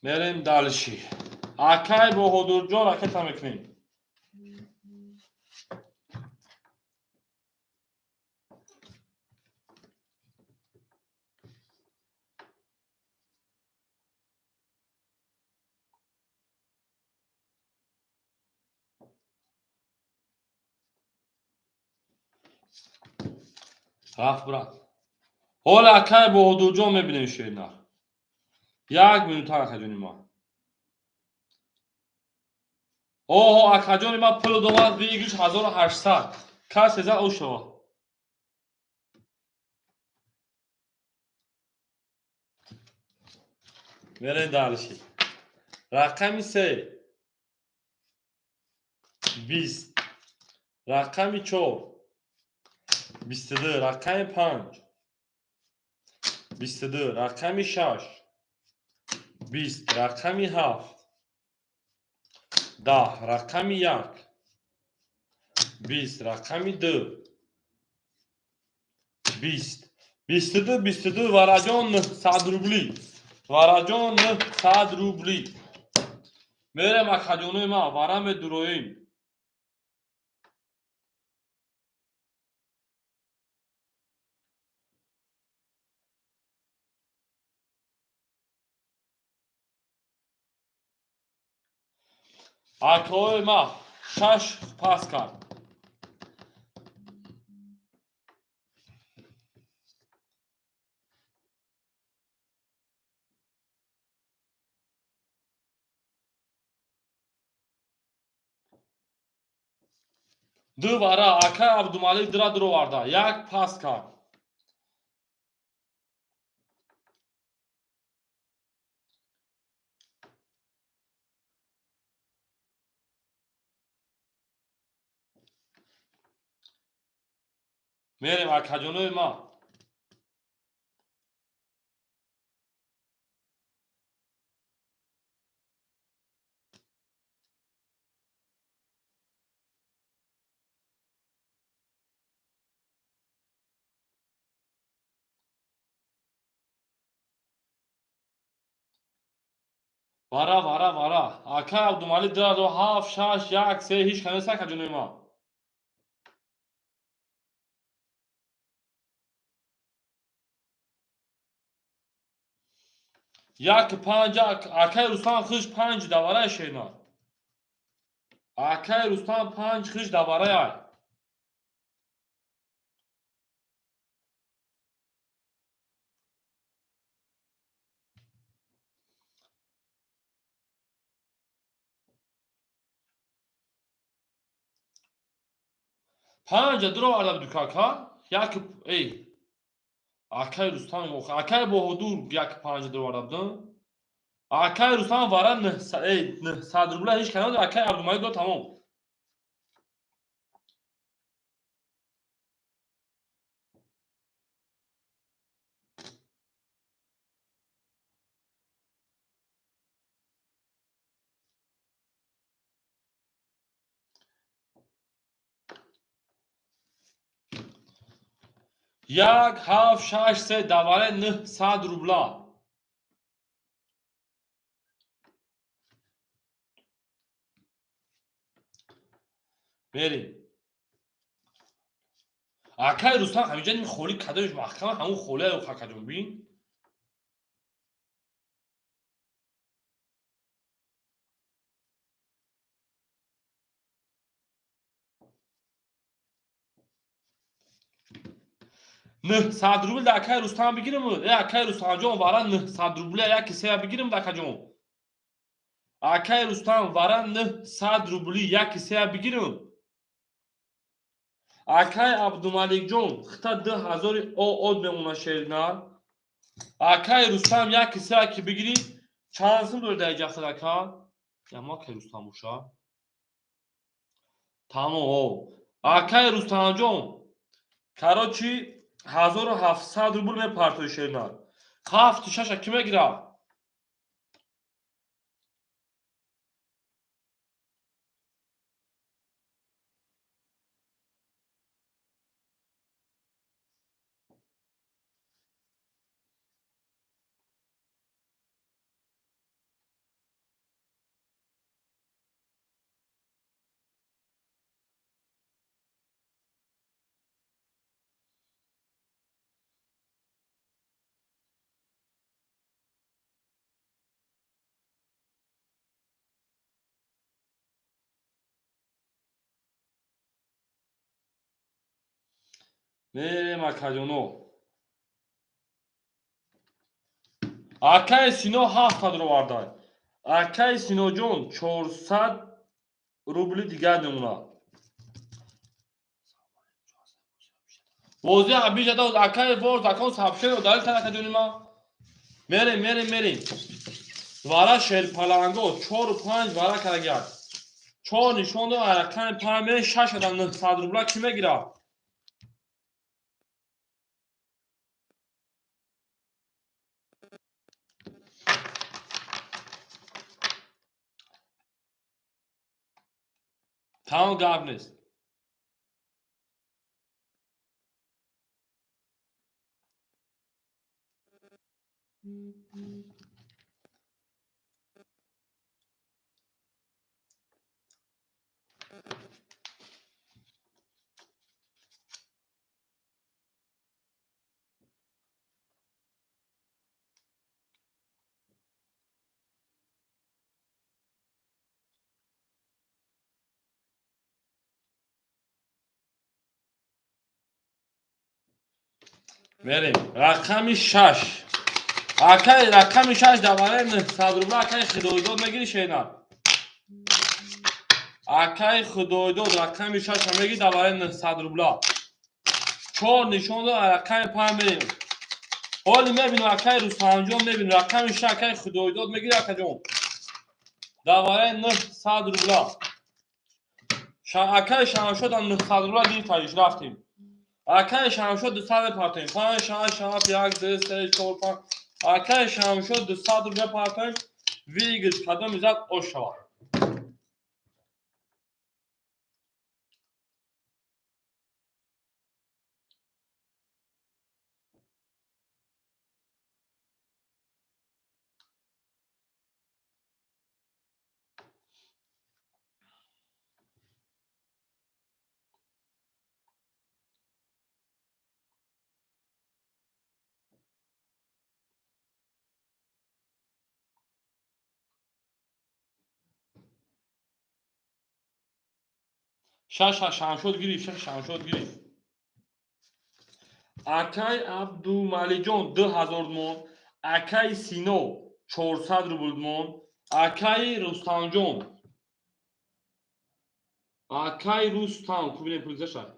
Мерем дальше. Акаи Баҳодурҷон, ракета мекунем. Рафт, брат. Ҳола акаи Баҳодурҷон мебинем шернар. Як минута, акаҷони ман. Оҳо, акаҷони ман, пулу довард, выигрыш 1800. Касе зад, о шава. Мерем дальше. Рақами се 20, рақами чор 22, рақами панҷ 22, рақами шаш 20, рақами ҳафт 10, рақами як 20, рақами ду 20, 22, 22. Вараҷон, 900 рубли. Вараҷон, 900 рубли. Мерем, акаҷонои ман, вара медуроем. Акаҳои ман, шаш пас кард. Ду вара акай Абдумалик дира дуроварда, як пас кард. Мерем, акаҷонои ман. Вара, вара, вара. Акай Абдумалик дира, ҳафт, шаш, як, се, ҳеҷ кас нест, акаҷонои ман. Як, панҷ, акай Рустам хиш панҷ даварай шена. Акай Рустам панҷ хиш даварай ай. Панҷа дуроварда буду кака? Як, эй. Акай Рустам, акай Баҳодур як панҷа дуроварда будам. Акай Рустам вара 900 рубла ҳеҷ кас надод, акай Абдумалик дод, тамом. Як, ҳафт, шаш, се, даваре 900 рубла. Мерем. Акай Рустам ҳаминҷа ними холи кадомиш маҳкама, ҳамун холия акаҷон бин. Нӯҳсад рубл да акай Рустам бигирам. Э, акай Рустамҷон, вара 900 рубля як кисея бигирам да акаҷон. Акай Рустам, вара 900 рубли як кисея бигирам. Акай Абдумаликҷон, хита 2000 оод мемона шеринар. Акай Рустам як кисея ки бигирӣ, чанд сум дори дар иҷа ака? Яма акай Рустам боша. Тамом, о. Акай Рустамҷон, короче, 1700 рубл мепартои шеринар. Ҳафту шаша кӣ мегирад? Мерем, акаҷоно. Акаи Сино 700 овардай. Акаи Синоҷон, 400 рубли дигар мемонад. Бозӣ ҳабижада акаи бор закон сабшеро далил тан акаҷони ман. Мерем, мерем, мерем. Вара шерпаланго чору панҷ вара карагак. Чор нишон дод, рақами панҷ мерем, шаш адам 900 рубла кӣ мегирад? Тамом, гап нест. Мерем. Рақами шаш. Акай рақами шаш дар барои 900 рубла акай Худойдод мегири шеринар. Акай Худойдод рақами шаша мегири дар барои 900 рубла. Чор нишон дод, рақами панҷ мерем. Ҳоли мебинем акай Рустамҷон, мебинем рақами шаш акай Худойдод мегири акаҷон. Дар барои 900 рубла. Акай Шамшодам 900 рубла гирифтагиш рафтем. Акай Шамшод 200 мепартоем. Панҷ, шаш, ҳафт, як, ду, се, чор, панҷ. Акай Шамшод 200 рубля партоем. Выигрыш кадоми зад ош шавад. Шаш Шамшод гирифт, шаш Шамшод гирифт. Акай Абдумалиҷон 2000 мон, акай Сино 400 рубл мон, акай Рустамҷон, акай Рустам, кубинем пул гузашта.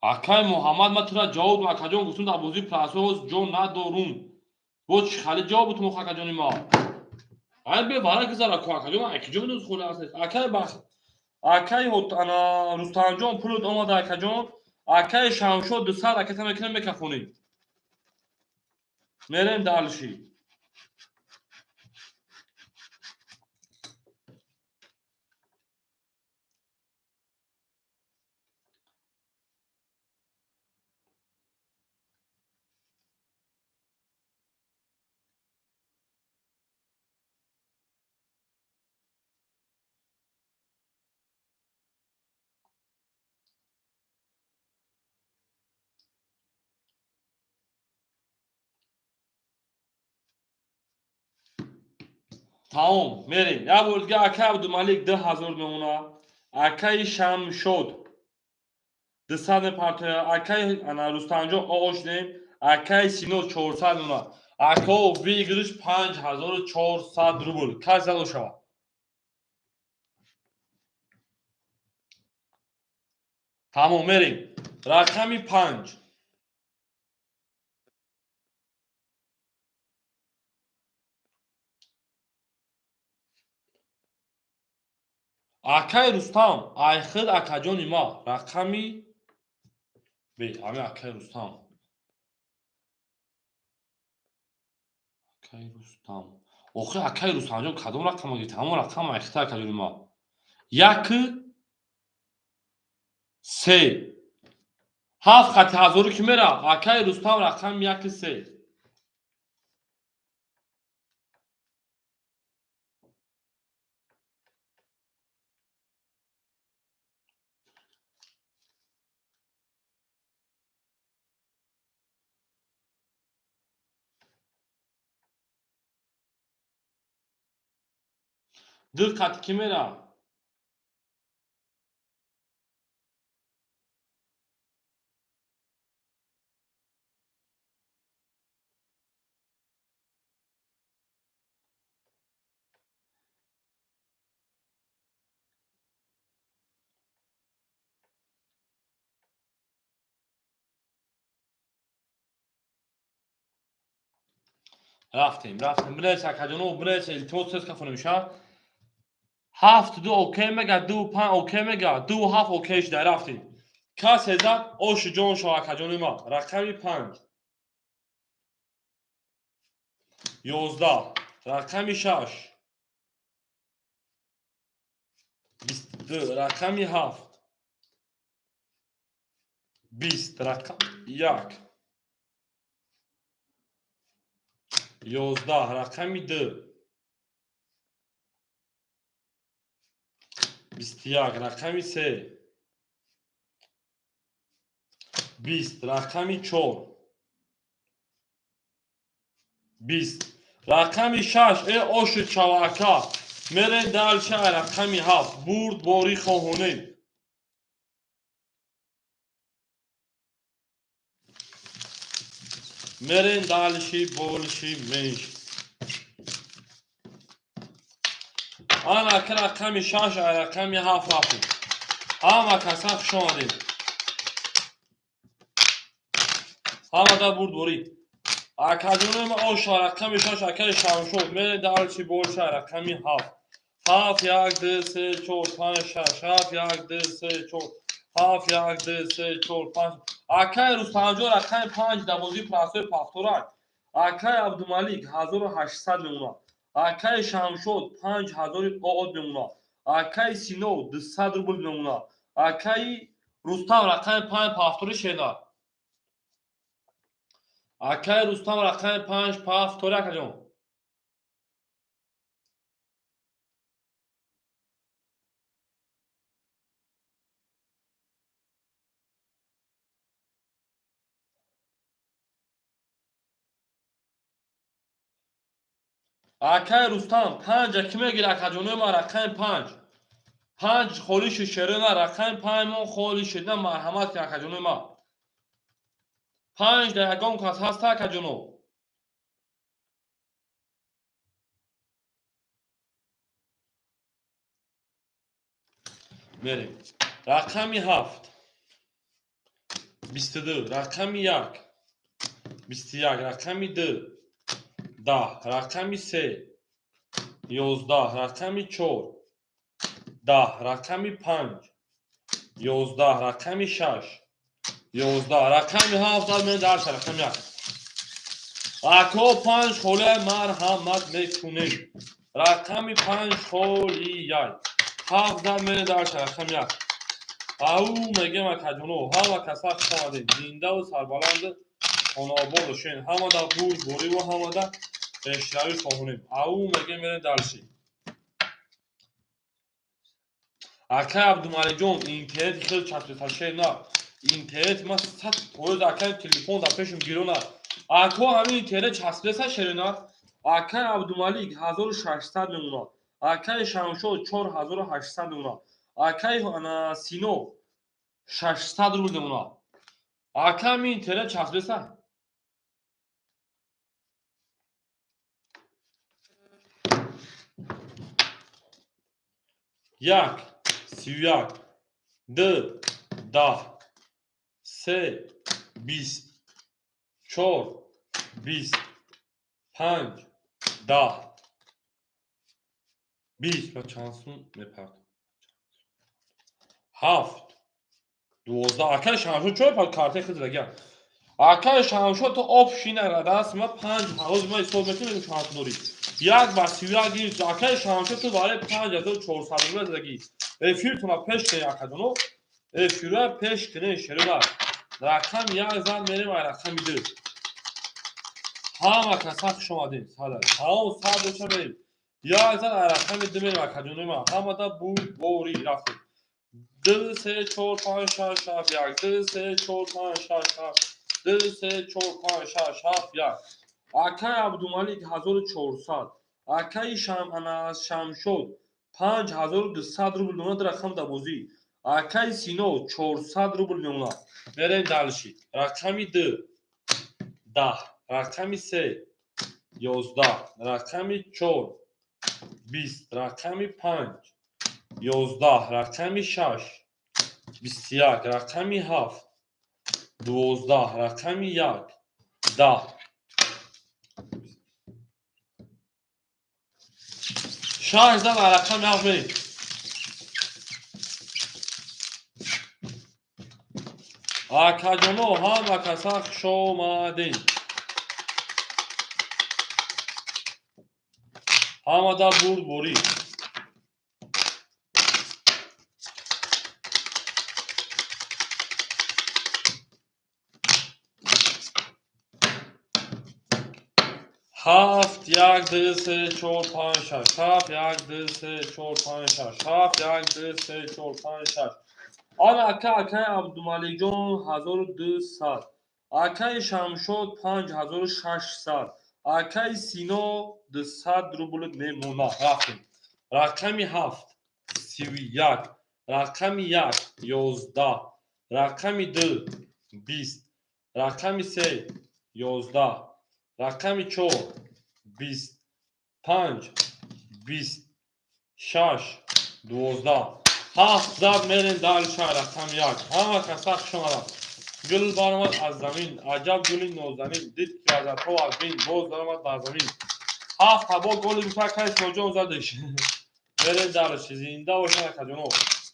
Акай Муҳаммад, ман тура ҷавоб додам, акаҷон, гуфтум дар бозии прасоз ҷо надорум. Боз чӣ хали ҷавоб бутум акаҷони ма? Ай бе вара гузара ку акаҷон, ман акиҷо медонам холи аст. Акай бахт, акай ана Рустамҷон пулот омада акаҷон, акай Шамшод 200 ракета мекунем мекафонем. Мерем дальше. Тамом, мерем. Як бор дига: акай Абдумалик 2000 мемона, акаи Шамшод 200 мепартоя, акаи ана Рустамҷон оошдем, акаи Сино 400 мемона. Ако, выигрыш 5400 рубл. Кас зало шавад. Тамом, мерем. Рақами 5. Акаи Рустам, айхир акаҷони ма, рақами бе ҳами акаи Рустам. Акаи Рустам. Охир акаи Рустамҷон кадом рақама гирифт? Ҳамон рақам айхир акаҷони ма. Як се ҳафт хати ҳазору ки мера, акаи Рустам, рақами як се. Ду қати ки мера? Рафтем, рафтем. Бинес, акаҷоно, бинес, илтимос, тез кафонем ша. Ҳафт ду окей мега, ду панҷ окей мега, ду ҳафт окей шуда, рафтем. Касе зад, оши ҷон шо, акаҷони ма. Рақами 5. 11. Рақами 6. 22. Рақами 7. 20. Рақам 1. 11. Рақами 2. 21. Рақами 3. 20. Рақами 4. 20. Рақами 6. Э, оши чава, ака. Мерем дальше, рақами 7. Бурд борӣ хоҳонем. Мерем дальше, больше, меньше. Ана ака, рақами 6, рақами 7 рафтем. Ҳама каса хуш омадед. Ҳамада бурдборӣ. Акаҷонои ма, оша, рақами 6, акаи Шамшод. Мерем дальше, больше, рақами 7. 7, 1, 2, 3, 4, 5, 6, 7, 1, 2, 3, 4, 7, 1, 2, 3, 4, 5. Акаи Рустамҷон, рақами 5 дар бозии простой повторак. Акаи Абдумалик 1800 мемонад. Акаи Шамшод 5000 оод мемонад. Акаи Сино 200 рубл мемонад. Акаи Рустам, рақами 5, повтори шена. Акаи Рустам, рақами 5, повтори, акаҷон. Акаи Рустам, панҷа кӣ мегирад, акаҷонои ман, рақами 5? 5 холӣ шуд, шерона, рақами 5 мон холӣ шуд. На, марҳамат кун, акаҷонои ман. 5 дар ягон кас ҳаста, акаҷоно? Мерем. Рақами 7. 22. Рақами 1. 21. Рақами 2. 10. Рақами 3. 11. Рақами 4. 10. Рақами 5. 11. Рақами 6. 11. Рақами 7 зад мен дар рақами 1. Ако, 5 холия, марҳамат мекунем. Рақами 5 холияй. 7 зад мен дар рақами 1. Ау мегем, акаҷоно, ҳама каса хуш омадед. Зиндаву сарбаланду хонаобод бошед. Ҳамада бурдбориву ҳамада пешравӣ хоҳонем. Ау мегем, мерем дальше. Акай Абдумаликҷон, интернети хеле часпида на. Интернет ма 100%, акай, телефон дар пешум гирона. Ако, ҳамин интернет часпидаста, шерина. Акай Абдумалик 1600 мемонад. Акай Шамшод 4800 мемонад. Акай Сино 600 рубл мемонад. Ака, ми интернет часпеса. Як, 31, ду, 10, се, 20, чор, 20, панҷ, 10, 20. Ва чанд сум мепард? Ҳафт, 12. Акай Шамшод чой пар картаи хизрага. Акай Шамшод, то об шинара даст ма 5000 ма ҳисоб мекунем, чанд дорӣ. Як ба 31 гирифт. Акай Шамшод, ту барои 5400 рубла задагӣ. Эфиртона пеш кунед, акаҷоно, эфира пеш кунед, шеруда. Рақами як зан мерем, ай рақами ду. Ҳама каса хуш омадем. Салом, сар боша, мерем. Як зан ай рақами ду мерем, акаҷонои ман. Ҳамада бурдборӣ, рафтем. Ду, се, чор, панҷ, шаш, ҳафт, як. Ду, се, чор, панҷ, шаш, ҳафт. Ду, се, чор, панҷ, шаш, ҳафт, як. Акай Абдумалик 1400. Акаи Шамшод 5200 рубл мемонад, рақам дар бозӣ. Акаи Сино 400 рубл мемонад. Мерем дальше. Рақами ду, 10, рақами се, 11, рақами чор, 20, рақами панҷ, 11, рақами шаш, 21, рақами ҳафт, 12, рақами як, 10. Шаш зан, рақами ҳафт мерем. Акаҷоно, ҳама каса хушомадед. Ҳамада бурдборӣ. Ҳафт, як, ду, се, чор, панҷ, шаш. Ҳафт, як, ду, се, чор, панҷ, шаш. Ҳафт, як, ду, се, чор, панҷ, шаш. Ана ака, акаи Абдумаликҷон 1200, акаи Шамшод 5600, акаи Сино 200 рубл мемонад. Рафтем. Рақами ҳафт, 31, рақами як, 11, рақами ду, 20, рақами се, 11, рақами чор, 20, панҷ, 20, шаш, 12. Ҳафт зад, мерем дальше, рақами як. Ҳама каса хуш омаданд. Гул баромад аз замин, аҷаб гули нозанин, дид ки лаззатҳо аз бин, боз даромад бар замин. Ҳафт ҳабо голи гуфта, кай Синоҷон задеш. Мерем дальше. Зинда бошанд, акаҷоно.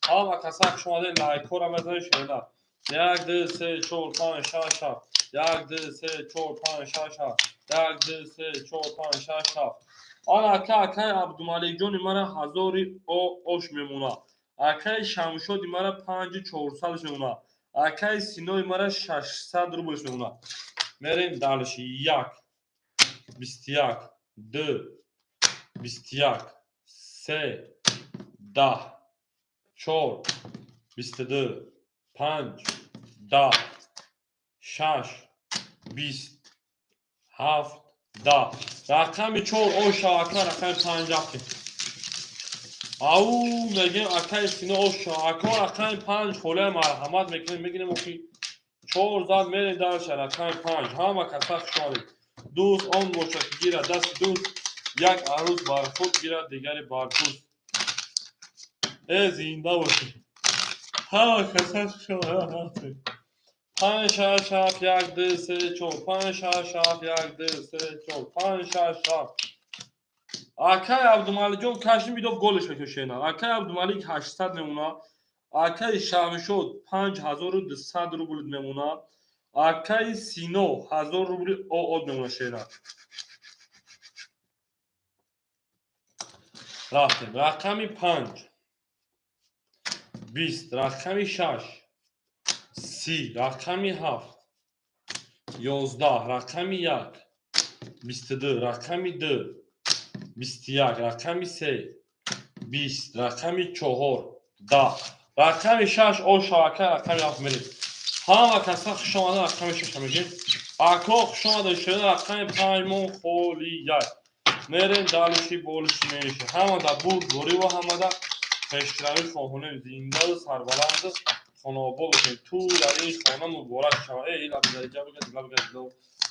Ҳама каса хуш омадед, лайкҳоро мезанед, шунеда. Як, ду, се, чор, панҷ, шаш, ҳафт. Як, ду, се, чор, панҷ, шаш, ҳафт. Як, ду, се, чор, панҷ, шаш, ҳафт. Ана ака, акаи Абдумаликҷони мара ҳазори ош мемонад. Акаи Шамшоди мара панҷу чорсадш мемонад. Акаи Синои мара 600 рублш мемонад. Мерем дальше. Як, 21, ду, 21, се, 10, чор, 22, панҷ, 10, шаш, 20, ҳафт, 10. Рақами чор оша, ака, рақами панҷ рафтем. Ау, мегем, акаи Сино оша. Ака, рақами панҷ холия, марҳамат мекунем, мегирем. Охи чор зад, мерем дальше, рақами панҷ. Ҳама каса хуш омадед. Дӯст он бошад, ки гирад дасти дӯст, як арӯз бар худ гирад, дигаре бар дӯст. Э, зинда бошед. Ҳама каса хуш омадед. Панҷ, шаш, ҳафт, як, ду, се, чор. Панҷ, шаш, ҳафт, як, ду, се, чор, панҷ, шаш, ҳафт. Акаи Абдумаликҷон кашни бидоб голиш мекушена. Акаи Абдумалик 800 мемонад. Акаи Шамшод 5200 рубл мемонад. Акаи Сино 1000 рубли оод мемонад, шена. Рафтем. Рақами панҷ, 20, рақами шаш, 30, рақами ҳафт, 11, рақами як, 22, рақами ду, 21, рақами се, 20, рақами чор, 10. Рақами шаш оша, ака, рақами ҳафт мерем. Ҳама каса хуш омада, рақами шаша мегем. Ако, хуш омада, шуда. Рақами панҷ мон холияй. Мерем дальше, больше, меньше. Ҳамада бурдборӣ ва ҳамада пешравӣ хоҳонем. Зиндаву сарбаланду хонаобод бошем. Ту дар ин хона муборак шава. Э, ила бигариҷа бигар, ила бигар.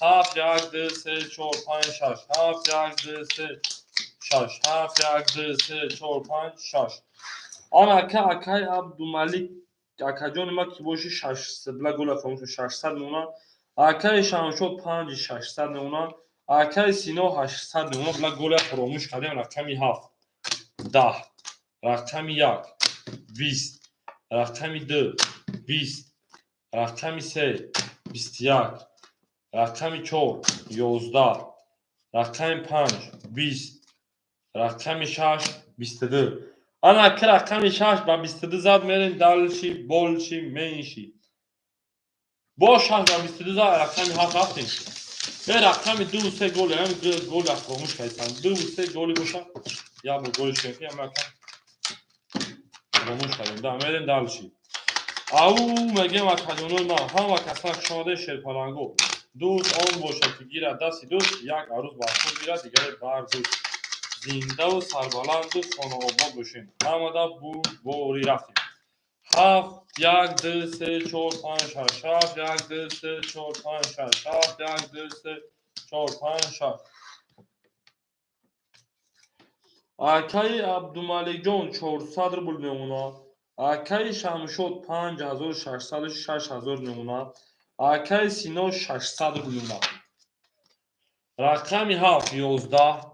Ҳафт, як, ду, се, чор, панҷ, шаш. Ҳафт, як, ду, се, шаш. Ҳафт, як, ду, се, чор, панҷ, шаш. Ана ака, акай Абдумалик, акаҷони ма ки боши, шашсад била гола фаромӯш, 600 мемона. Акаи Шамшод панҷи 600 мемона. Акаи Сино 800 мемона. Била гола фаромӯш кардем. Рақами ҳафт 10, рақами як 20, рақами ду 20, рақами се 21, рақами чор 11, рақами панҷ 20, рақами шаш 22. Ана ки рақами шаш ба 22 зад, мерем дальше, больше, меньше. Бо шаш ба 22 зад, рақами ҳафт рафтем. Е, рақами ду, се голи, ҳам голи фаромӯш кардем. Ду, се голи боша, як бор голи шем, ки ҳама фаромӯш кардем. Да, мерем дальше. Ау мегем, акаҷонои ман, ҳама каса хуш шерпаланго. Дӯст он бошад, ки гирад дасти дӯст, як арӯз бар худ гирад, дигаре бар дӯст. Зиндаву сарбаланду хонаобод бошем. Ҳамада бурдборӣ, рафтем. Ҳафт, як, ду, се, чор, панҷ, шаш. Ҳафт, як, ду, се, чор, панҷ, шаш. Ҳафт, як, ду, се, чор, панҷ, шаш. Акаи Абдумаликҷон 400 рубл мемонад. Акаи Шамшод 5600, 6000 мемонад. Акаи Сино 600 рубл мемонад. Рақами ҳафт 11,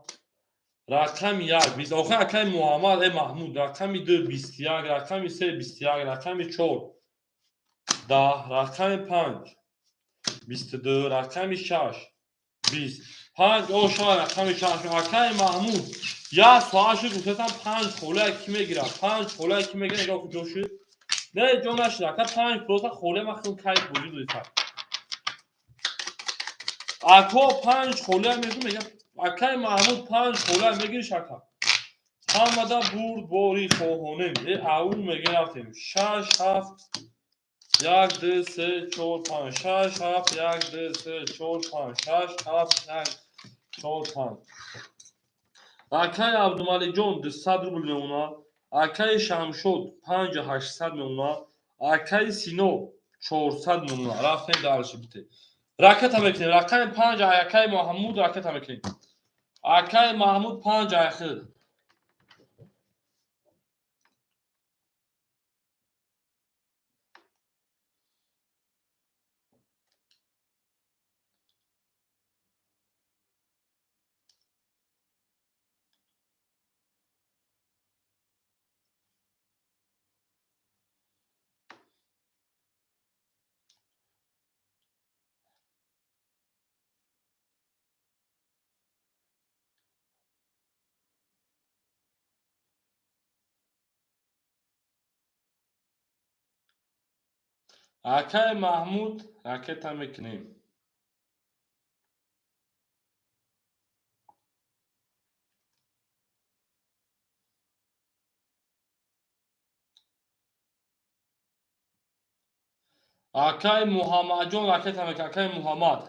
рақами як бист. Охир акаи Муҳаммад, э, Маҳмуд, рақами ду 21, рақами се 21, рақами чор 10, рақами панҷ 22, рақами шаш 25. О, шояд рақами шаш. Акаи Маҳмуд, як соат шуд, гуфтасам, панҷ холия ки мегирад, панҷ холия ки мегирад. Нигоҳ, ҷо шуд, не, ҷо нашуд. Ака, панҷ просто холия, ман хел кайф бозӣ додиса. Ако, панҷ холия мегӯ, мега акаи Маҳмуд, панҷ холия мегириш, ака. Ҳамада бурдборӣ хоҳонем. Э, ау мега, рафтем. Шаш, ҳафт, як, ду, се, чор, панҷ, шаш, ҳафт, як, ду, се, чор, панҷ, шаш, ҳафт, як, чор, панҷ. Акаи Абдумаликҷон 200 рубл мемонад. Акаи Шамшод панҷу 800 мемонад. Акаи Сино 400 мемонад. Рафтем дальше, бите ракета мекунем. Рақами панҷ, акаи Маҳмуд, ракета мекунем. Акаи Маҳмуд, панҷ айхир. Акаи Маҳмуд, ракета мекунем. Акаи Муҳаммадҷон, ракета мекунем. Акаи Муҳаммад.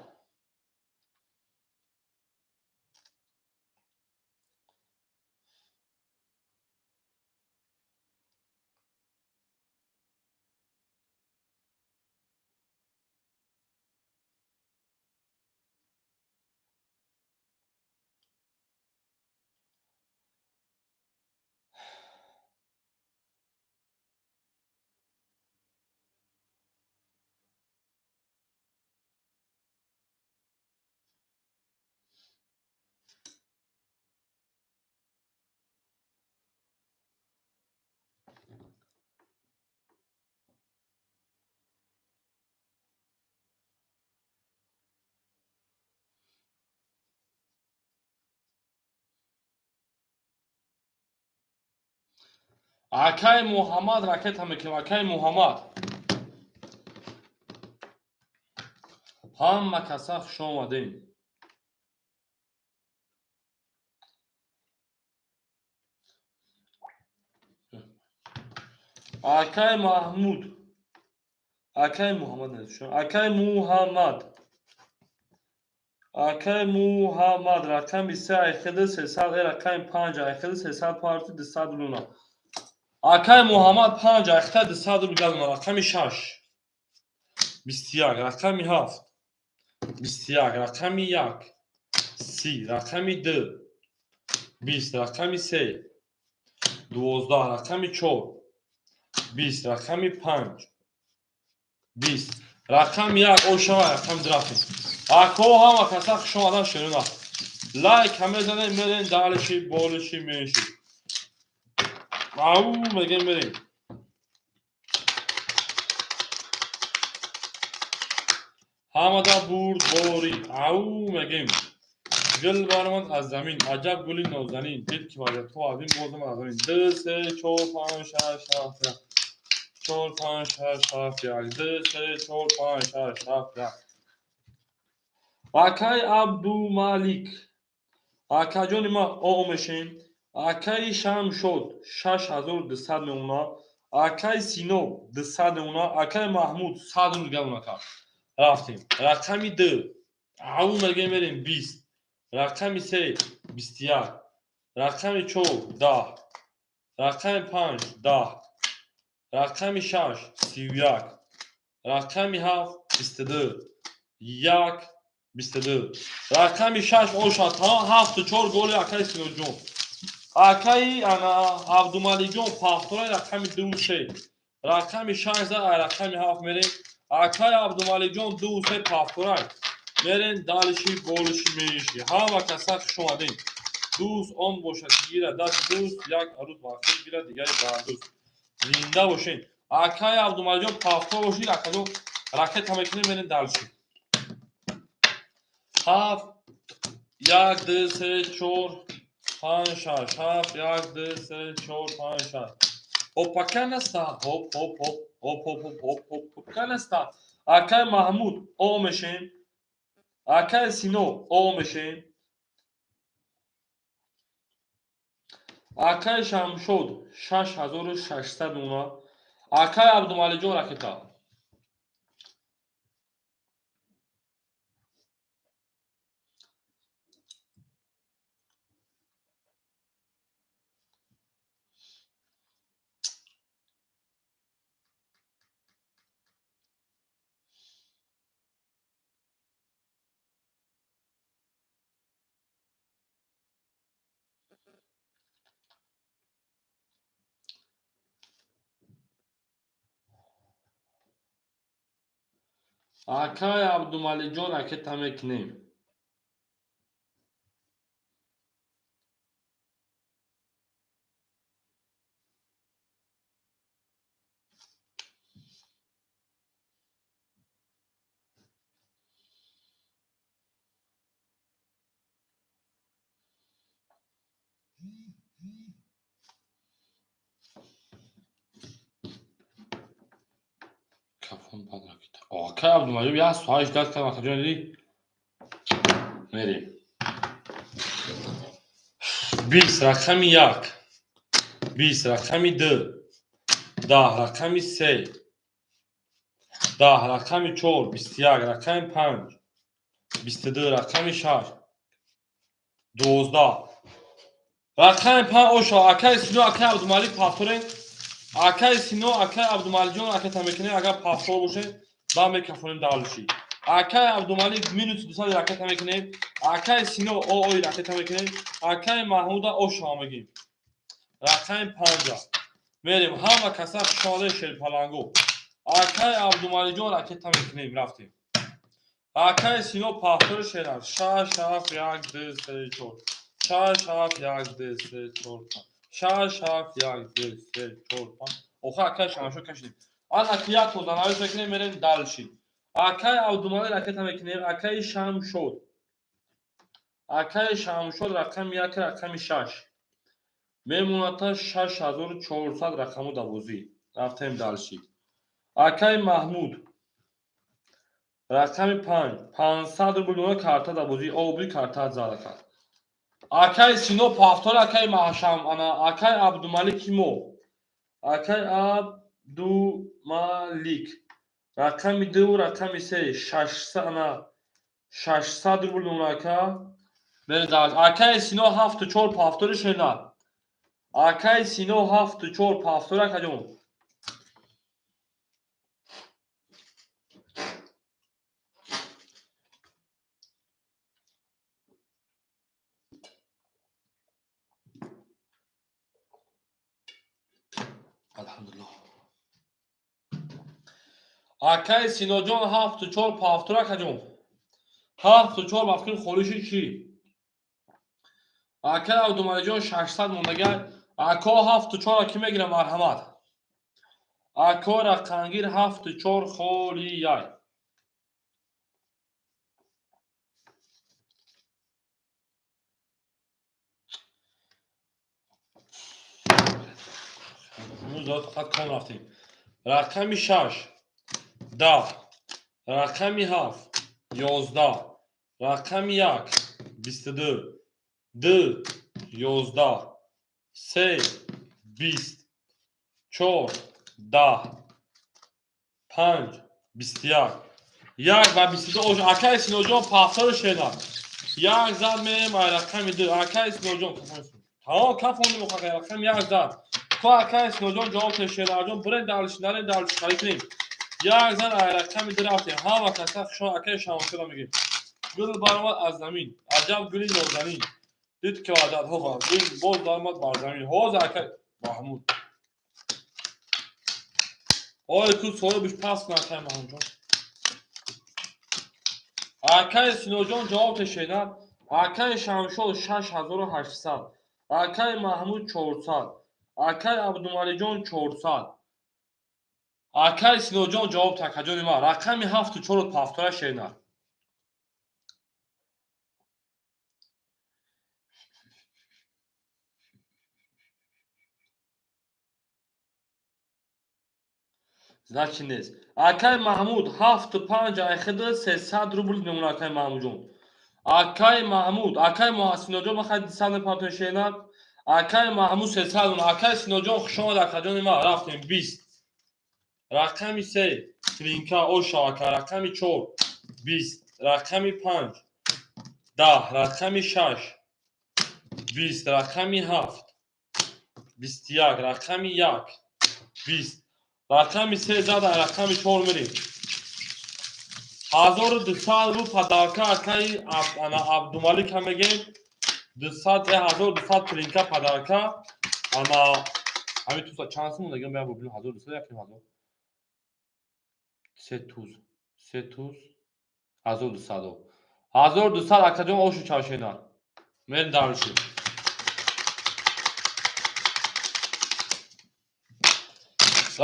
Акаи Муҳаммад, ракета мекунем. Акаи Муҳаммад, ҳама каса хуш омадем. Акаи Маҳмуд, акаи Муҳаммад, акаи Муҳаммад. Акай Муҳаммад рақами се айхеди 300, рақами панҷ айхеди 300 парти 200 рубл. Акай Муҳаммад панҷ айхта 200 рубл гадона. Рақами шаш 21, рақами ҳафт 21, рақами як 30, рақами ду 20, рақами се 12, рақами чор 20, рақами панҷ 20, рақами як ошава, рақами ду рафтем. Ако ҳама каса хуш омадан, шерина. Лайк мезанем, мерем дальше, больше, меньше. Ау мегем, мерем. Ҳамада бурдборӣ, ау мегем. Гул баромад аз замин, аҷаб гули нозанин, дид ки вазиятҳо аз ин бозам аз замин. Ду, се, чор, панҷ, шаш, ҳафт, як. Чор, панҷ, шаш, ҳафт, як. Ду, се, чор, панҷ, шаш, ҳафт, як. Акай Абдумалик, акаҷони ман, о мешем. Акаи Шамшод 6200 мемона. Акаи Сино 200 мемона. Акаи Маҳмуд 100 рубл гамона кард. Рафтем. Рақами ду. Ау мегем, мерем 20. Рақами се 21. Рақами чор 10. Рақами панҷ 10. Рақами шаш 31. Рақами ҳафт 22. Як 22. Рақами шаш оша тамом, ҳафту чор голи акаи Синоҷон. Акаи ана Абдумаликҷон пахтораи рақами дуву се. Рақами шаш за рақами ҳафт мерем. Акаи Абдумаликҷон дуву се пахторай. Мерем дальше, больше, меньше. Ҳама каса хуш омадем. Дӯст он бошад, ки гирад дасти дӯст, як арӯз бар худ гирад, дигари бар дӯст. Зинда бошед. Акаи Абдумаликҷон пахтор бошед, акаҷон, ракета мекунем, мерем дальше. Ҳафт, як, ду, се, чор, панҷ, шаш, ҳафт, як, ду, се, чор, панҷ, шаш. Опа, канаста, хоп, хоп, хоп, хоп, хоп, хоп, хоп, хоп, хоп, канаста. Акаи Маҳмуд, о мешем. Акаи Сино, о мешем. Акаи Шамшод 6600 мемона. Акаи Абдумалиҷон ракета. Акаи Абдумалиҷон ракета мекунем. Кафон бад ракета. Акаи Абдумалиҷон як соат даст кардам, акаҷон, дидӣ? Мерем. 20, рақами як. 20, рақами ду. 10, рақами се. 10, рақами чор, 21, рақами панҷ. 22, рақами шаш. 12. Рақами панҷ оша, акаи Сино, акаи Абдумалик пахторен. Акаи Сино, акаи Абдумаликҷон ракета мекунем, агар пахтор бошед, ба мекафонем дальше. Акаи Абдумалик минус 200 ракета мекунем. Акаи Сино оои ракета мекунем. Акаи Маҳмуда ошава мегим. Рақами панҷа. Мерем, ҳама каса хушомадед, шерпалангу. Акаи Абдумаликҷон ракета мекунем, рафтем. Акаи Сино пахтори шерам. Шаш, ҳафт, як, ду, се, чор. Шаш, ҳафт, як, ду, се, чор, панҷ. Шаш, ҳафт, як, ду, се, чор, панҷ. Охир акаи Шамшод кашидем. Ана ки як тозанавис мекунем, мерем дальше. Акаи Абдумалик ракета мекунем, акаи Шамшод. Акаи Шамшод рақами як, рақами шаш. Мемонад 6400 рақаму давозӣ. Рафтем дальше. Акаи Маҳмуд рақами панҷ, 500 рубл дона карта давозӣ, обли карта задака. Акаи Сино пафтор, акаи Маҳшам, ана акаи Абдумалики мо. Акаи Абдумалик рақами ду, рақами се, 600, ана 600 рубл мемона, ака. Акаи Сино, ҳафту чор повтори, шена. Акаи Сино, ҳафту чор повтори, акаҷон. Алҳамдулиллоҳ. Акаи Синоҷон, ҳафту чор повтори, акаҷон. Ҳафту чор мафкин холиши чӣ? Акаи Абдумалиҷон, 600 мондагай. Ако, ҳафту чора кӣ мегира, марҳамат? Ако, рақамгир, ҳафту чор холияй. Фақат ком рафтем. Рақами шаш 10, рақами ҳафт 11, рақами як 22, ду 11, се 20, чор 10, панҷ 21, як ва 22. Акаи Синоҷон, повтори, шена. Як зад мерем ай рақами ду. Акаи Синоҷон, тамом, кафондим. Рақами як зад то акаи Синоҷон ҷавоб те. Шенаҷон, бирен дальше, нарен дальше, харид кунем. Як зан ай рақами ду рафтем. Ҳама каса хушон. Акаи Шамшуда мегӯем: гул баромад аз замин, аҷаб гули нозанин, дид ки ваҳдатҳо гул боз баромад бар замин. Ҳозир, акаи Маҳмуд, ой, ку соҳибиш пас кун. Акаи Маҳмудҷон, акаи Синоҷон ҷавоб тешенад. Акаи Шамшод, 6800, акаи Маҳмуд, 400, акаи Абдумалиҷон, 400. Акаи Синоҷон, ҷавоб та, акаҷони ман. Рақами ҳафту чору повтора, шенад. Значит, нест. Акаи Маҳмуд, ҳафту панҷ айхида 300 рубл мемонад. Акаи Маҳмудҷон, акаи Маҳмуд, акаи Синоҷон, ман хай дисад мепартои, шенад. Акаи Маҳмуд, 300. Акаи Синоҷон, хушомад, акаҷони ман. Рафтем. 20, рақами се тринка оша, ака. Рақами чор 20, рақами панҷ 10, рақами шаш 20, рақами ҳафт 21, рақами як 20, рақами се зада. Рақами чор мерем. 1200 рубл подарка акаи ана Абдумалика мегем. Дусад, 1200 тринка подарка. Ана ҳамин туз чанд сум дагам? Я бубинам. 1200, якним ҳазор, се туз, се туз, 1200, 1200. Акаҷон, ошу чавшена. Мерем дальше.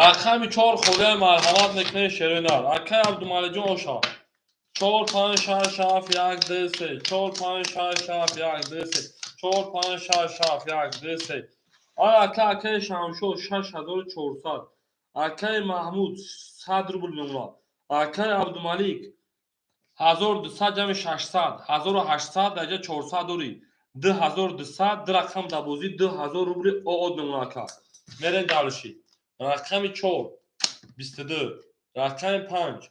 Рақами чор холия, марҳамат мекунем, шерои нар. Акаи Абдумалиҷон, оша. Чор, панҷ, шаш, ҳафт, як, ду, се, чор, панҷ, шаш, ҳафт, як, ду, се, чор, панҷ, шаш, ҳафт, як, ду, се. Ана ака, акаи Шамшод, 6400, акаи Маҳмуд, 100 рубл мемонад. Акаи Абдумалик, 1200 ҷамъи 600, 1800. Даҷа 400 дорӣ, 2200. Ду рақам дар бозӣ, 2000 рубли оод мемонад, ака. Мерем дальше. Рақами чор 22, рақами панҷ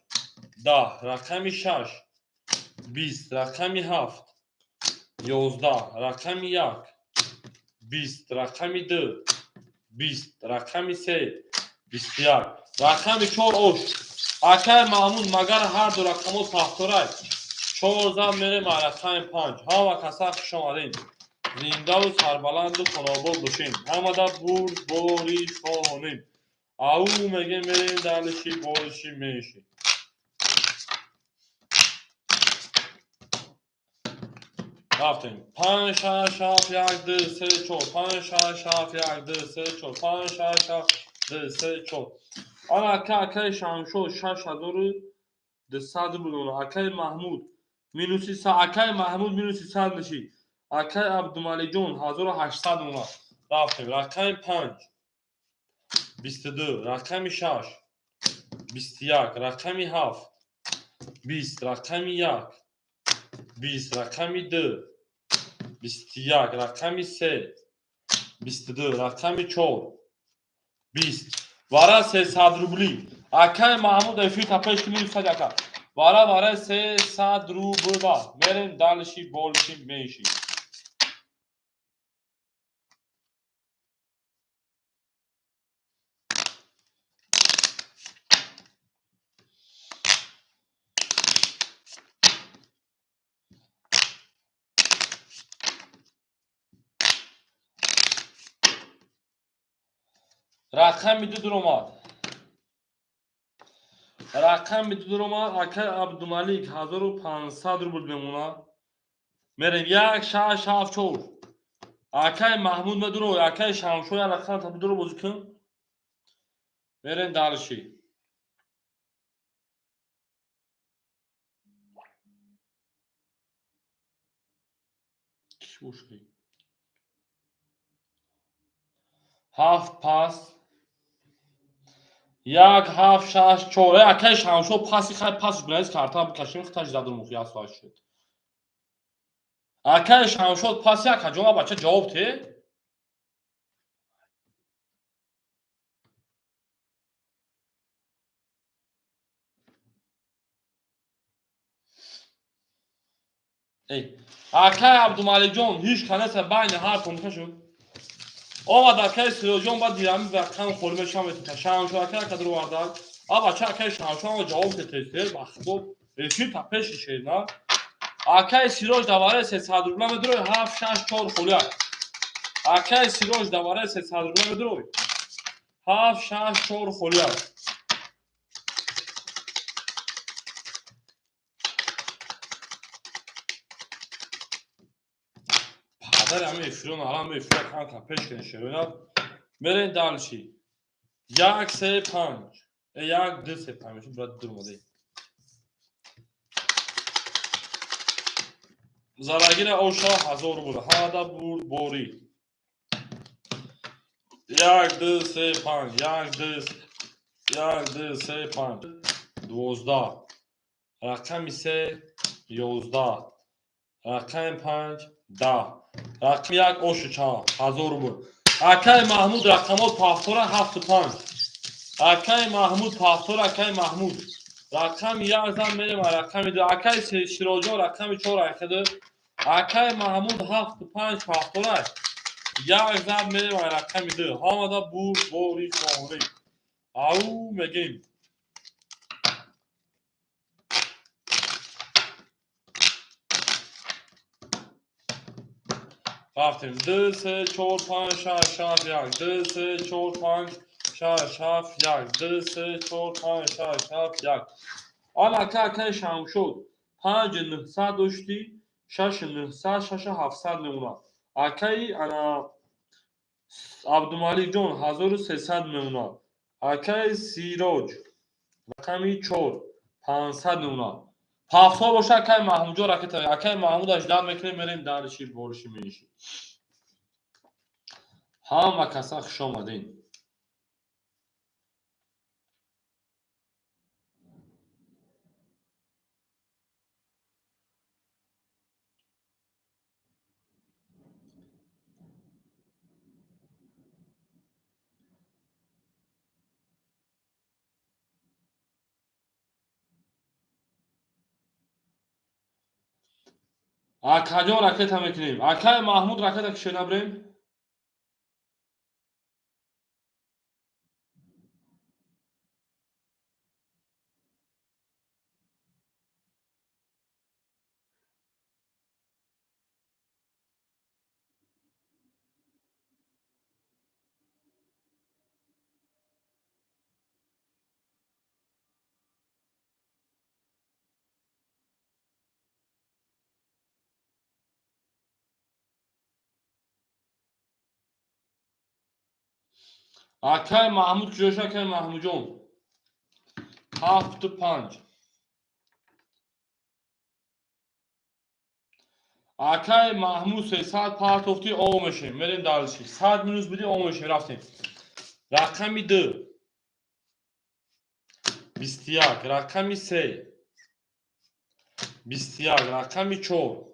10, рақами шаш 20, рақами ҳафт 11, рақами як 20, рақами ду 20, рақами се 21. Рақами чор ош. Акаи Маҳмуд, магар ҳарду рақамҳо повторай? Чор зан мерем рақами панҷ. Ҳама каса хуш омадем, зиндаву сарбаланду хонобод бошем, ҳамада бурдборӣ хоҳонем. Ау мегем, мерем дальше, больше, меньше. Рафтем. Панҷ, шаш, ҳафт, як, ду, се, чор, панҷ, шаш, ҳафт, як, ду, се, чор, панҷ, шаш, ҳафт, ду, се, чор. Ана ака, акаи Шамшод, 6200 рубл. Акаи Маҳмуд, минуси, акаи Маҳмуд, минуси 100 мешид. Акаи Абдумалиҷон, 1800 мона. Рафтем. Рақами панҷ 22, рақами шаш 21, рақами ҳафт 20, рақами як 20, рақами ду 21, рақами се 22, рақами чор 20. Вара 300 рубли. Акаи Маҳмуд, эфир та пеш ки минус сад, ака. Барабаре 300 рубла. Мерем дальше, больше, меньше. Рақами ду дуромад. Рақами ду дуромад. Акай Абдумалик 1500 рубл мемонад. Мерем 1 6 7 4. Акай Маҳмуд медуро, акай Шамшо як рақам та бидуро бозӣ кун. Мерем дальше. Кӣ бошад? 7 пас. 1 7 6 4. Акай Шамшо паси хай пас бинавис карта бикашем хиташ задум мухи асфаш шуд. Акай Шамшод паси ака ҷон бача ҷавоб те. Эй, акай Абдумаликҷон ҳеҷ канеса байни ҳар томка шуд. Омад акай Сироҷон ба дирами рақам холӣ мешам метита. Шамшо акай ака дуровардак. А бача акай Шамшо ама ҷавоб те тез бахто эфир та пеши шед на. Акай Сироҷ даваре 300 рубла медурой 7 6 4 холияк. Акай Сироҷ даваре 300 рубла медурой 7 6 4 холияк. Падари ҳами эфирон алам эфира кан та пеш кунед шероинат. Мерем дальше. 1 3 5. 1 2 3 5 мешум брат дуромаде. Зарагира оша 1000 рубл. Ҳада бурд борӣ. 1 2 3 5. 1 2 1 2 3 5. 12. Рақами 3 11. Рақами 5 10. Рақами 1 ошу чанд 1000 рубл. Акай Маҳмуд рақамот пафтора 7 5. Акай Маҳмуд пафтора акай Маҳмуд. Рақами 1 зан мерем рақами 2. Акай Сироҷон рақами 4 айхеду. Акай Маҳмуд 7 5 пафтора 1 зан мерем рақами 2. Ҳамада бурд бори хонӣ. Ау мегем. Рафтем 2 3 4 5 6 7 1 2 3 4 5 6 7 1 2 3 4 5 6 7 1. Ан ака акай Шамшод 5 900 дошти 6 900 6 700 мемонад. Акаи ана Абдумаликҷон 1300 мемонад. Акаи Сироҷ рақами 4 500 мемонад. Пафтор боша акаи Маҳмудҷон ракета. Акаи Маҳмуд аждан мекунем мерем дарши бориши мениши. Ҳама каса хуш омадин. Акаҷон ракета мекунем. Акаи Маҳмуд ракета кише набрем. Акай Маҳмуд куҷоша акай Маҳмудҷон? 7 5. Акай Маҳмуд 300 партофти о мешем. Мерем дальше. 100 минус буди о мешем. Рафтем. Рақами 2 21, рақами 3 21, рақами 4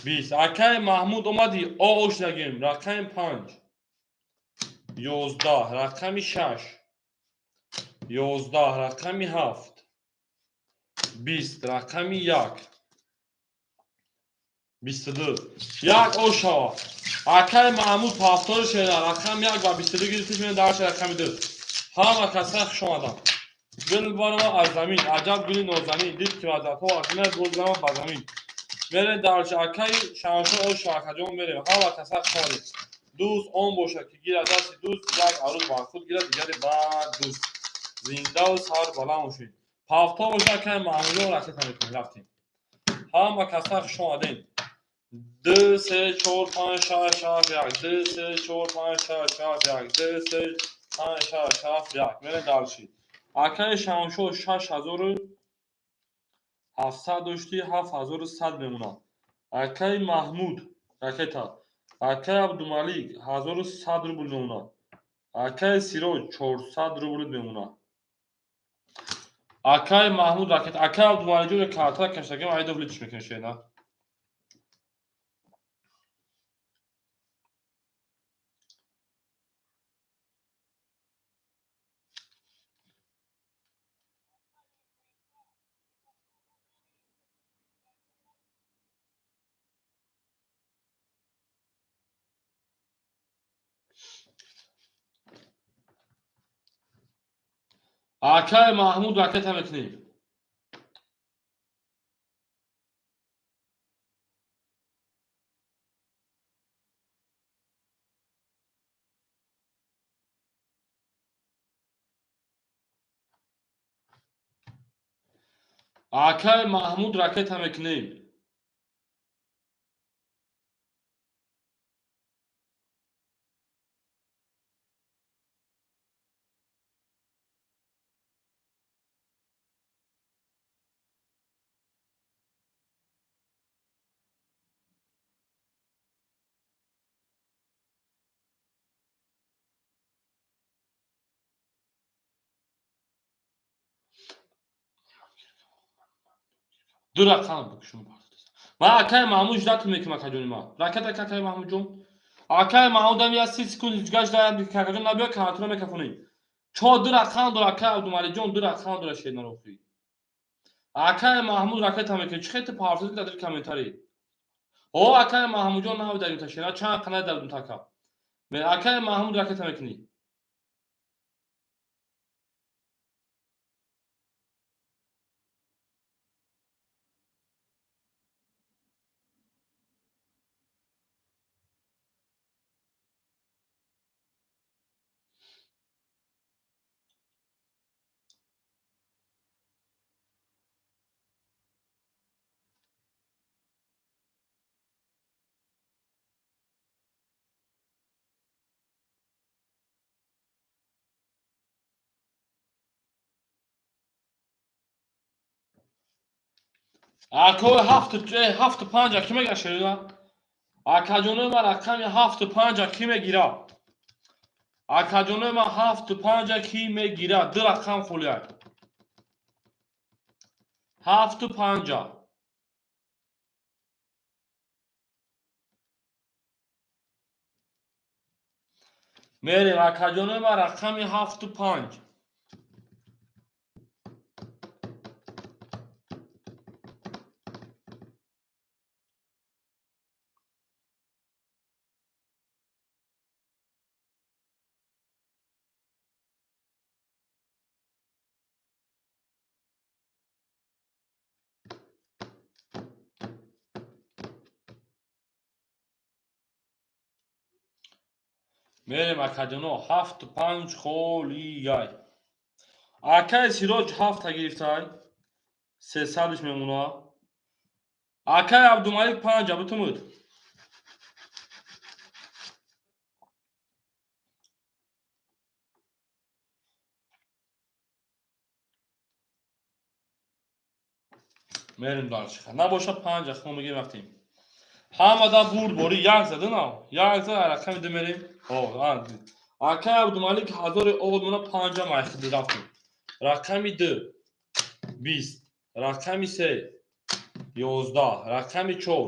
20. Акай Маҳмуд омадӣ о ош нагирем. Рақами 5 11, рақами 6 11, рақами 7 20, рақами 1, 22. Як ошава. Акай Маҳмуд повтори шеда, рақами 1 ва 22 гирифтиш, мен дарши рақами 2. Ҳама каса хуш омаданд. Гул барома аз замин, аҷаб гули нозанин, дид ки вазатҳо аз мер боз ба замин. Мерем дарши акаи Шамшо ошава, акаҷон мерем. Ҳама каса хуш омадед. Дӯст он бошад, ки гирад дасти дӯст, як арӯз бар худ гирад, дигаре бар дӯст. Зиндаву сар баланд бошед. Повтор бошад, акаи Маҳмудҷон ракета мекунем, рафтем. Ҳама каса хуш омадед. 2, 3, 4, 5, 6, 7, 1, 2, 3, 4, 5, 6, 7, 1, 2, 3, 5, 6, 7, 1. Мерем дальше. Акаи Шамшо 6700 дошти, 7100 мемонад. Акаи Маҳмуд ракета. Акаи Абдумалик 1100 рубл мемонад. Акаи Сироҷ 400 рубл мемонад. Акаи Маҳмуд ракета. Акаи Абдумаликҷон карта каштагим, айдов литиш мекунем шена. Акаи Маҳмуд ракета мекунем. Акаи Маҳмуд ракета мекунем. Ду рақам бикушум. Ман акаи Маҳмуд ждать мекунам, акаҷони ман. Ракета, акаи Маҳмудҷон. Акаи Маҳмудам я 30 секунд гашт да, акаҷон набиё, картона мекафонем. Чор ду рақам дора акаи Абдумаликҷон, ду рақам дора шернарохӣ. Акаи Маҳмуд ракета мекунем. Чӣ хел ту парсози дар комментарий? О, акаи Маҳмудҷон навидарим та шера, чанд қана дардум така. Акаи Маҳмуд ракета мекунӣ. Акои ҳафту панҷа кӣ мегира шерина? Акаҷонои ман, рақами ҳафту панҷа кӣ мегира? Акаҷонои ман, ҳафту панҷа кӣ мегира? Ду рақам холиай. Ҳафту панҷа. Мерем, акаҷонои ман, рақами ҳафту панҷ. Мерем, акаҷоно, ҳафту панҷ холияй. Акаи Сироҷ ҳафта гирифтай, сесадаш мемона. Акаи Абдумалик панҷа бутумуд. Мерем дальше. Набошад, панҷа хмо мегирем, рафтем. Ҳамада бурд бори як зада на. Як зада рақами ду мерем. Акаи Абдумалик ҳазори овод мона, панҷа майхиди, рафтем. Рақами ду 20, рақами се 11, рақами чор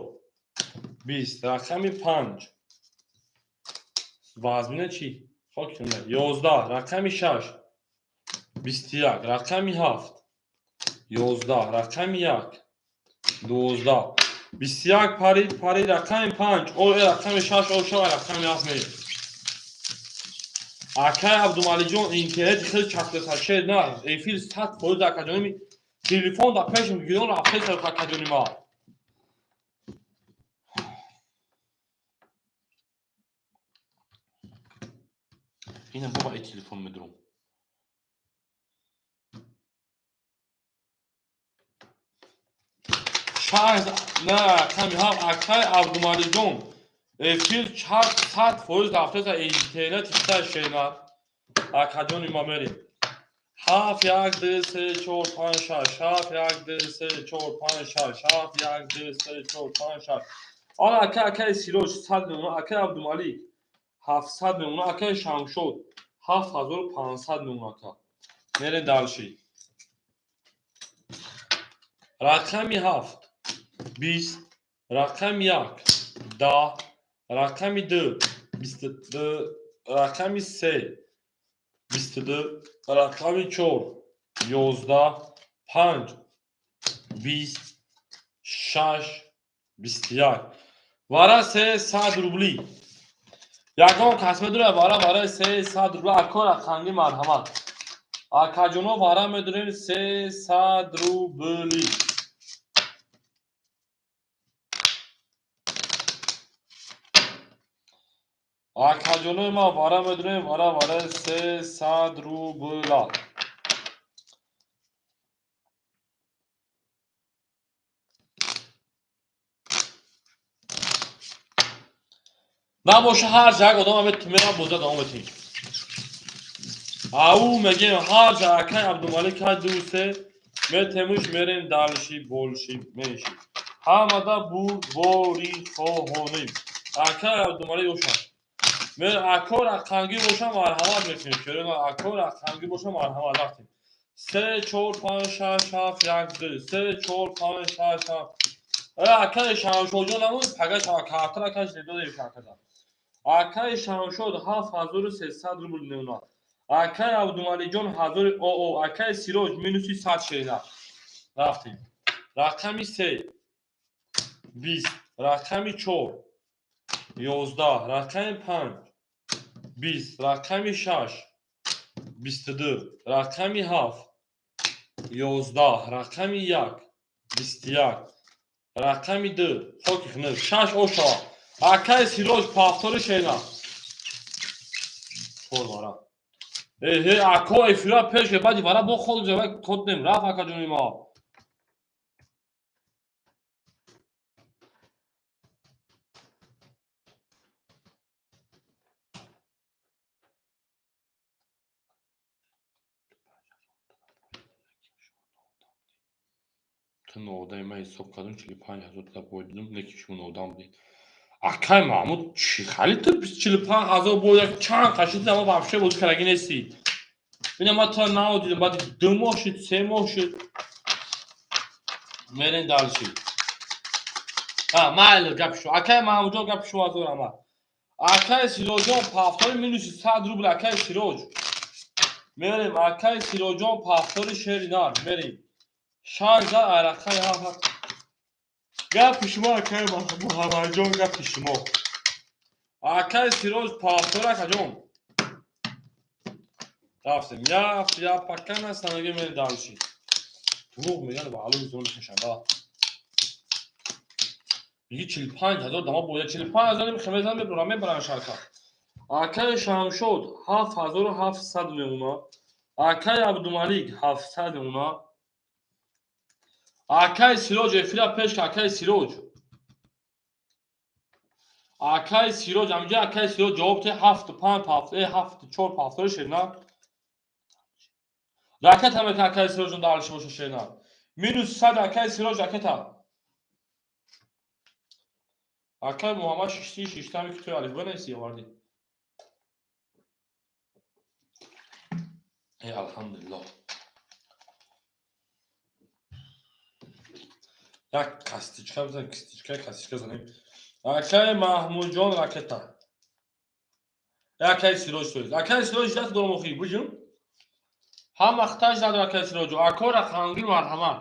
20, рақами панҷ вазмина чӣ? Хок 11, рақами шаш 21, рақами ҳафт 11, рақами 1, 12, 21 парид, парид, рақами 5, о, рақами 6, о, шава, рақами 7 мерем. Акай Абдумалиҷон, интернети хеле часпеса, шер на, эфир 100%, акаҷоними, телефон дар пешам гирон рафтеса, акаҷони ма. Ина боба э телефон медурам. Шаш, на, рақами ҳафт, акай Абдумалиҷон, эфир 100% рафтеса, интернети хита, шерна. Акаҷони ма, мерем. Ҳафт, як, ду, се, чор, панҷ, шаш, ҳафт, як, ду, се, чор, панҷ, шаш, ҳафт, як, ду, се, чор, панҷ, шаш. Ана акай, акаи Сироҷ 100 мемона, акаи Абдумалик 700 мемона, акаи Шамшод 7500 мемона, ака. Мерем дальше. Рақами ҳафт, 20, рақами як, 10, рақами ду, 22, рақами се, 22, рақами чор, 11, панҷ, 20, шаш, 21. Вара 300 рубли. Ягон кас медонад вара барои 300 рубли? Ако рақамги, марҳамат. Акаҷоно, вара медонем 300 рубли. Акаҷонои ман, вара медонем, вара барои 300 рубла. Набоша, ҳар як одам мерам, боза давом метиҳем. Ау мегем, ҳар ҷа акай Абдумалик ҳар ду, се метемуш, мерем дальше, больше, меньше. Ҳамада бурдборӣ хоҳонем. Акай Абдумалик бошад. Ако рақамгӣ боша, марҳамат мекунем. Шерона, ако рақамгӣ боша, марҳамат, рафтем. Се, чор, панҷ, шаш, ҳафт, як, ду, се, чор, панҷ, шаш, ҳафт. Акаи Шамшодҷон намуд, пага картара каш недодем шакада. Акаи Шамшод 7300 рубл мемонад. Акаи Абдумалиҷон ҳазори оо, акаи Сироҷ минуси 100, шерина. Рафтем. Рақами се, 20, рақами чор, 11, рақами панҷ, 20, рақами шаш, 22, рақами ҳафт, 11, рақами як, 21, рақами ду, хоки хунук, шаш ошава. Акаи Сироҷ, повтори, шена. Чор вара. Эҳе, ако, эфира пеш баъди вара бо хол ҷава коднем рафт, акаҷони ма. Ту ноодами, ман ҳисоб кардам, 45 000 та бой дидум, лекин шумо ноодам будед. Акай Маҳмуд, чӣ хали ту 45 000 бой чанд қашид, ама вообще бозӣ кардагӣ нестӣ. Бина, ман туро наодидам, баъди 2 моҳ шуд, 3 моҳ шуд. Мерем дальше. Майли, гапи шумо. Акай Маҳмудҷон, гапи шумо, ҳазор раҳмат. Акай Сироҷон, повтори, минуси 100 рубл, акай Сироҷ. Мерем, акай Сироҷон, повтори, шери нар, мерем. Шаш зад, арақаи ҳафт. Гапи шумо, акай Муҳаммадҷон, гапи шумо. Акай Сироҷ, повтор, акаҷон. Рафтем. Я пока настанаги, мерем дальше. Дурӯғ мегӯянд, ба алои зон мешанда. Миги 45 000 дама бояд 45 000 мехемезан, мебурам, мебарам шарка. Акаи Шамшод 7700 мемона. Акаи Абдумалик 700 мемона. Акаи Сироҷ, эфира пеш, акаи Сироҷ. Акаи Сироҷ, ҳаминҷа, акаи Сироҷ, ҷавоб те, ҳафту панҷ ҳафт, ҳафту чор повтори, шерна. Ракета мека, акаи Сироҷон, дальше боша, шерна. Минус 100, акаи Сироҷ, ракета. Акаи Муҳаммад, шишти шиштами ки туи алифба нести овардӣ. Э, алҳамдулиллоҳ. Як кастичка бизан, кистичка, кастичка занем. Акаи Маҳмудҷон, ракета. Акаи Сироҷ, тоист. Акаи Сироҷ, даст дорам охи, буҷум. Ҳама хиташ зад, акай Сироҷо. Ако, рақамгир, марҳамат.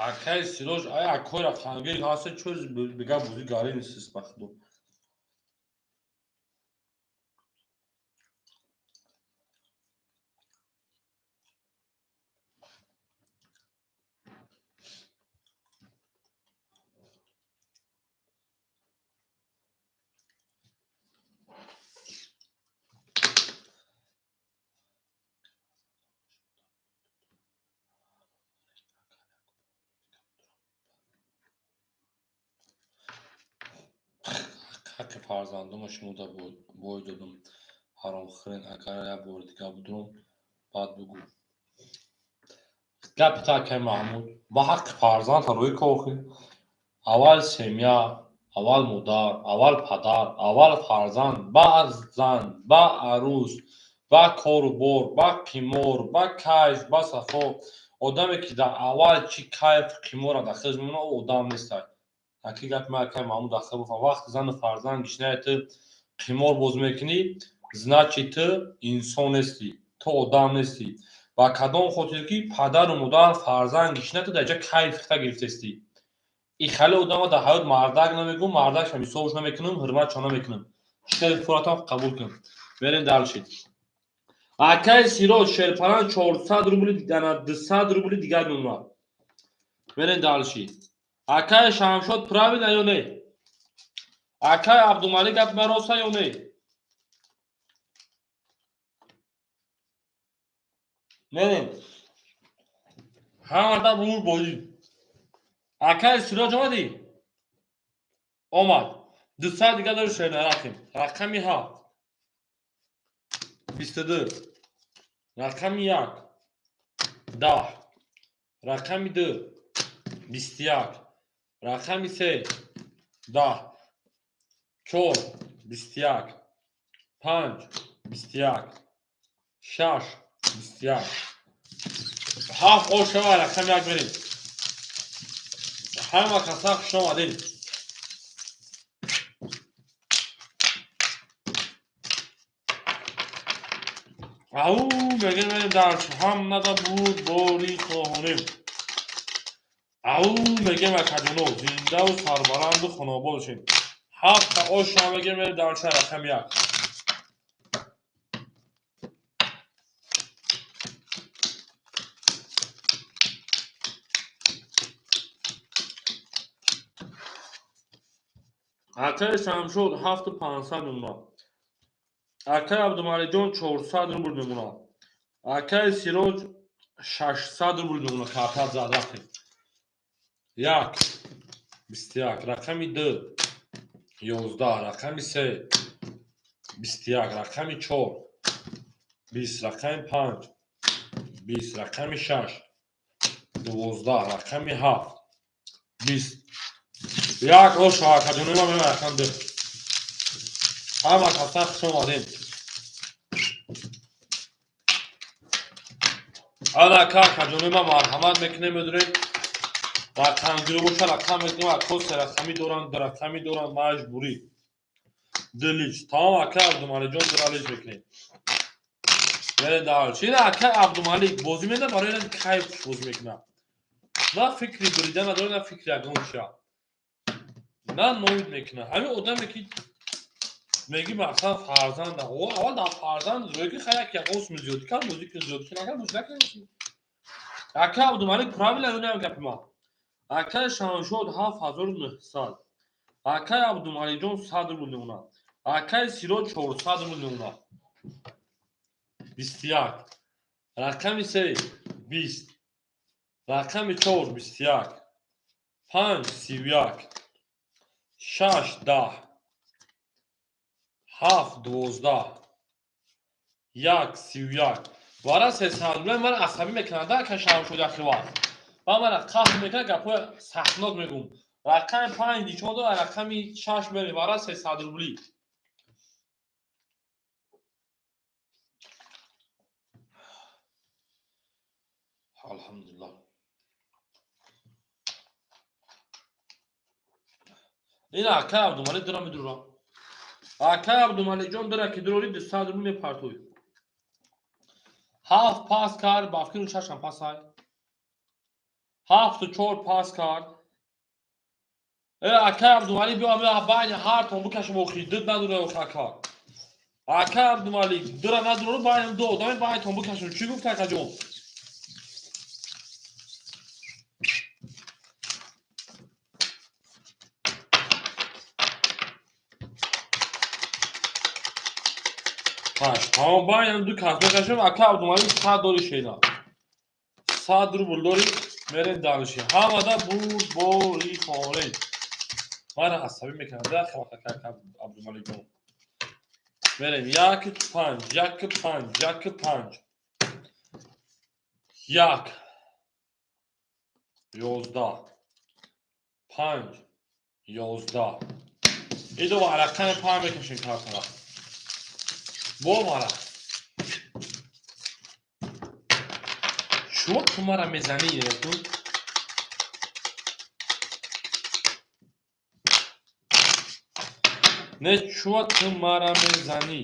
Акай Сироҷ, ай акои рақамгир ҳаста, чӯ бига бузӣ гарӣ нестист, ба худо. Ҳаққи фарзандома шумо да бой додум, ҳаромхӯрен. Агар як бори дигар будурум, баъд бугӯ. Гапи та, акай Маҳмуд, ба ҳаққи фарзанд рӯй кохӣ. Аввал семья, аввал модар, аввал падар, аввал фарзанд, баъд зан, баъд арӯс, баъд кору бор, баъд қимор, баъд кайф, баъд сафо. Одаме ки дар аввал чӣ кайф, қиморро дар худаш мемонад, ӯ одам нестай. Аки гапи ман, акай Маҳмуд, ахир буфаҳм. Вақти зану фарзанд гишнаи, ту қимор боз мекунӣ, значит, ту инсон нестӣ, ту одам нестӣ. Ба кадом хотир ки падару модар, фарзанд гишна, ту дар ҷа кайф хита гирифтестӣ. И хеле одама дар ҳаёт мардак намегӯм, мардакша ҳисобш намекунам, ҳурматшо намекунам. Чӣ хеле фуратам, қабул кун. Мерем дальше. Акай Сироҷ, шерпалан 400 рубли, 200 рубли дигар мемонад. Мерем дальше. Акай Шамшод, правильно ё не? Акай Абдумалик, гапи ман роста ё не? Мерем. Ҳамада бур бозӣ. Акай Сироҷ, омадӣ? Омад. 200 дигар дори, шернарафтем. Рақами 7 22, рақами 1 10, рақами 2 21, рақами 3 10, 4 21, 5 21, 6 21, 7. Ошава, рақами 1 мерем. Ҳама каса хуш омадед. Ау мегем, мерем дальше. Ҳамада буд бори хоҳонем. Ау мегем, акаҷоно, зиндаву сарбаланду хонобод бошед. Ҳафта оша мегем, мерем дальше, рақами 1. Акаи Шамшод, 7500 мемонад. Акаи Абдумаликҷон, 400 рубл мемонад. Акаи Сироҷ, 600 рубл мемонад. Картат зад, рафтем. 1 21, рақами 2 11, рақами 3 21, рақами 4 20, рақами 5 20, рақами 6 12, рақами 7 20. Як ош, акаҷонома, мема, рақам 2. Ҳама каса хуш омадем. Ана ака, акаҷонома, марҳамат мекунем, медонем, рақамгирӣ боша, рақам мекунем. Ако се рақамӣ доранд, ду рақамӣ доранд, маҷбурӣ дилич. Тамом, ака Абдумаликҷон, дуралич мекунем. Мерем дальше. Ина ака Абдумалик бозӣ менда, барои кайф бозӣ мекунад. На фикри бурида надорад, на фикри ягон чия, на ноид мекунад. Ҳамин одаме ки меги, масалан, фарзанд, аввал дар фарзанд рӯй ки хай, як ягон суми зиёдӣ кард, бозӣ ки зиёдӣ накард, бозӣ накард. Ака Абдумалик, правильно ё не гапи ман? Акаи Шамшод, 7900. Акаи Абдумаликҷон, 100 рубл мемонад. Акаи Сироҷ, 400 рубл мемонад. 21, рақами 3 20, рақами 4 21, 5 31, 6 10, 7 12. 1, 31. Вара 300 рубли мара асабӣ мекунад, ака Шамшод яхи вақт. Ба мара қаҳр мекунад, гапҳои сахтнок мегӯм. Рақами 5 нишон дод, рақами 6 мерем. Вара 300 рубли. Алҳамдулиллаҳ. Ина акай Абдумалик дора медурам. Акай Абдумаликҷон дора ки дурори 200 рубли мепартои. 7 пас кард, ба фикру 6 пас ай. 7 4 пас кард. Акай Абдумалик биё ами байни ҳартон бикашем охи, дид надура охи ака. Акай Абдумалик дира надура байни ду одами байнитон бикашем. Чӣ гуфт акаҷон? Ҳашт. Тамом байнам ду кас бикашем. Ака Абдумалик 100 дори шена. 100 рубл дори мерем дальше. Ҳамада бурд бори хонем. Мара асабӣ мекунад ака Абдумаликҷон. Мерем 1 5 1 5 1 5 1 11 5 11. Идо рақами 5 мекашем картара. Бо мара. Шумо ту мара мезанӣ ту? Не чуа ту мара мезанӣ?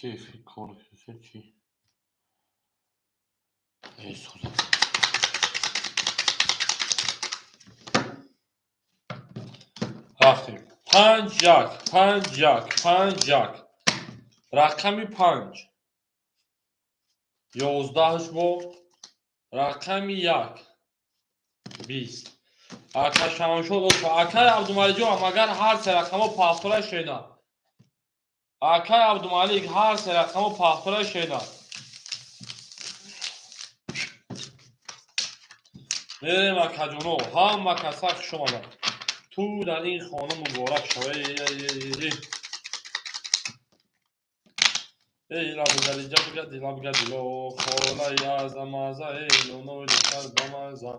Кайфи кор чӣ? Эй соза. Рафтем. 5 1 5 1 5 1. Рақами 5. 11 бо рақами 1. 20. Ака Шамшод акай Абдумаликҷон магар ҳар се рақамо повтора шена. Акай Абдумалик ҳар се рақамо повтора шена. Мерем акаҷоно, ҳама каса хуш омаданд. Ту дар ин хона муборак шав. Эй лабгалиҷа бигади лабгадило холаи азамаза эй лонои духтар бамаза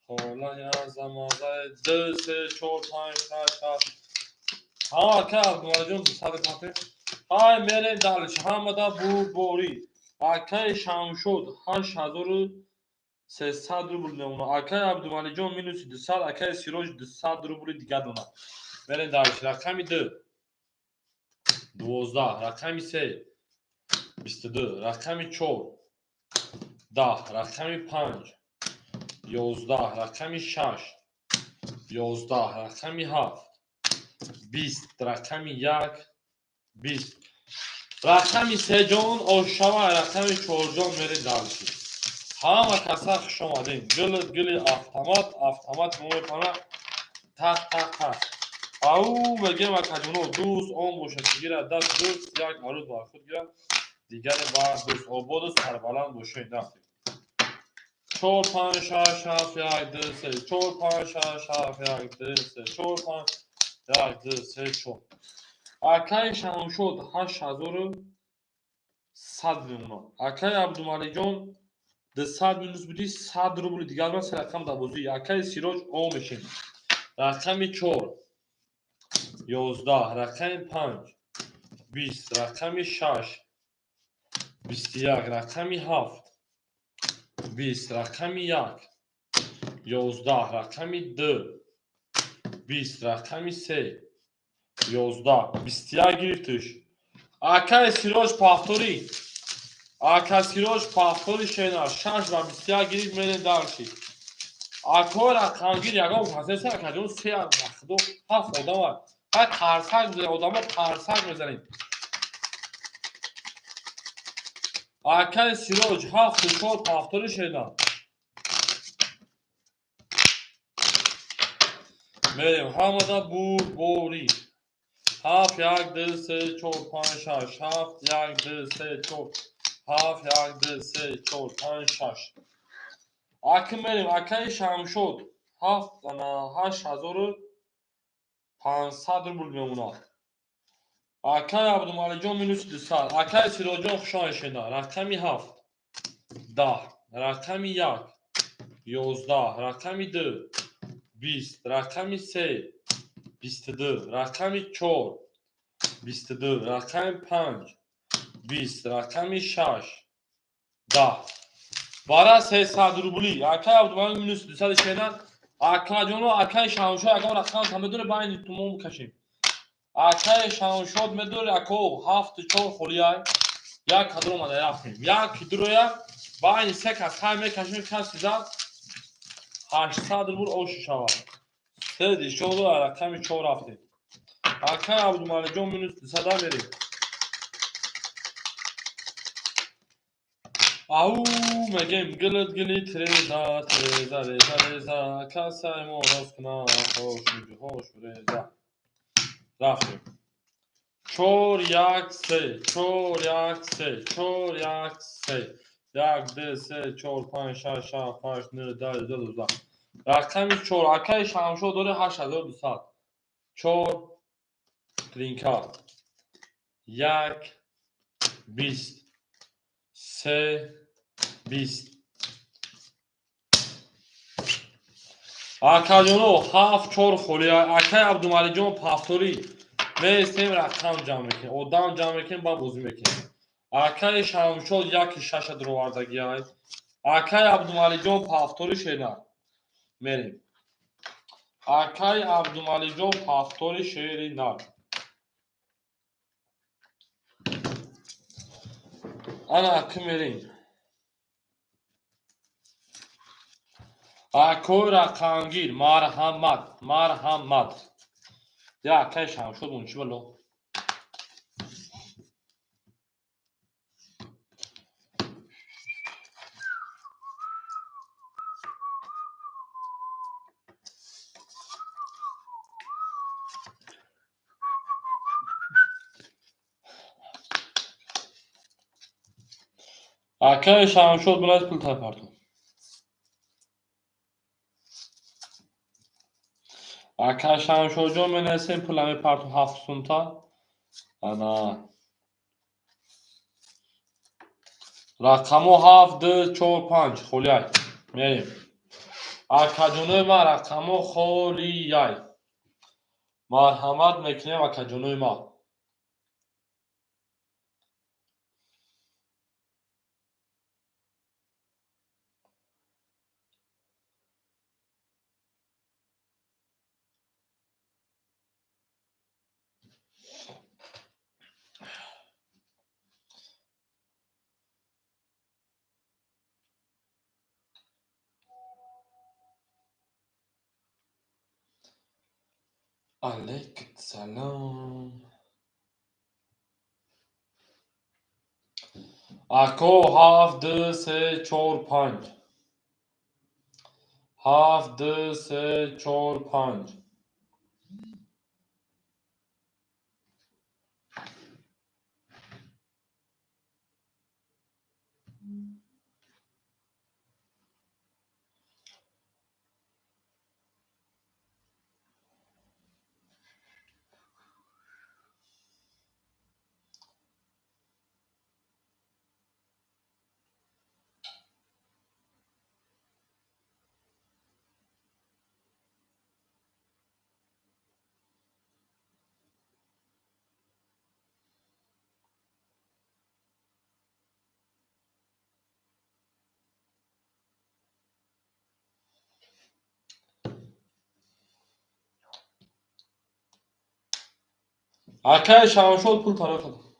холаи азамаза 2 3 4 5 6 7. Ҳа акай Абдумаликҷон 200 папе. Ҳай мерем дальше. Ҳамада бурдборӣ. Акай Шамшод 8300 рубл мемонад. Акай Абдумаликҷон минуси 200, акай Сироҷ 200 рубли дига донад. Мерем дальше. Рақами 2 12, рақами 3 22, рақами 4 10, рақами 5 11, рақами 6 11, рақами 7 20, рақами 1 20. Рақами 3 ҷон ошава, рақами 4 ҷон мерем дальше. Ҳама каса хуш омадем. Гили гили автомат, автомат мо мепана тақ тақ тақ. Ау мегем акаҷоно дӯст он бошад ки гирад даст дӯст як арӯз бар худ гирад, дигаре бар дӯст. Ободу сарбаланд бошед. Рафтем. 4 5 6 7 1 2 3 4 5 6 7 1 2 3 4 5 1 2 3 4. Акай Шамшод 8100 мемонад. Акай Абдумаликҷон 200 минус буди 100 рубли дигар ман се рақам дар бозӣ. Акай Сироҷ о мешем. Рақами 4 11, рақами 5 20, рақами 6 21, рақами 7 20, рақами 1 11, рақами 2 20, рақами 3 11, 21 гирифтиш. Акай Сироҷ повтори. Ака Сироҷ повтори шена 6 ва 21 гирифт мерем дальше. Акои рақамгир ягон касе акаҷон се вақтдо 7 одам аст. Ҳай қарсак мезанем, одамо қарсак мезанем. Акай Сироҷ 7 4 повтори шена. Мерем ҳамада бурдборӣ. 7 1 2 3 4 5 6 7 1 2 3 4 7 1 2 3 4 5 6. Аки мерем акаи Шамшод 8500 рубл мемонад. Акаи Абдумалиҷон минус 200. Акаи Сироҷон хушояшеда. Рақами 7 10, рақами 1 11, рақами 2 20, рақами 3 22, рақами 4 22, рақами 5 20, рақами 6 10. Бара 300 рубли. Акаи Абдумалик минус 200 шедан. Акаҷоно, акаи Шамшод ягон рақам та медоре байни тумон кашем. Акаи Шамшод медоре ако 7 4 холияй. Як кадр омада рафтем. Як кидроя байни се кас хай мекашем, каси зад 800 рубл ош шавад. Се дишоду рақами 4 рафтем. Акаи Абдумаликҷон минус 200 мерем. Ау мегем гилит гили треза треза реза реза касай мо рост кунад хош хош реза. Рафтем. 4 1 3 4 1 3 4 1 3 1 2 3 4 5 6 7 8 9 10 11 12. Рақами 4 акаи Шамшод дори 8200. 4 тринка 1 20 3 20. Акаҷоно 7 4 холия. Акаи Абдумалиҷон пафторӣ. Меистем рақам ҷамъ мекунем. Одам ҷамъ мекунем, ба бозӣ мекунем. Акаи Шамшод 1 6 дуровардагиай. Акаи Абдумалиҷон пафтори шена. Мерем. Акаи Абдумалиҷон пафтори шери нар. Ана аки мерем. Акои рақамгир марҳамат, марҳамат. Я акаи Шамшод мун чӣ бало? Акаи Шамшод билаз пул тапартон. Акаи Шамшодҷон менависем пула мепартон 7 сумта. Ана рақамо 7 2 4 5 холияй. Мерем. Акаҷонои ман рақамо холияй. Марҳамат мекунем акаҷонои ман. Алейкум салом. Ако 7 2 3 4 5 7 2 3 4 5. Акаи Шамшод пул тароқ кардам.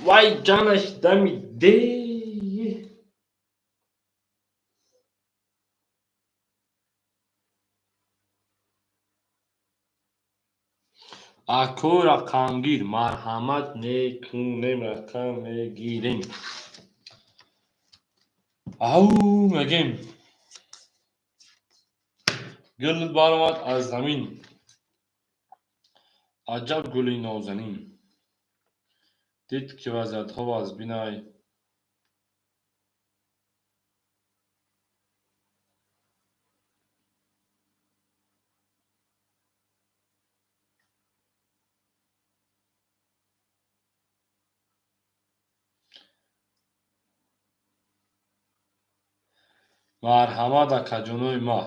Вай ҷанаш дами де. Ако рақамгир, марҳамат мекунем, рақам мегирем. Ау мегем. Гул баромад аз замин. Аҷаб гули нозанин. Дид ки вазъиятҳо аз бинай. Марҳамат акаҷонои ма.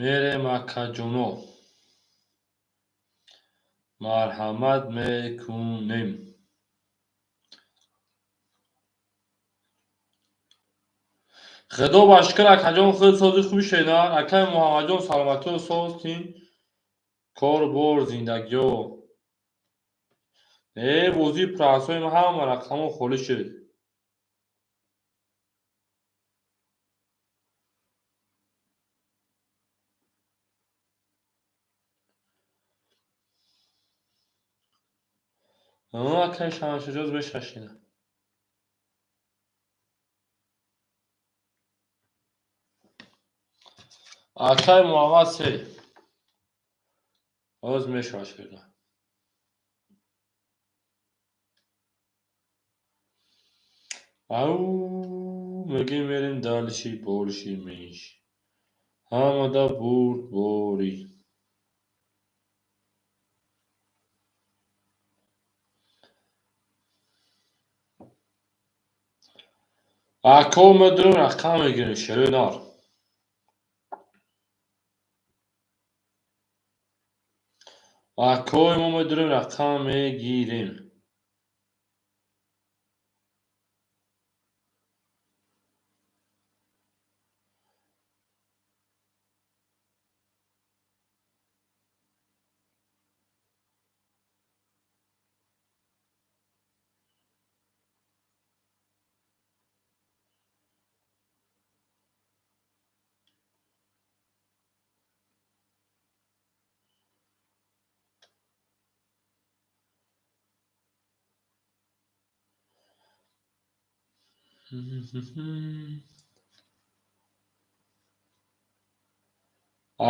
Мерем акаҷоно. Марҳамат мекунем. Худо ба шукр акаҷон, худ сози хуби шенар. Акаи Муҳаммадҷон, саломатиё, соз тин, кор бор, зиндагиё. Э, бозии прасоим ҳама рақамҳо холӣ шуд. Акаи Шамшиҷоз бешашина. Акаи Муҳаммад се. Ҳоз мешашина. Ау мегем мерем дальше, больше, меньше. Ҳамада бурдборӣ. Ако медурем рақам мегирем, шерои нар. Акои мо медурем рақам мегирем.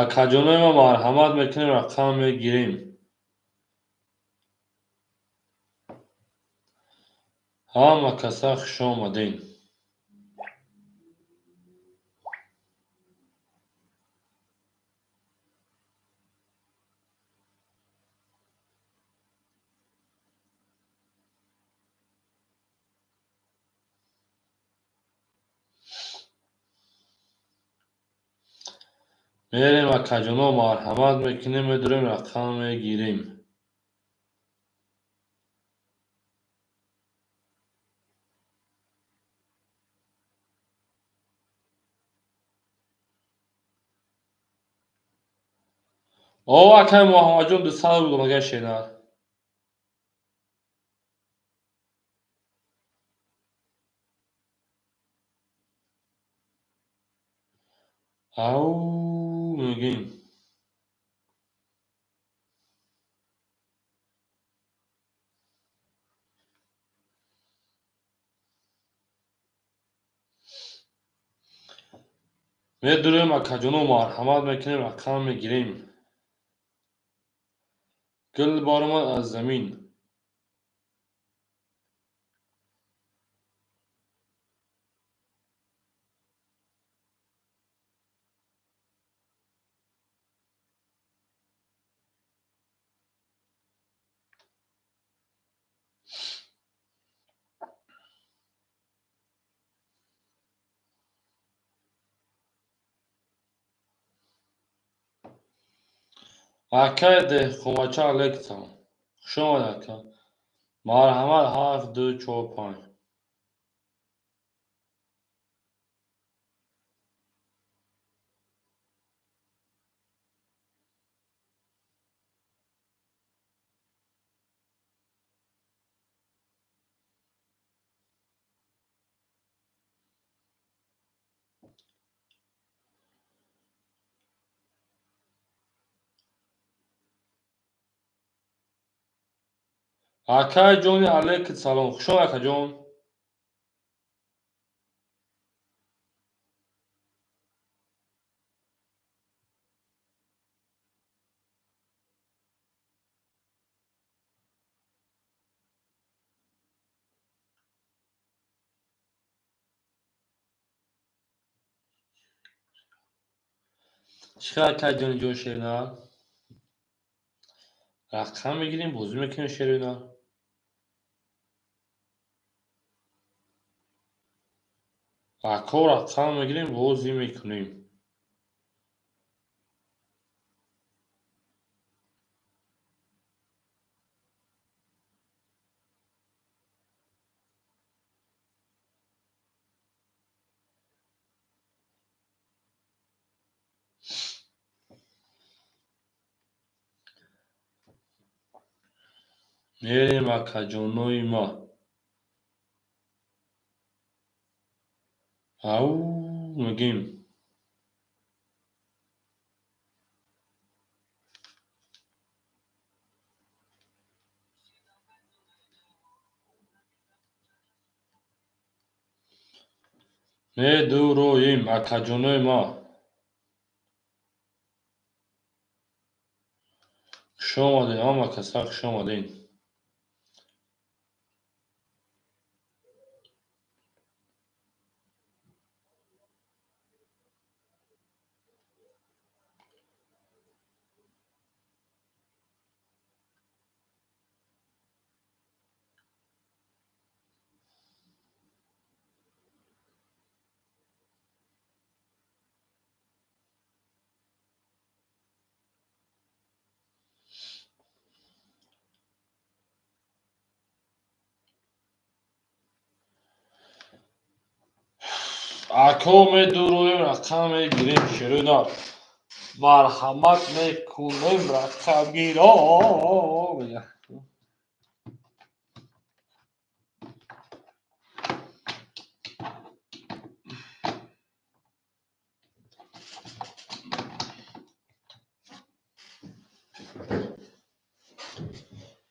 Акаҷонои ма, марҳамат мекунем, рақам мегирем. Ҳама каса хуш омадем. Мерем акаҷоно, марҳамат мекунем, медурем рақам мегирем. О акаи Муҳаммадҷон, 200 рубл магар шенар. Ау мегем. Медурем акаҷоно, марҳамат мекунем, рақам мегирем. Гул баромад аз замин. Акай деҳқонбача, алейкум салом. Хуш омадед, ака. Марҳамат, 7, 2, 4, 5. Акай ҷони, алейкум салом. Хуш омад, акаҷон. Чӣ хел, акай ҷони ҷон, шерина? Рақам мегирем, бозӣ мекунем, шерина. Ако, рақам мегирем, бозӣ мекунем. Мерем, акаҷонои ма. Ау мегем. Медуроем, акаҷонои ма. Хуш омадед, ҳама каса хуш омадед. Ако, медуроем, рақам мегирем, шерина. Марҳамат мекунем, рақамгиро.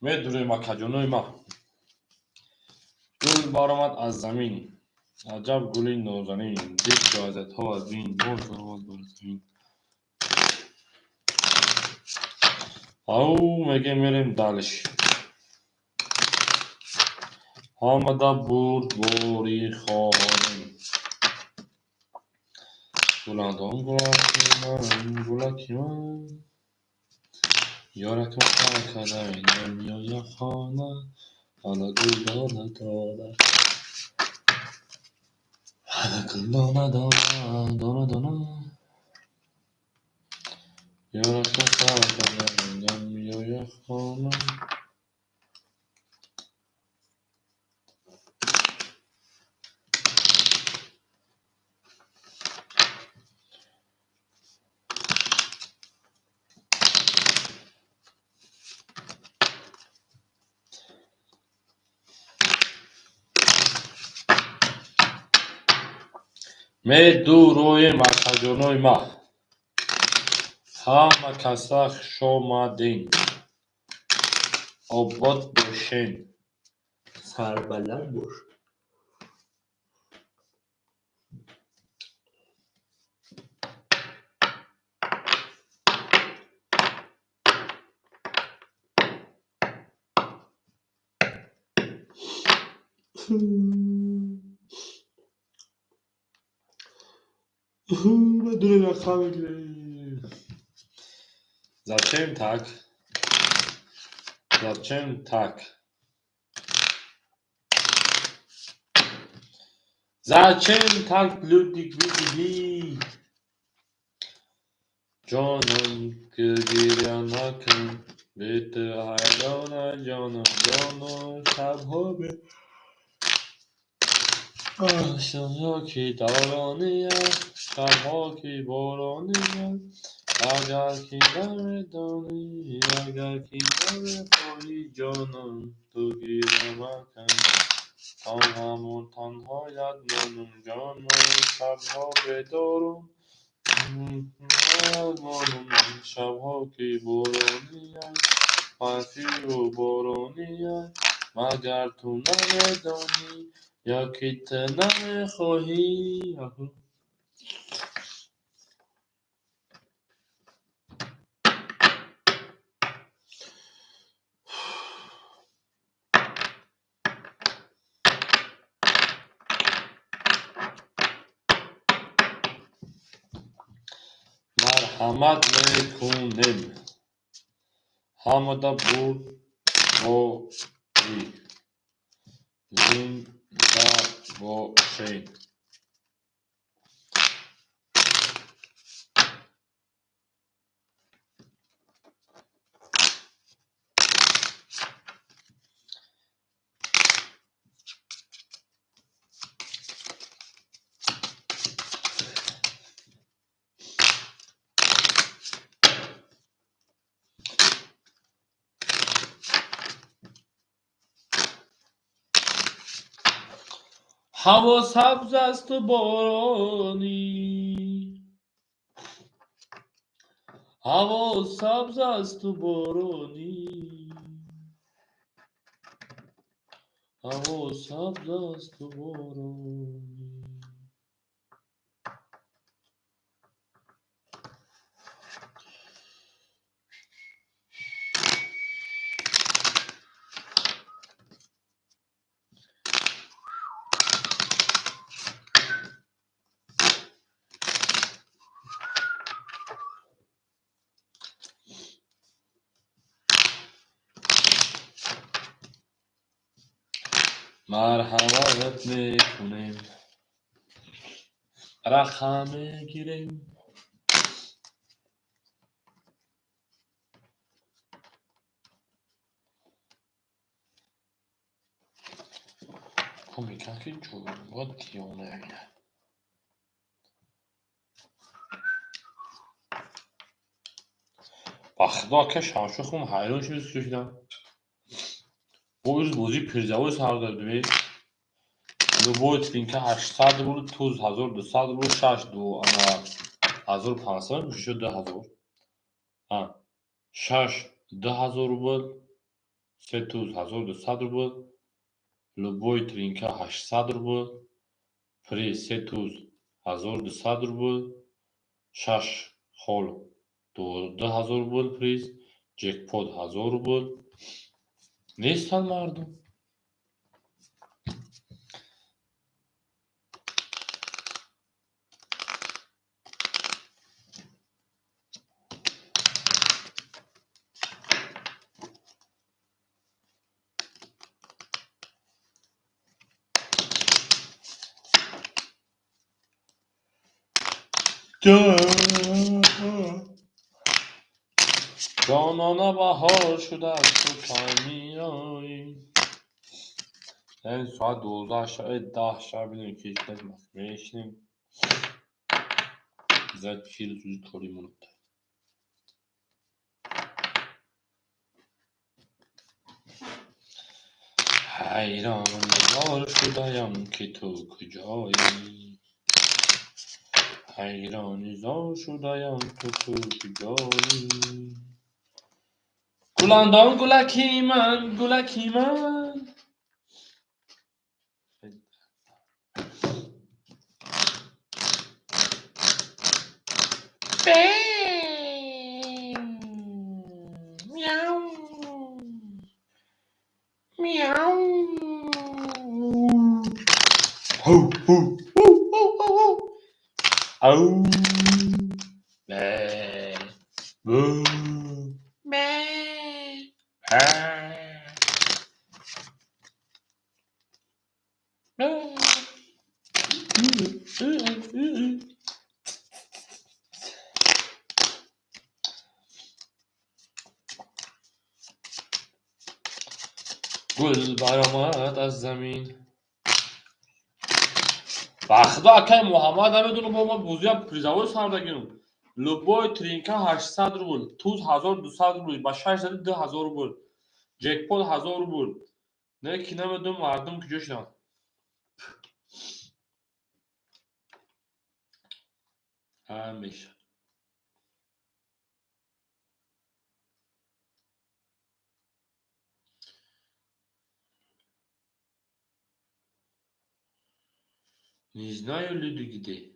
Медуроем, акаҷонои ма. Гул баромад аз замин. Аҷаб гули нозанин, дид ҷоизатҳо аз бин, боз баромад бар замин. Ау мегем, мерем дальше. Ҳамада бурдборӣ хоҳонем. Гуландом, гулаки ман, гулаки ман. Ёракам хор карда намеояд хона, ана гул дона дона. Ана гул дона дона, дона дона. Ёракам хор карда намеояд хона. Медуроем, акаҷонои ма. Ҳама каса хушомаден. Обод бошен. Сарбаланд бош. Медурем, рақам мегирем. Зачем так? Зачем так? Зачем так люди видели? Ҷонам, гиря накун, бе ту ҳайрона ҷонам, ҷонон, шабҳо шабҳо ки дорония, шабҳо ки борония, агар ки намедонӣ, агар ки намехоҳӣ, ҷонам, ту гиря макун, то ҳамон танҳоят монам, ҷонон, шабҳо бедорум монам, шабҳо ки борония, барфиву борония, магар ту намедонӣ, ё ки ту намехоҳӣ. Марҳамат мекунем ҳамада бурдборӣ, зинда бошед. Ҳаво сабз асту боронӣ, ҳаво сабз асту боронӣ, ҳаво сабз асту боронӣ. Марҳамат мекунем, рақам мегирем. Мекунад ки ҷойгоҳ диёна. Ба худо, ака, шавшухум ҳайрон шудам. Бо ирӯз бозии призовой сар додем. Любой тринка 800 рубл, туз 1200 рубл, шаш ду ана 1500, шуд 2000. Шаш 2000 рубл, се туз 1200 рубл, любой тринка 800 рубл, приз се туз 1200 рубл, шаш хол 2000 рубл приз, ҷекпот 1000 рубл. Нестанд мардум. Ҷонона, баҳор шудааст, ту кай меоӣ? Яъне соат 12 шаб, 10 шаб бинем, ки ҳеҷ кас мешинем. Зад 40 рӯзи кори монад. Ҳайрон зор шудаям, ки ту куҷоӣ, ҳайрони зор шудаям, ту куҷоӣ? Гуландом, гулаки ман, гулаки ман. Мяу, мяу. Ҳу, ҳу, ҳу, ҳу, ҳу, ҳу. Ау. Бе. Бу. Бе. Ҳа. Бе. Гул баромад аз замин. Ба худо, акай Муҳаммад, намедонам, бо ма бозиам призовой сардагим. Любой тринка 800 рубл, туз 1200 рубл, ба шаш зади 2000 рубл, ҷекпот 1000 рубл. Не ки намедонам, мардум куҷо шуданд. Ҳамеша. Не знаю, люди где.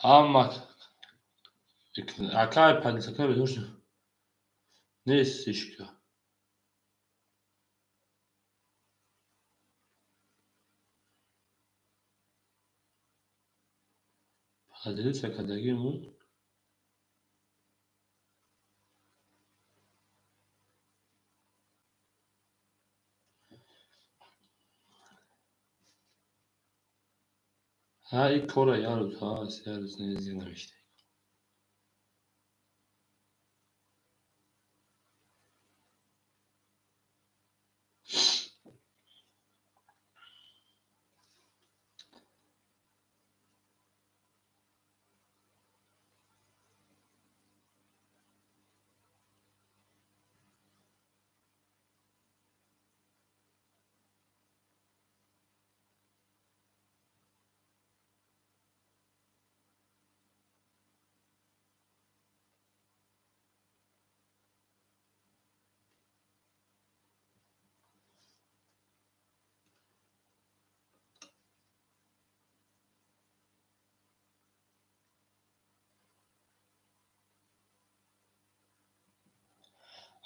Ҳама акай падисака бедор нест ишка. Поделиться кардагимун. Ҳа, ин корро як рӯз, ҳа, се рӯз зир навишта.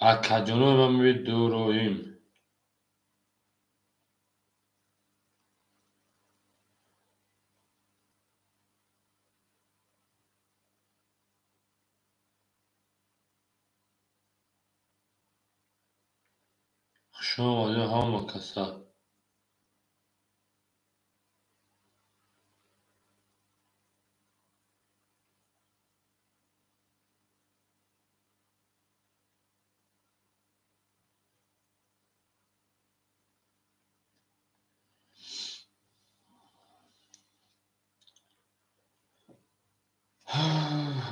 Акаҷоно, ман медуроим. Хуш омадед ҳама каса.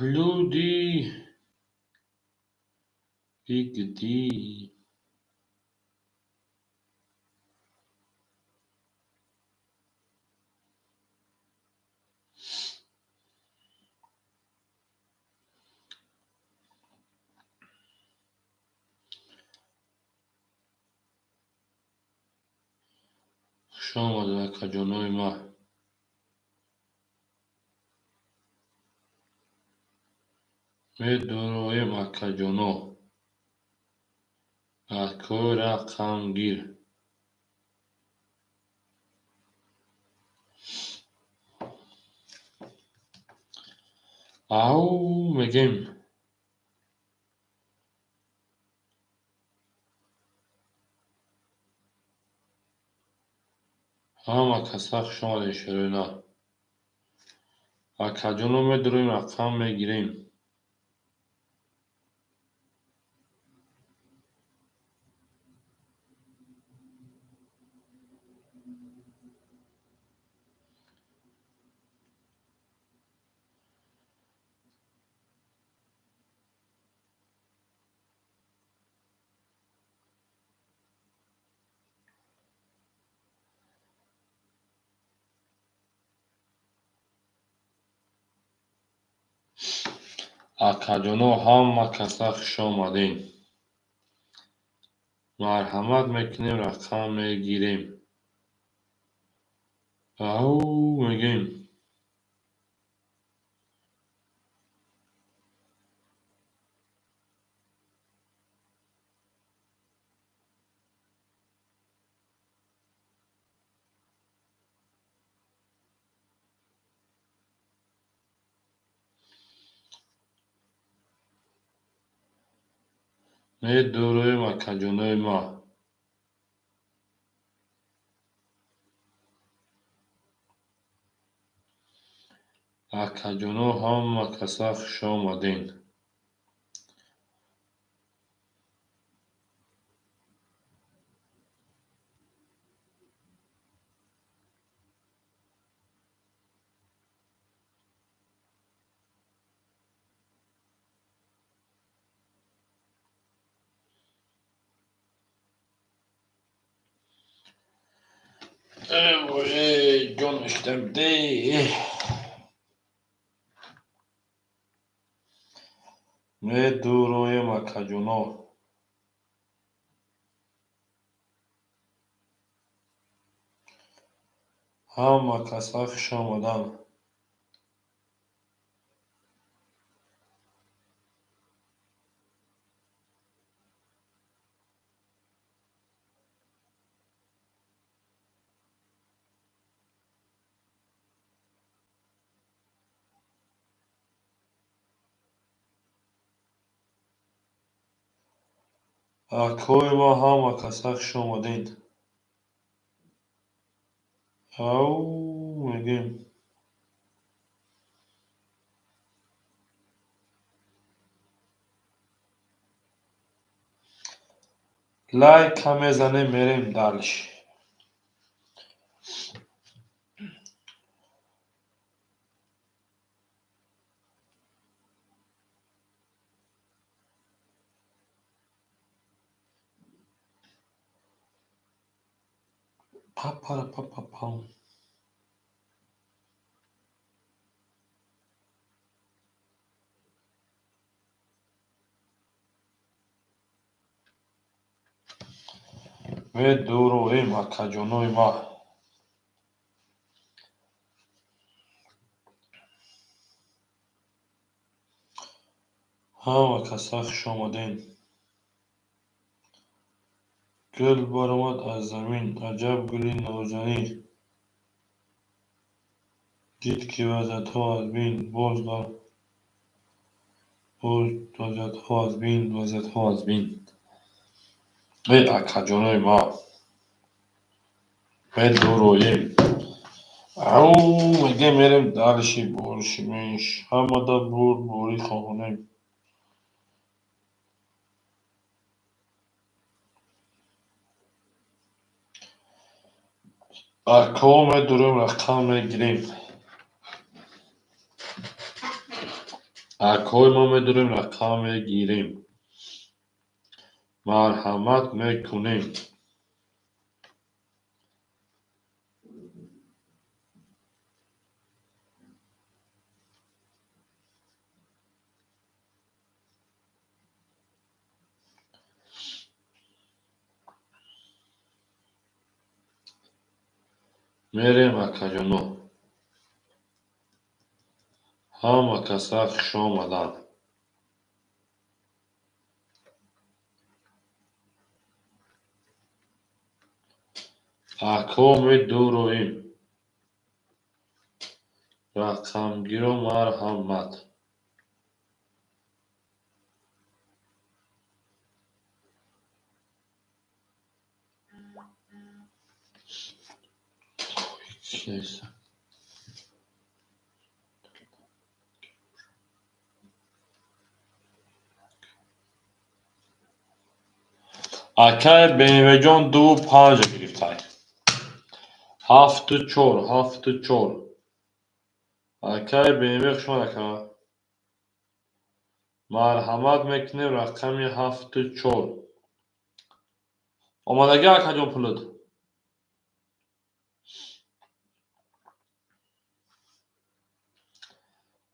Люди, вы где? Хуш омадед, акаҷонои ман. Медуроем, акаҷоно. Акои рақамгир. Ау мегем. Ҳама каса хуш омадед, шероина. Акаҷоно, медуроем, рақам мегирем. Акаҷоно, ҳама каса хуш омадем. Марҳамат мекунем, рақам мегирем. Ау мегем. Медуроем, акаҷонои ма. Акаҷоно, ҳама каса хуш омадем. Ҷон иштамде. Медуроем, акаҷоно. Ҳама каса хуш омаданд. Акои ма, ҳама каса хуш омадед. Ау мегем. Лайка мезанем, мерем дальше. Па-па-па-па-пам. Медуроем, акаҷонои ма. Ҳама каса хуш омадем. Гул баромад аз замин, аҷаб гули нозанин. Дид, ки вазъиятҳо аз бин, боз вазъиятҳо аз бин, вазъиятҳо аз бин. Эй, акаҷонои ма. Медуроем. Ау мегем, мерем дальше, больше, меньше. Ҳамада бурдборӣ хоҳонем. Ако медуроем, рақам мегирем. Акои ма, медуроем, рақам мегирем. Марҳамат мекунем. Мерем, акаҷоно. Ҳама каса хуш омаданд. Ако медуроем. Рақамгиро марҳамат. Акай БМВ-ҷон 2,5 гирифтай. 7,4, 7,4. Акай БМВ, хуш омад, ака. Марҳамат мекунем, рақами 7,4. Омадагӣ, акаҷон, пулат.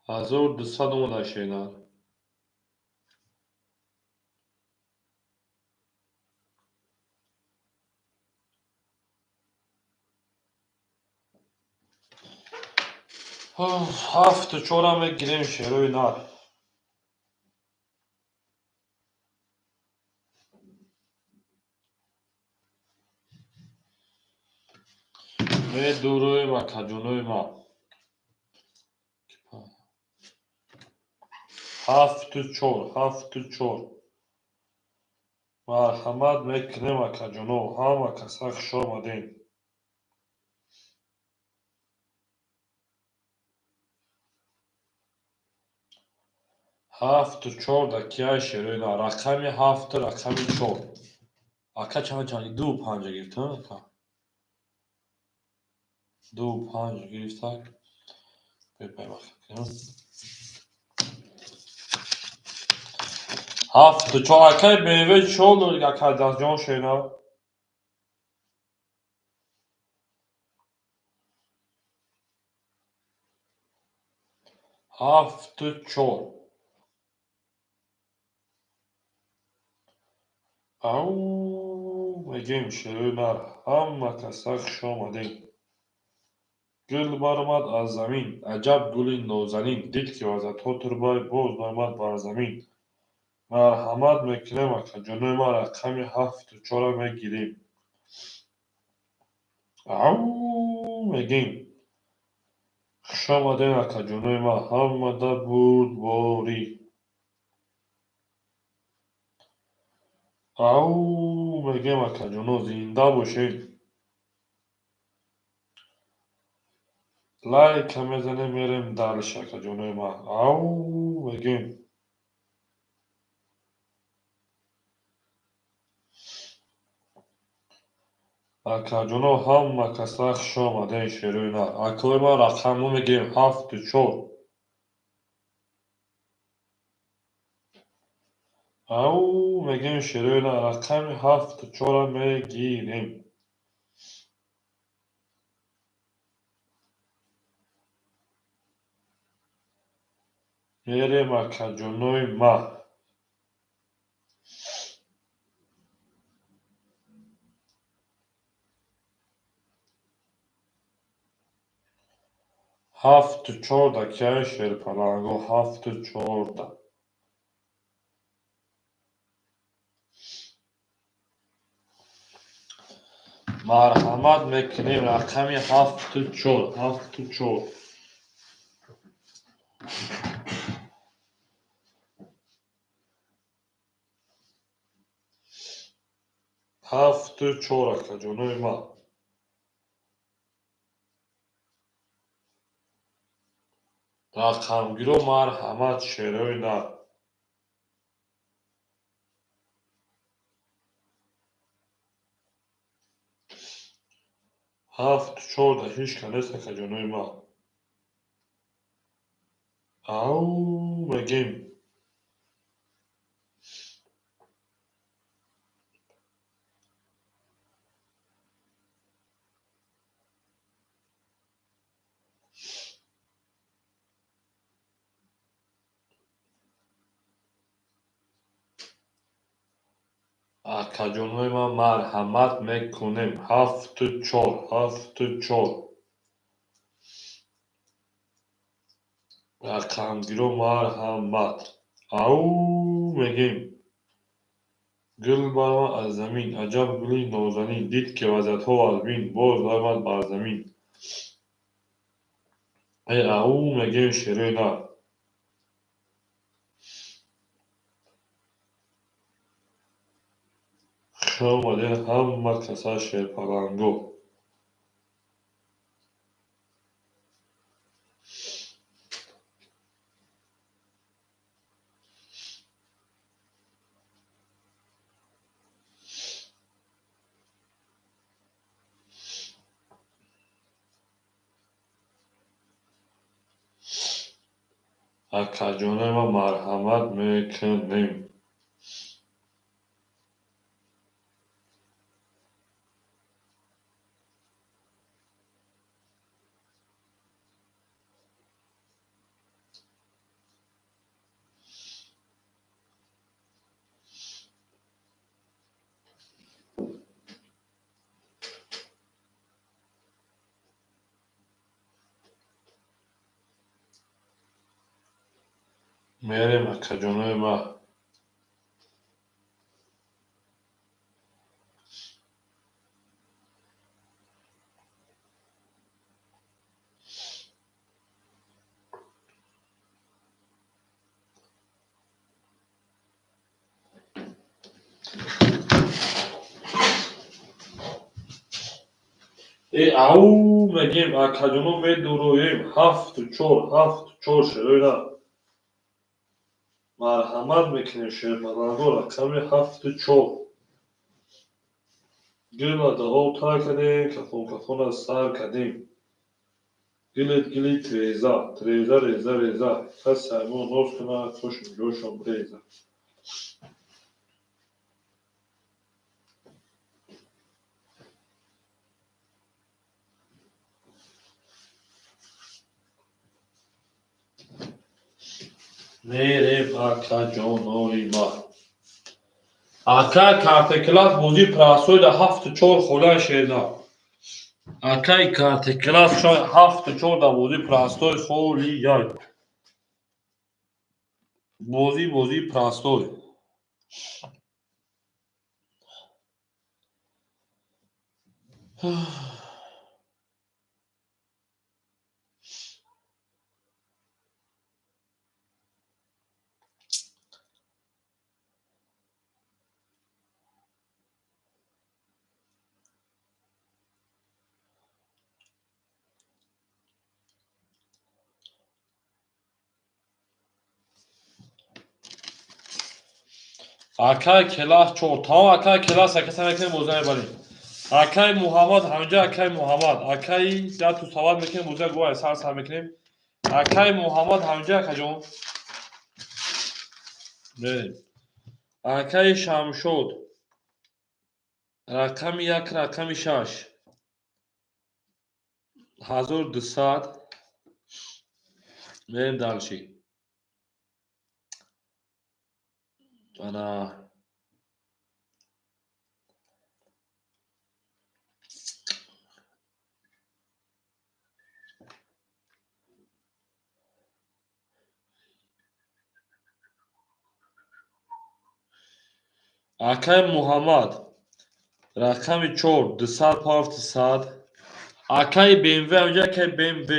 1200 омада, шернар. 7-4 мегирем шерои нар. Медуроем акаҷонои ма. 7-4, 7-4. Марҳамат мекунем акаҷоно, ҳама каса хуш омадем. 7-4 дакияи шерои нар. Рақами 7, рақами 4. Ака чанд чанд? 2-5 гирифта, ака. 2-5 гирифтак. Бепаймаха. 7-4 акай BMW 4 ака дастҷон шена. 7-4. Ау, мегем шерои нар. Ҳама каса хуш омадем. Гул баромад аз замин, аҷаб гули нозанин. Дид ки вазъиятҳо турбай, боз баромад бар замин. Марҳамат мекунем акаҷонои ма, рақами 7-4 мегирем. Ау, мегем. Хуш омадем акаҷонои ма, ҳамада бурдборӣ. Ау, мегем акаҷоно, зинда бошед. Лайка мезанем, мерем дальше акаҷонои ма. Ау, мегем. Акаҷоно, ҳама каса хуш омадем шерои нар. Акои ма рақамро мегирем 7-4. Ау, мегем шерои нар. Рақами 7-4 мегирем. Мерем акаҷонои ма. 7-4 дакияи шерпаланго, 7-4. Марҳамат мекунем рақами 7-4, 7-4. 7-4 акаҷонои ма. Рақамгиро марҳамат шерои нар. 7-4 да ҳеҷ ка нест акаҷонои ма. Ау, мегем. Акаҷонои ма, марҳамат мекунем. 7-4, 7-4. Рақамгиро марҳамат. Ау, мегем. Гул баромад аз замин, аҷаб гули нозанин. Дид ки вазъиятҳо вазмин, боз баромад бар замин. Э, ау, мегем шерои нар. Хуш омадем ҳама каса шерпаланго. Акаҷонои ма, марҳамат мекунем. Мерем, акаҷонои ма. Ау мегем, акаҷоно, медуроем. Ҳафту чор, ҳафту чор, шероина. Марҳамат мекунем, шермаланго, рақами ҳафту чор. Гила даҳол тар кардем, кафон кафона сар кардем. Гилит гили треза, треза, реза, реза. Касе мо нос кунад, кошм ҷошон бреза. Мерем, акаҷонои ма. Акай картекласс, бозии простой да ҳафту чор холаи шерна. Акай картекласс, ҳафту чор да бозии простой холияй. Бозии простой. Акай келас чор. Тамом, акай келас, акаса мекунем, бозӣ мебарем. Акай Муҳаммад ҳаминҷа, акай Муҳаммад. Акай яту сават мекунем, бозия гувай сар сар мекунем. Акай Муҳаммад ҳаминҷа, акаҷон. Мерем. Акай Шамшод. Рақами як, рақами шаш. 1200. Мерем дальше. Ана акай Муҳаммад, рақами чор, дусад пафти сад. Акай БМВ ҳаминҷа, акай БМВ.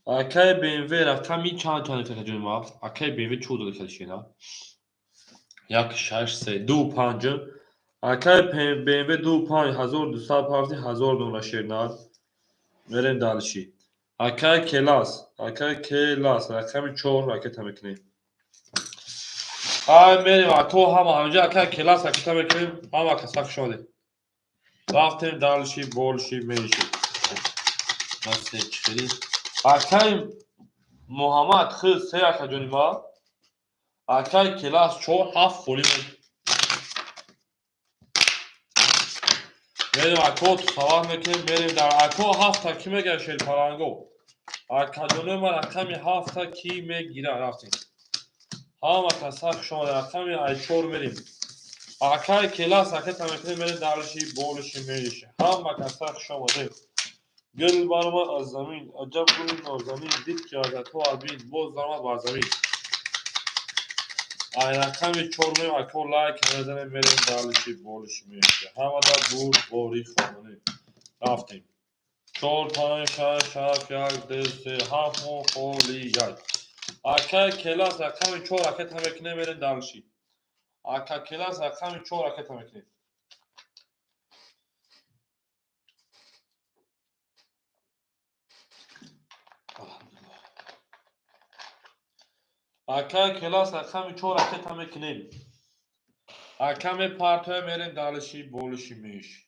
Акай БМВ рақами чанд, чанд акаҷони ма? Акай БМВ чӣ дода кадишина? Як, шаш, се, ду, панҷ. Акай БМВ ду, панҷ, 1200 пафти 1000 дона шернар. Мерем дальше. Акай Келас, акай Келас, рақами чор ракета мекунем. Ай мерем, ако ҳама ҳаминҷа, акай Келас ракета мекунем, ҳама каса хуш омадед. Рафтем дальше, больше, меньше. Се чӣ? Акай Муҳаммад хыз се, акаҷони ма. Акай Келас чор, ҳафт холӣ мон. Мерем, ако, сават мекунем, мерем дар ако ҳафта кӣ мегирад, шерпаланго? Акаҷони ма, рақами ҳафта кӣ мегирад? Рафтем. Ҳама каса хуш омадед. Рақами ай чор мерем. Акай Келас ракета мекунем, мерем дальше, больше, меньше. Ҳама каса хуш омадед. Гул баромад аз замин, аҷаб гули нозанин, дид ки аз ато абин, боз даромад бар замин. Ай рақами чор мерем, ако лайк мезанем, мерем дальше, больше, меньше. Ҳамада бурд бори хононем. Рафтем. Чор, панҷ, шаш, ҳафт, як, ду, се, ҳафт мо холи як. Акай Келас рақами чор ракета мекунем, мерем дальше. Ака Келас рақами чор ракета мекунем. Акай Келас рақами чор ракета мекунем. Ака мепартоя, мерем дальше, больше, меньше.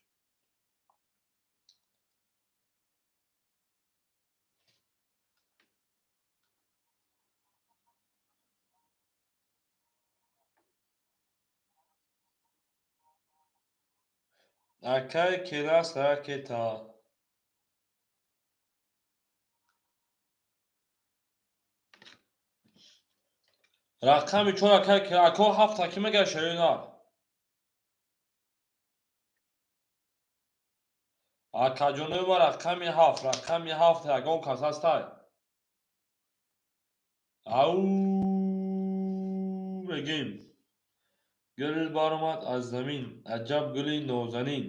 Акай Келас ракета. Рақами чор, акай, ако ҳафта кӣ мегирад, шерина? Акаҷонои ма, рақами ҳафт, рақами ҳафт ягон кас ҳастай? Ау мегем. Гул баромад аз замин, аҷаб гули нозанин.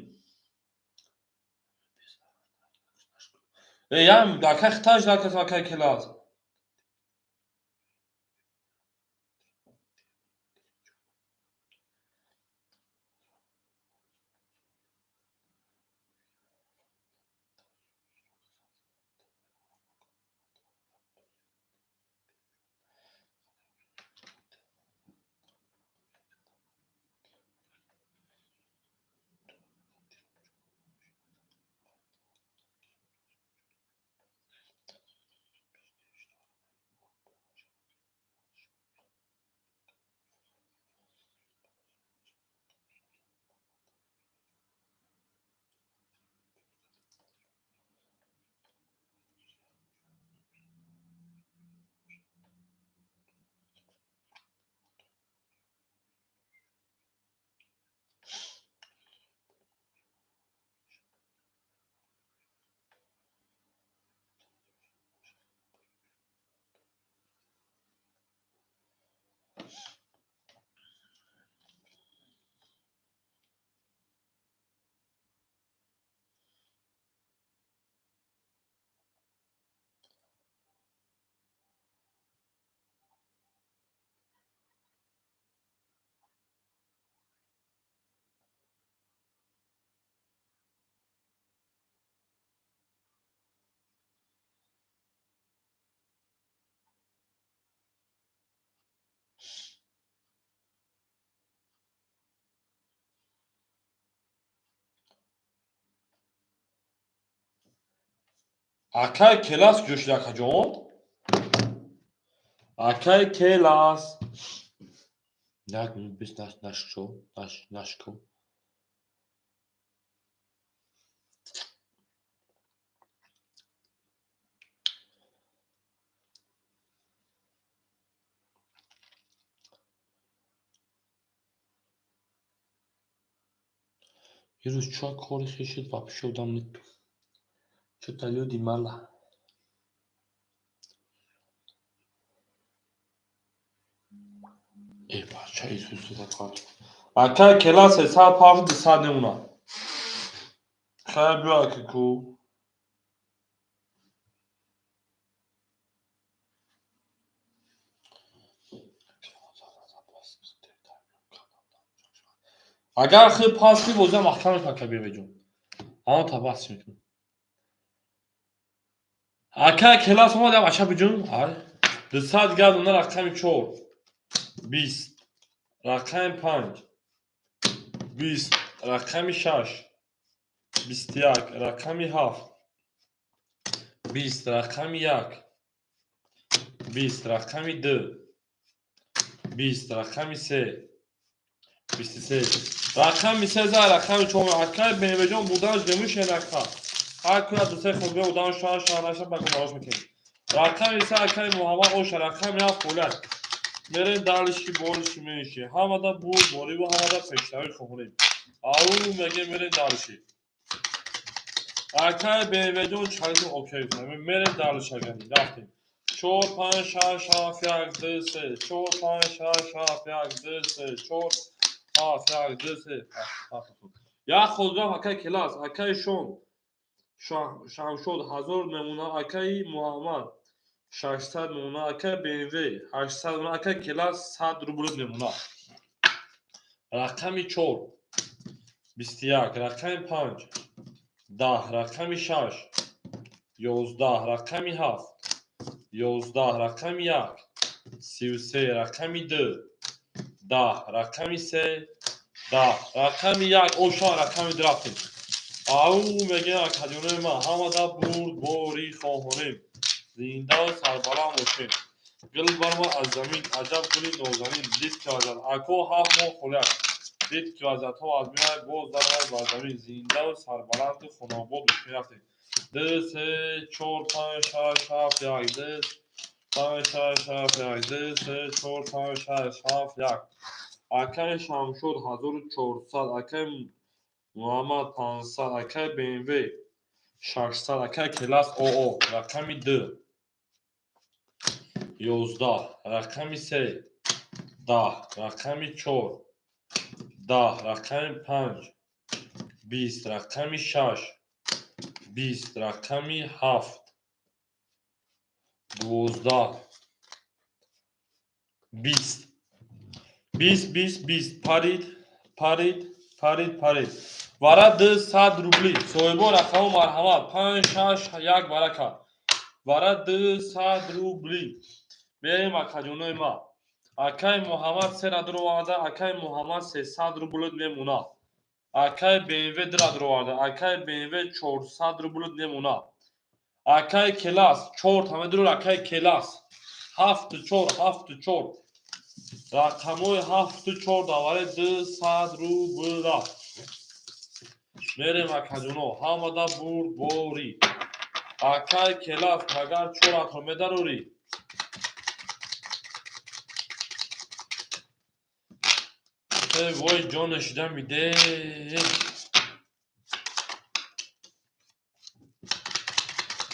Э, ям, акай хиташ накас, акай келас. Акай Келас куҷо шуд, акаҷон? Акай Келас. Як минут бист нашко, нашко. Ирӯз чӣ кори хешид, вообще одам нету. Что-то люди мало. Э, бача, Исус закат. Акай Келас сад пафт сад немуна. Хай биё акику. Агар хел пас ки бозиам маҳкам мекунад Кабирбеҷон. Ҳама та бас мекунад. Акай Келас омад, ям ача биҷун. Ай. 200 газ на рақами 4. 20. Рақами 5. 20. Рақами 6. 21. Рақами 7. 20. Рақами 1. 20. Рақами 2. 20. Рақами 3. 23. Рақами 3 за рақами 4. Акай Бенебеҷон буданаш бемушен ака. Ҳар куна ду се худбе одам шоҳ шоҳ наша ба гумарош мекунем. Рақами 3 акай Муҳаммад Оша, рақами 7 Полак. Мерем далиши болиши мениши. Ҳамада бур бориву ҳамада пешравӣ хоҳонем. Ау меге мерем далиши. Акай Бенебеҷон чалитон окей кунем. Мерем далиши агани. Рафтем. 4 5 6 7 1 2 3 4 5 6 7 1 2 3 4 7 1 2 3 як худгам акай Келас, акай Шон Шамшод 1000 мемона, акаи Муҳаммад 600 мемона, акай БМВ 800 мемона, акай Келас 100 рубл мемона. Рақами 4 21, рақами 5 10, рақами 6 11, рақами 7 11, рақами 1 33, рақами 2 10, рақами 3 10, рақами 1 оша, рақами 2 рафтем. Ау мегӯям акаҷонои ман, ҳамада бурдборӣ хоҳонем. Зиндаву сарбаланд бошем. Гул баромад аз замин, аҷаб гули нозанин. Дид ки вазад. Ако 7 моҳ холиак. Дид ки вазадҳо аз меояд, боз даромад бар замин. Зиндаву сарбаланду хонобод бошем. Рафтем. 2 3 4 5 6 7 1 2 5 6 7 1 2 3 4 5 6 7 1. Акаи Шамшод 1400, акаи Муҳаммад 500, акаи БМВ 600, акаи Келас ОО, рақами 2 11, рақами се, 10, рақами чор, 10, рақами панҷ, 20, рақами шаш, 20, рақами ҳафт, 12, 20, 20, 20, 20. Парид, парид, парид, парид. Вара 200 рубли. Соҳибо рақамо, марҳамат. Панҷ, шаш, як, барака. Вара 200 рубли. Мерем, акаҷонои ма. Акай Муҳаммад сера дуроварда, акай Муҳаммад 300 рубл мемона. Акай БМВ дира дуроварда, акай БМВ 400 рубл мемона. Акай Келас чор тама дур, акай Келас ҳафту чор, ҳафту чор. Рақамҳои ҳафту чор давари 200 рубла. Мерем, акаҷоно, ҳамада бурдборӣ. Акай Келас, магар чоратро медарорӣ? Э, вой, ҷоне шида миде.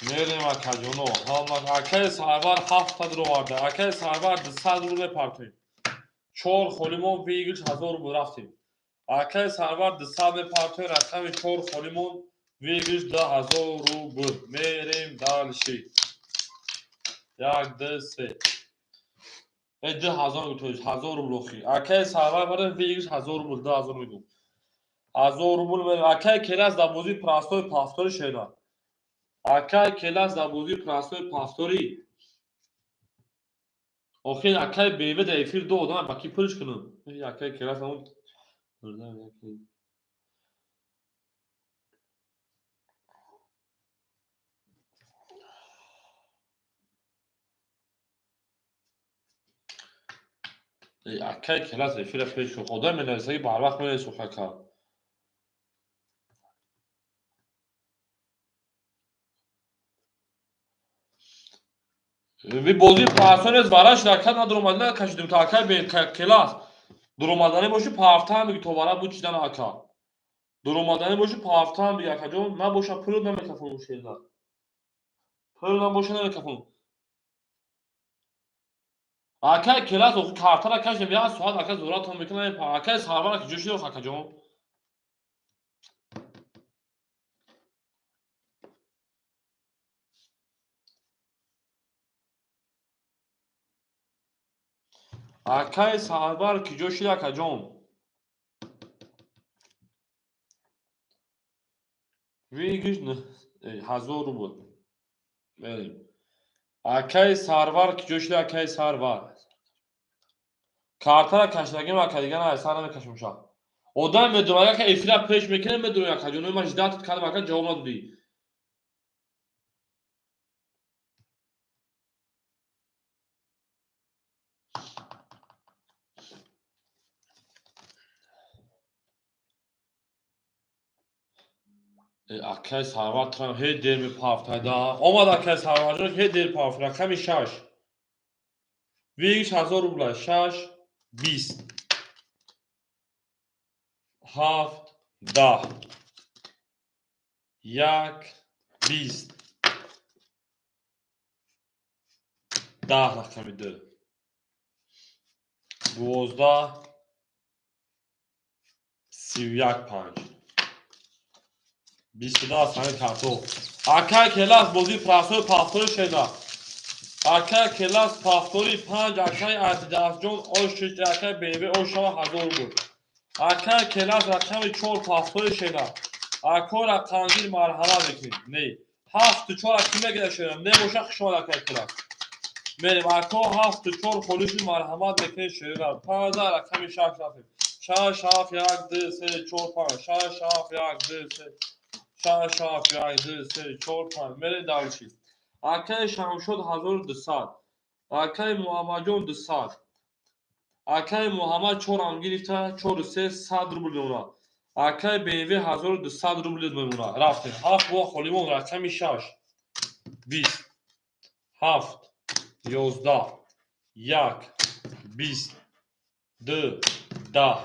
Мерем, акаҷоно, ҳама. Акаи Сарвар ҳафта дуроварда, акаи Сарвар 200 рубл мепартоем. Чор холимон, выигрыш 1000 рубл. Рафтем. Акаи Сарвар 200 мепартоем, рақами чор холимон, выигрыш 2000 рубл. Мерем дальше. Як, ду, се. Э, 2000 то 1000 рубл охи. Акаи Сарвар бара выигрыш 1000 рубл, 2000 мегӯм. 1000 рубл мерем. Акаи Келас дар бозии простой повтори шена. Акай Келас дар бозии простой повтори. Охир акай БМВ дар эфир ду одам ба ки пулш кунам? Акай Келас ҳамон. Акай Келас эфира пеш шуд. Одам менависаги барвақт менавису, ака. Ви бозии простой нест, бараш ракат надуромад, накашидем то акай Келас. Дуромаданӣ боши, пафтаам биги, то вара буд чидан, ака. Дуромаданӣ боши, пафтаам биги, акаҷон, набоша пул намекафонум, шерна. Пул набоша, намекафонум. Акай Келас, охи картара кашидем, як соат ака зуратон мекунам, акай Сарвар ки ҷо шидох, акаҷон. Акай Сарвар ки ҷо шид, акаҷон? Выигрыш 1000 рубл. Мерем. Акай Сарвар ки ҷо шид, акай Сарвар? Картара кашидагим, ака, дига на, сар намекашем ша. Одам медонад, ака, эфира пеш мекунем, медонӣ, акаҷон, ман ждать кардам, ака, ҷавоб надодӣ. Акай Сарвар трам ҳеҷ дер мепафтада. Омад акай Сарварҷон, ҳеҷ дер пафт. Рақами шаш. Выигрыш 1000 рубла. Шаш, 20. Ҳафт, 10. Як, 20. 10, рақами ду. 12, 31, панҷ. 22 ҳамин карто. Акай Келас бозии простой повтори шеда. Акай Келас повтори панҷ, акай Адидасҷон ош, акай БМВ ошава 1000 рубл. Акай Келас рақами чор повтори шеда. Ако рақамгир, марҳамат мекунед. Не. Ҳафту чор аки мегирад, шеда. Не боша, хушомад, акай Келас. Мерем, ако ҳафту чор холӣ шуд, марҳамат мекунед, шеда. 15, рақами шаш рафтем. Шаш, ҳафт, як, ду, се, чор, панҷ. Шаш, ҳафт, як, ду, се. Шаш, ҳафт, як, ду, се, чор, панҷ. Мерем дальше. Акаи Шамшод 1200. Акаи Муҳаммадҷон 200. Акаи Муҳаммад чорам гирифта, чору се сад рубл мемонад. Акаи БМВ 1200 рубл мемонад. Рафтем. Ҳафт бо холимон, рақами шаш. 20. Ҳафт. 11. Як. 20. Ду. 10.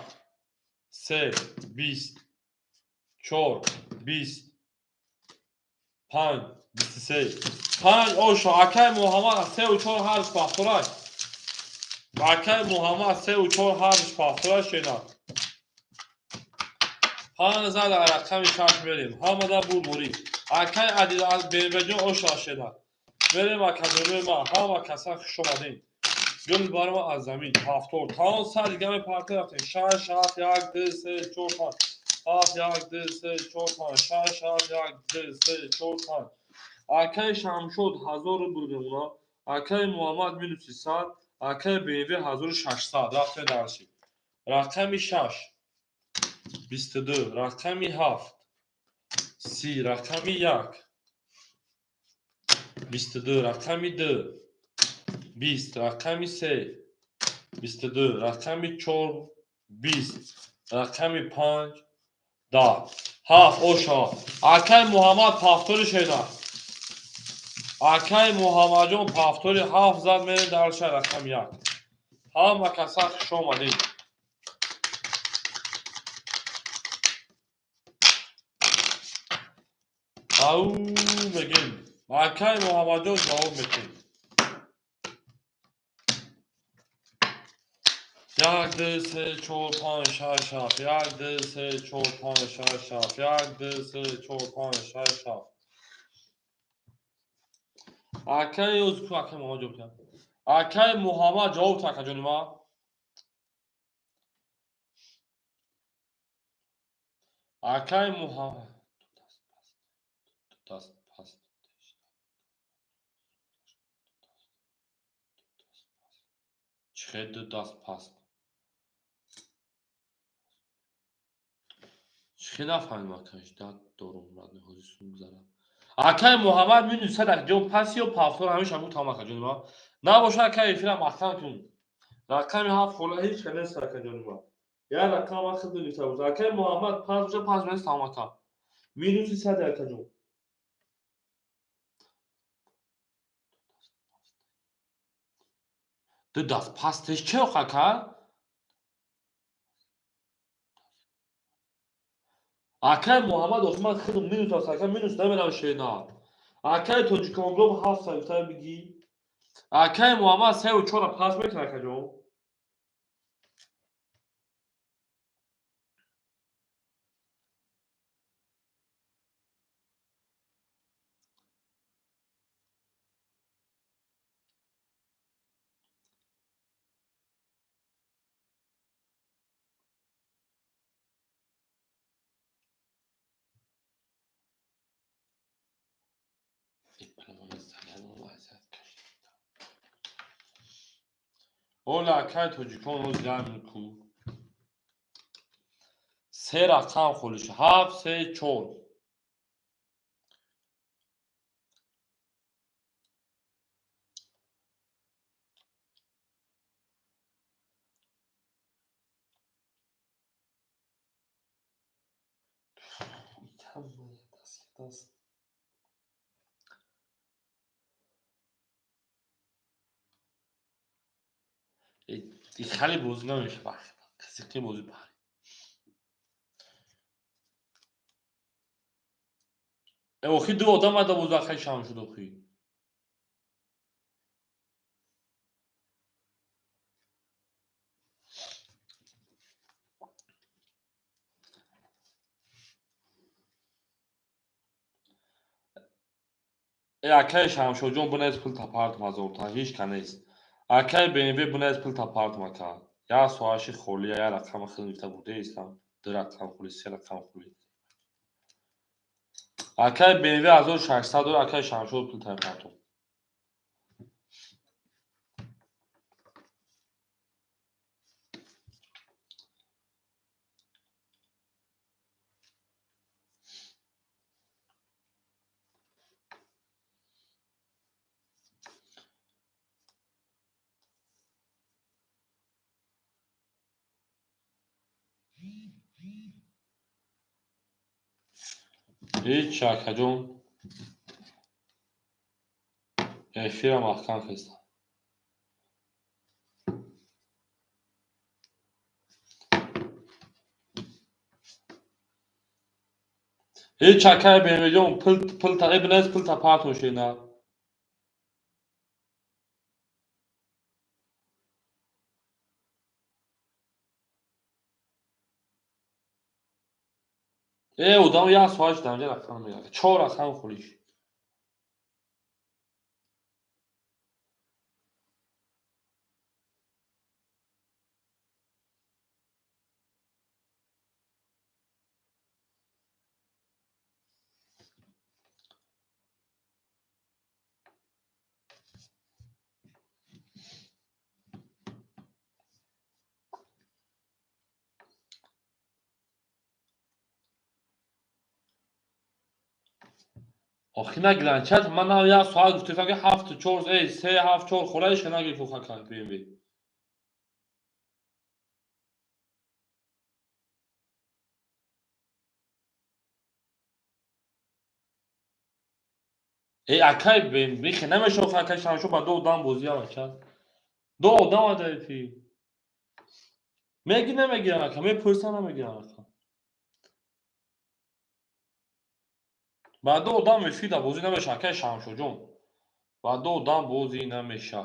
Се. 20. Чор. 20. 5, 23, 5 ошо. Акай Муҳаммад 3 4 ҳарф повторай. Акай Муҳаммад 3 4 ҳарф повторай шена. 5 зад рақами 6 мерем. Ҳамада бурбурӣ. Акай Адил аз БМВ-ҷон ошо шена. Мерем академияи ма. Ҳама каса хуш омадем. Гул барма аз замин. Повтор. Тамом сар дига мепарта рафтем. 6 7 1 2 3 4 5. 7 1 2 3 4 5 6 7 1 2 3 4 5. Акай Шамшод 1000 рубл мемона. Акай Муҳаммад минуси 100. Акай БМВ 1600. Рафтем дарси. Рақами 6 22, рақами 7 30, рақами 1 22, рақами 2 20, рақами 3 22, рақами 4 20, рақами 5 10. 7 оша. Акай Муҳаммад повтори шена. Акай Муҳаммадҷон повтори 7 зад мерем дарша рақами 1. Ҳама каса хуш омадед. Ау мегем. Акай Муҳаммадҷон ҷавоб метем. 1 2 3 4 5 6 7 1 2 3 4 5 6 7 1 2 3 4 5 6 7. Акай ӯз ку акай Муҳаммад ҷавоб тя. Акай Муҳаммад ҷавоб та акаҷони ма. Акай Муҳаммад даст паст. Чӣ ду даст паст? Чӣ нафаҳмидам акаш дад дорум радни ҳозир сум гузарад. Акай Муҳаммад минус 100 акҷон пас ё повтор ҳамеша буд там акаҷони ма. Набоша акай эфирам маҳкам кун. Рақами 7 хола ҳеҷ ка нест акаҷони ма. Як рақам ман худ гирифта буд. Акай Муҳаммад пас боша пас нест там ака. Минуси 100 акаҷон. Ду даст пастеш чӣ оқ ака? Акай Муҳаммад Осман худ минус аст ака минус намерам шена. Акай Тоҷиконглоб 7 сагифта бигӣ. Акай Муҳаммад 3 4 пас мекунад акаҷон. Ола акай тоҷикон оз ҷамъ ку. 3 рақам холиш 7 3 4. Хеле бозӣ намешавад. Қисиқи бозӣ пари. Охи ду одам ада бозӣ акай шам шуд охи. Акай Шамшоҷон бинес пул тапартм ҳазорта ҳеҷ ка нест. Акай БМВ бинес пул тапартм ака. Як соаши холия, як рақами хел гирифта бурдаистам. 2 рақам холи, 3 рақам холи. Акай БМВ 1600 дора, акай Шамшод пул тапартм. Ҳеҷ акаҷон эфира маҳкам кестам. Ҳеҷ акай БМВ-ҷон пул та биназ пул та партон шена. Э одам як соат шуд инҷа рақам мегирад. Чор рақам холиш. Охи нагиранд чат ман нав як соат гуфтам ки 7 4 эй 3 7 4 холаиш нагирифт охака BMW. Эй акай BMW хе намешохт акай шамшо ба ду одам бозӣ ава чат. Ду одам адафи. Меги намегиранд ака, мепурсам намегиранд ака. Ба ду одам мефида бозӣ намеша акай Шамшоҷон. Ба ду одам бозӣ намеша.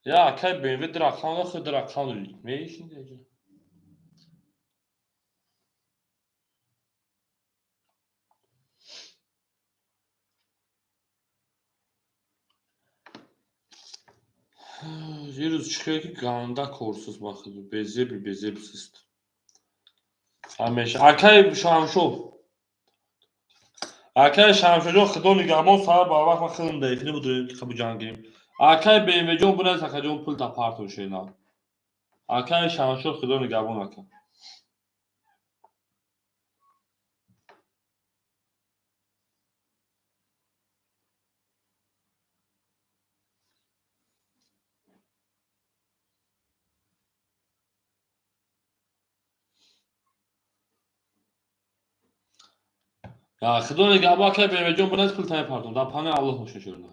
Я акай BMW ду рақам дохи ду рақам мешинда. Ирӯз чӣ хел ки ганда корсуз бахуд безеби безеб сист. Ҳамеша акай Шамшо. Акай Шамшоҷон худо нигаҳбон сар ба вақт ман худам дар эфир будем ки қабу ҷангем. Акай БМВ-ҷон буназ акаҷон пул та партон шена. Акай Шамшо худо нигаҳбон ака. Худо нигаҳбон акай БМВ-ҷон буназ пул та мепартон. Дар паноҳи Аллоҳ бошед шумо.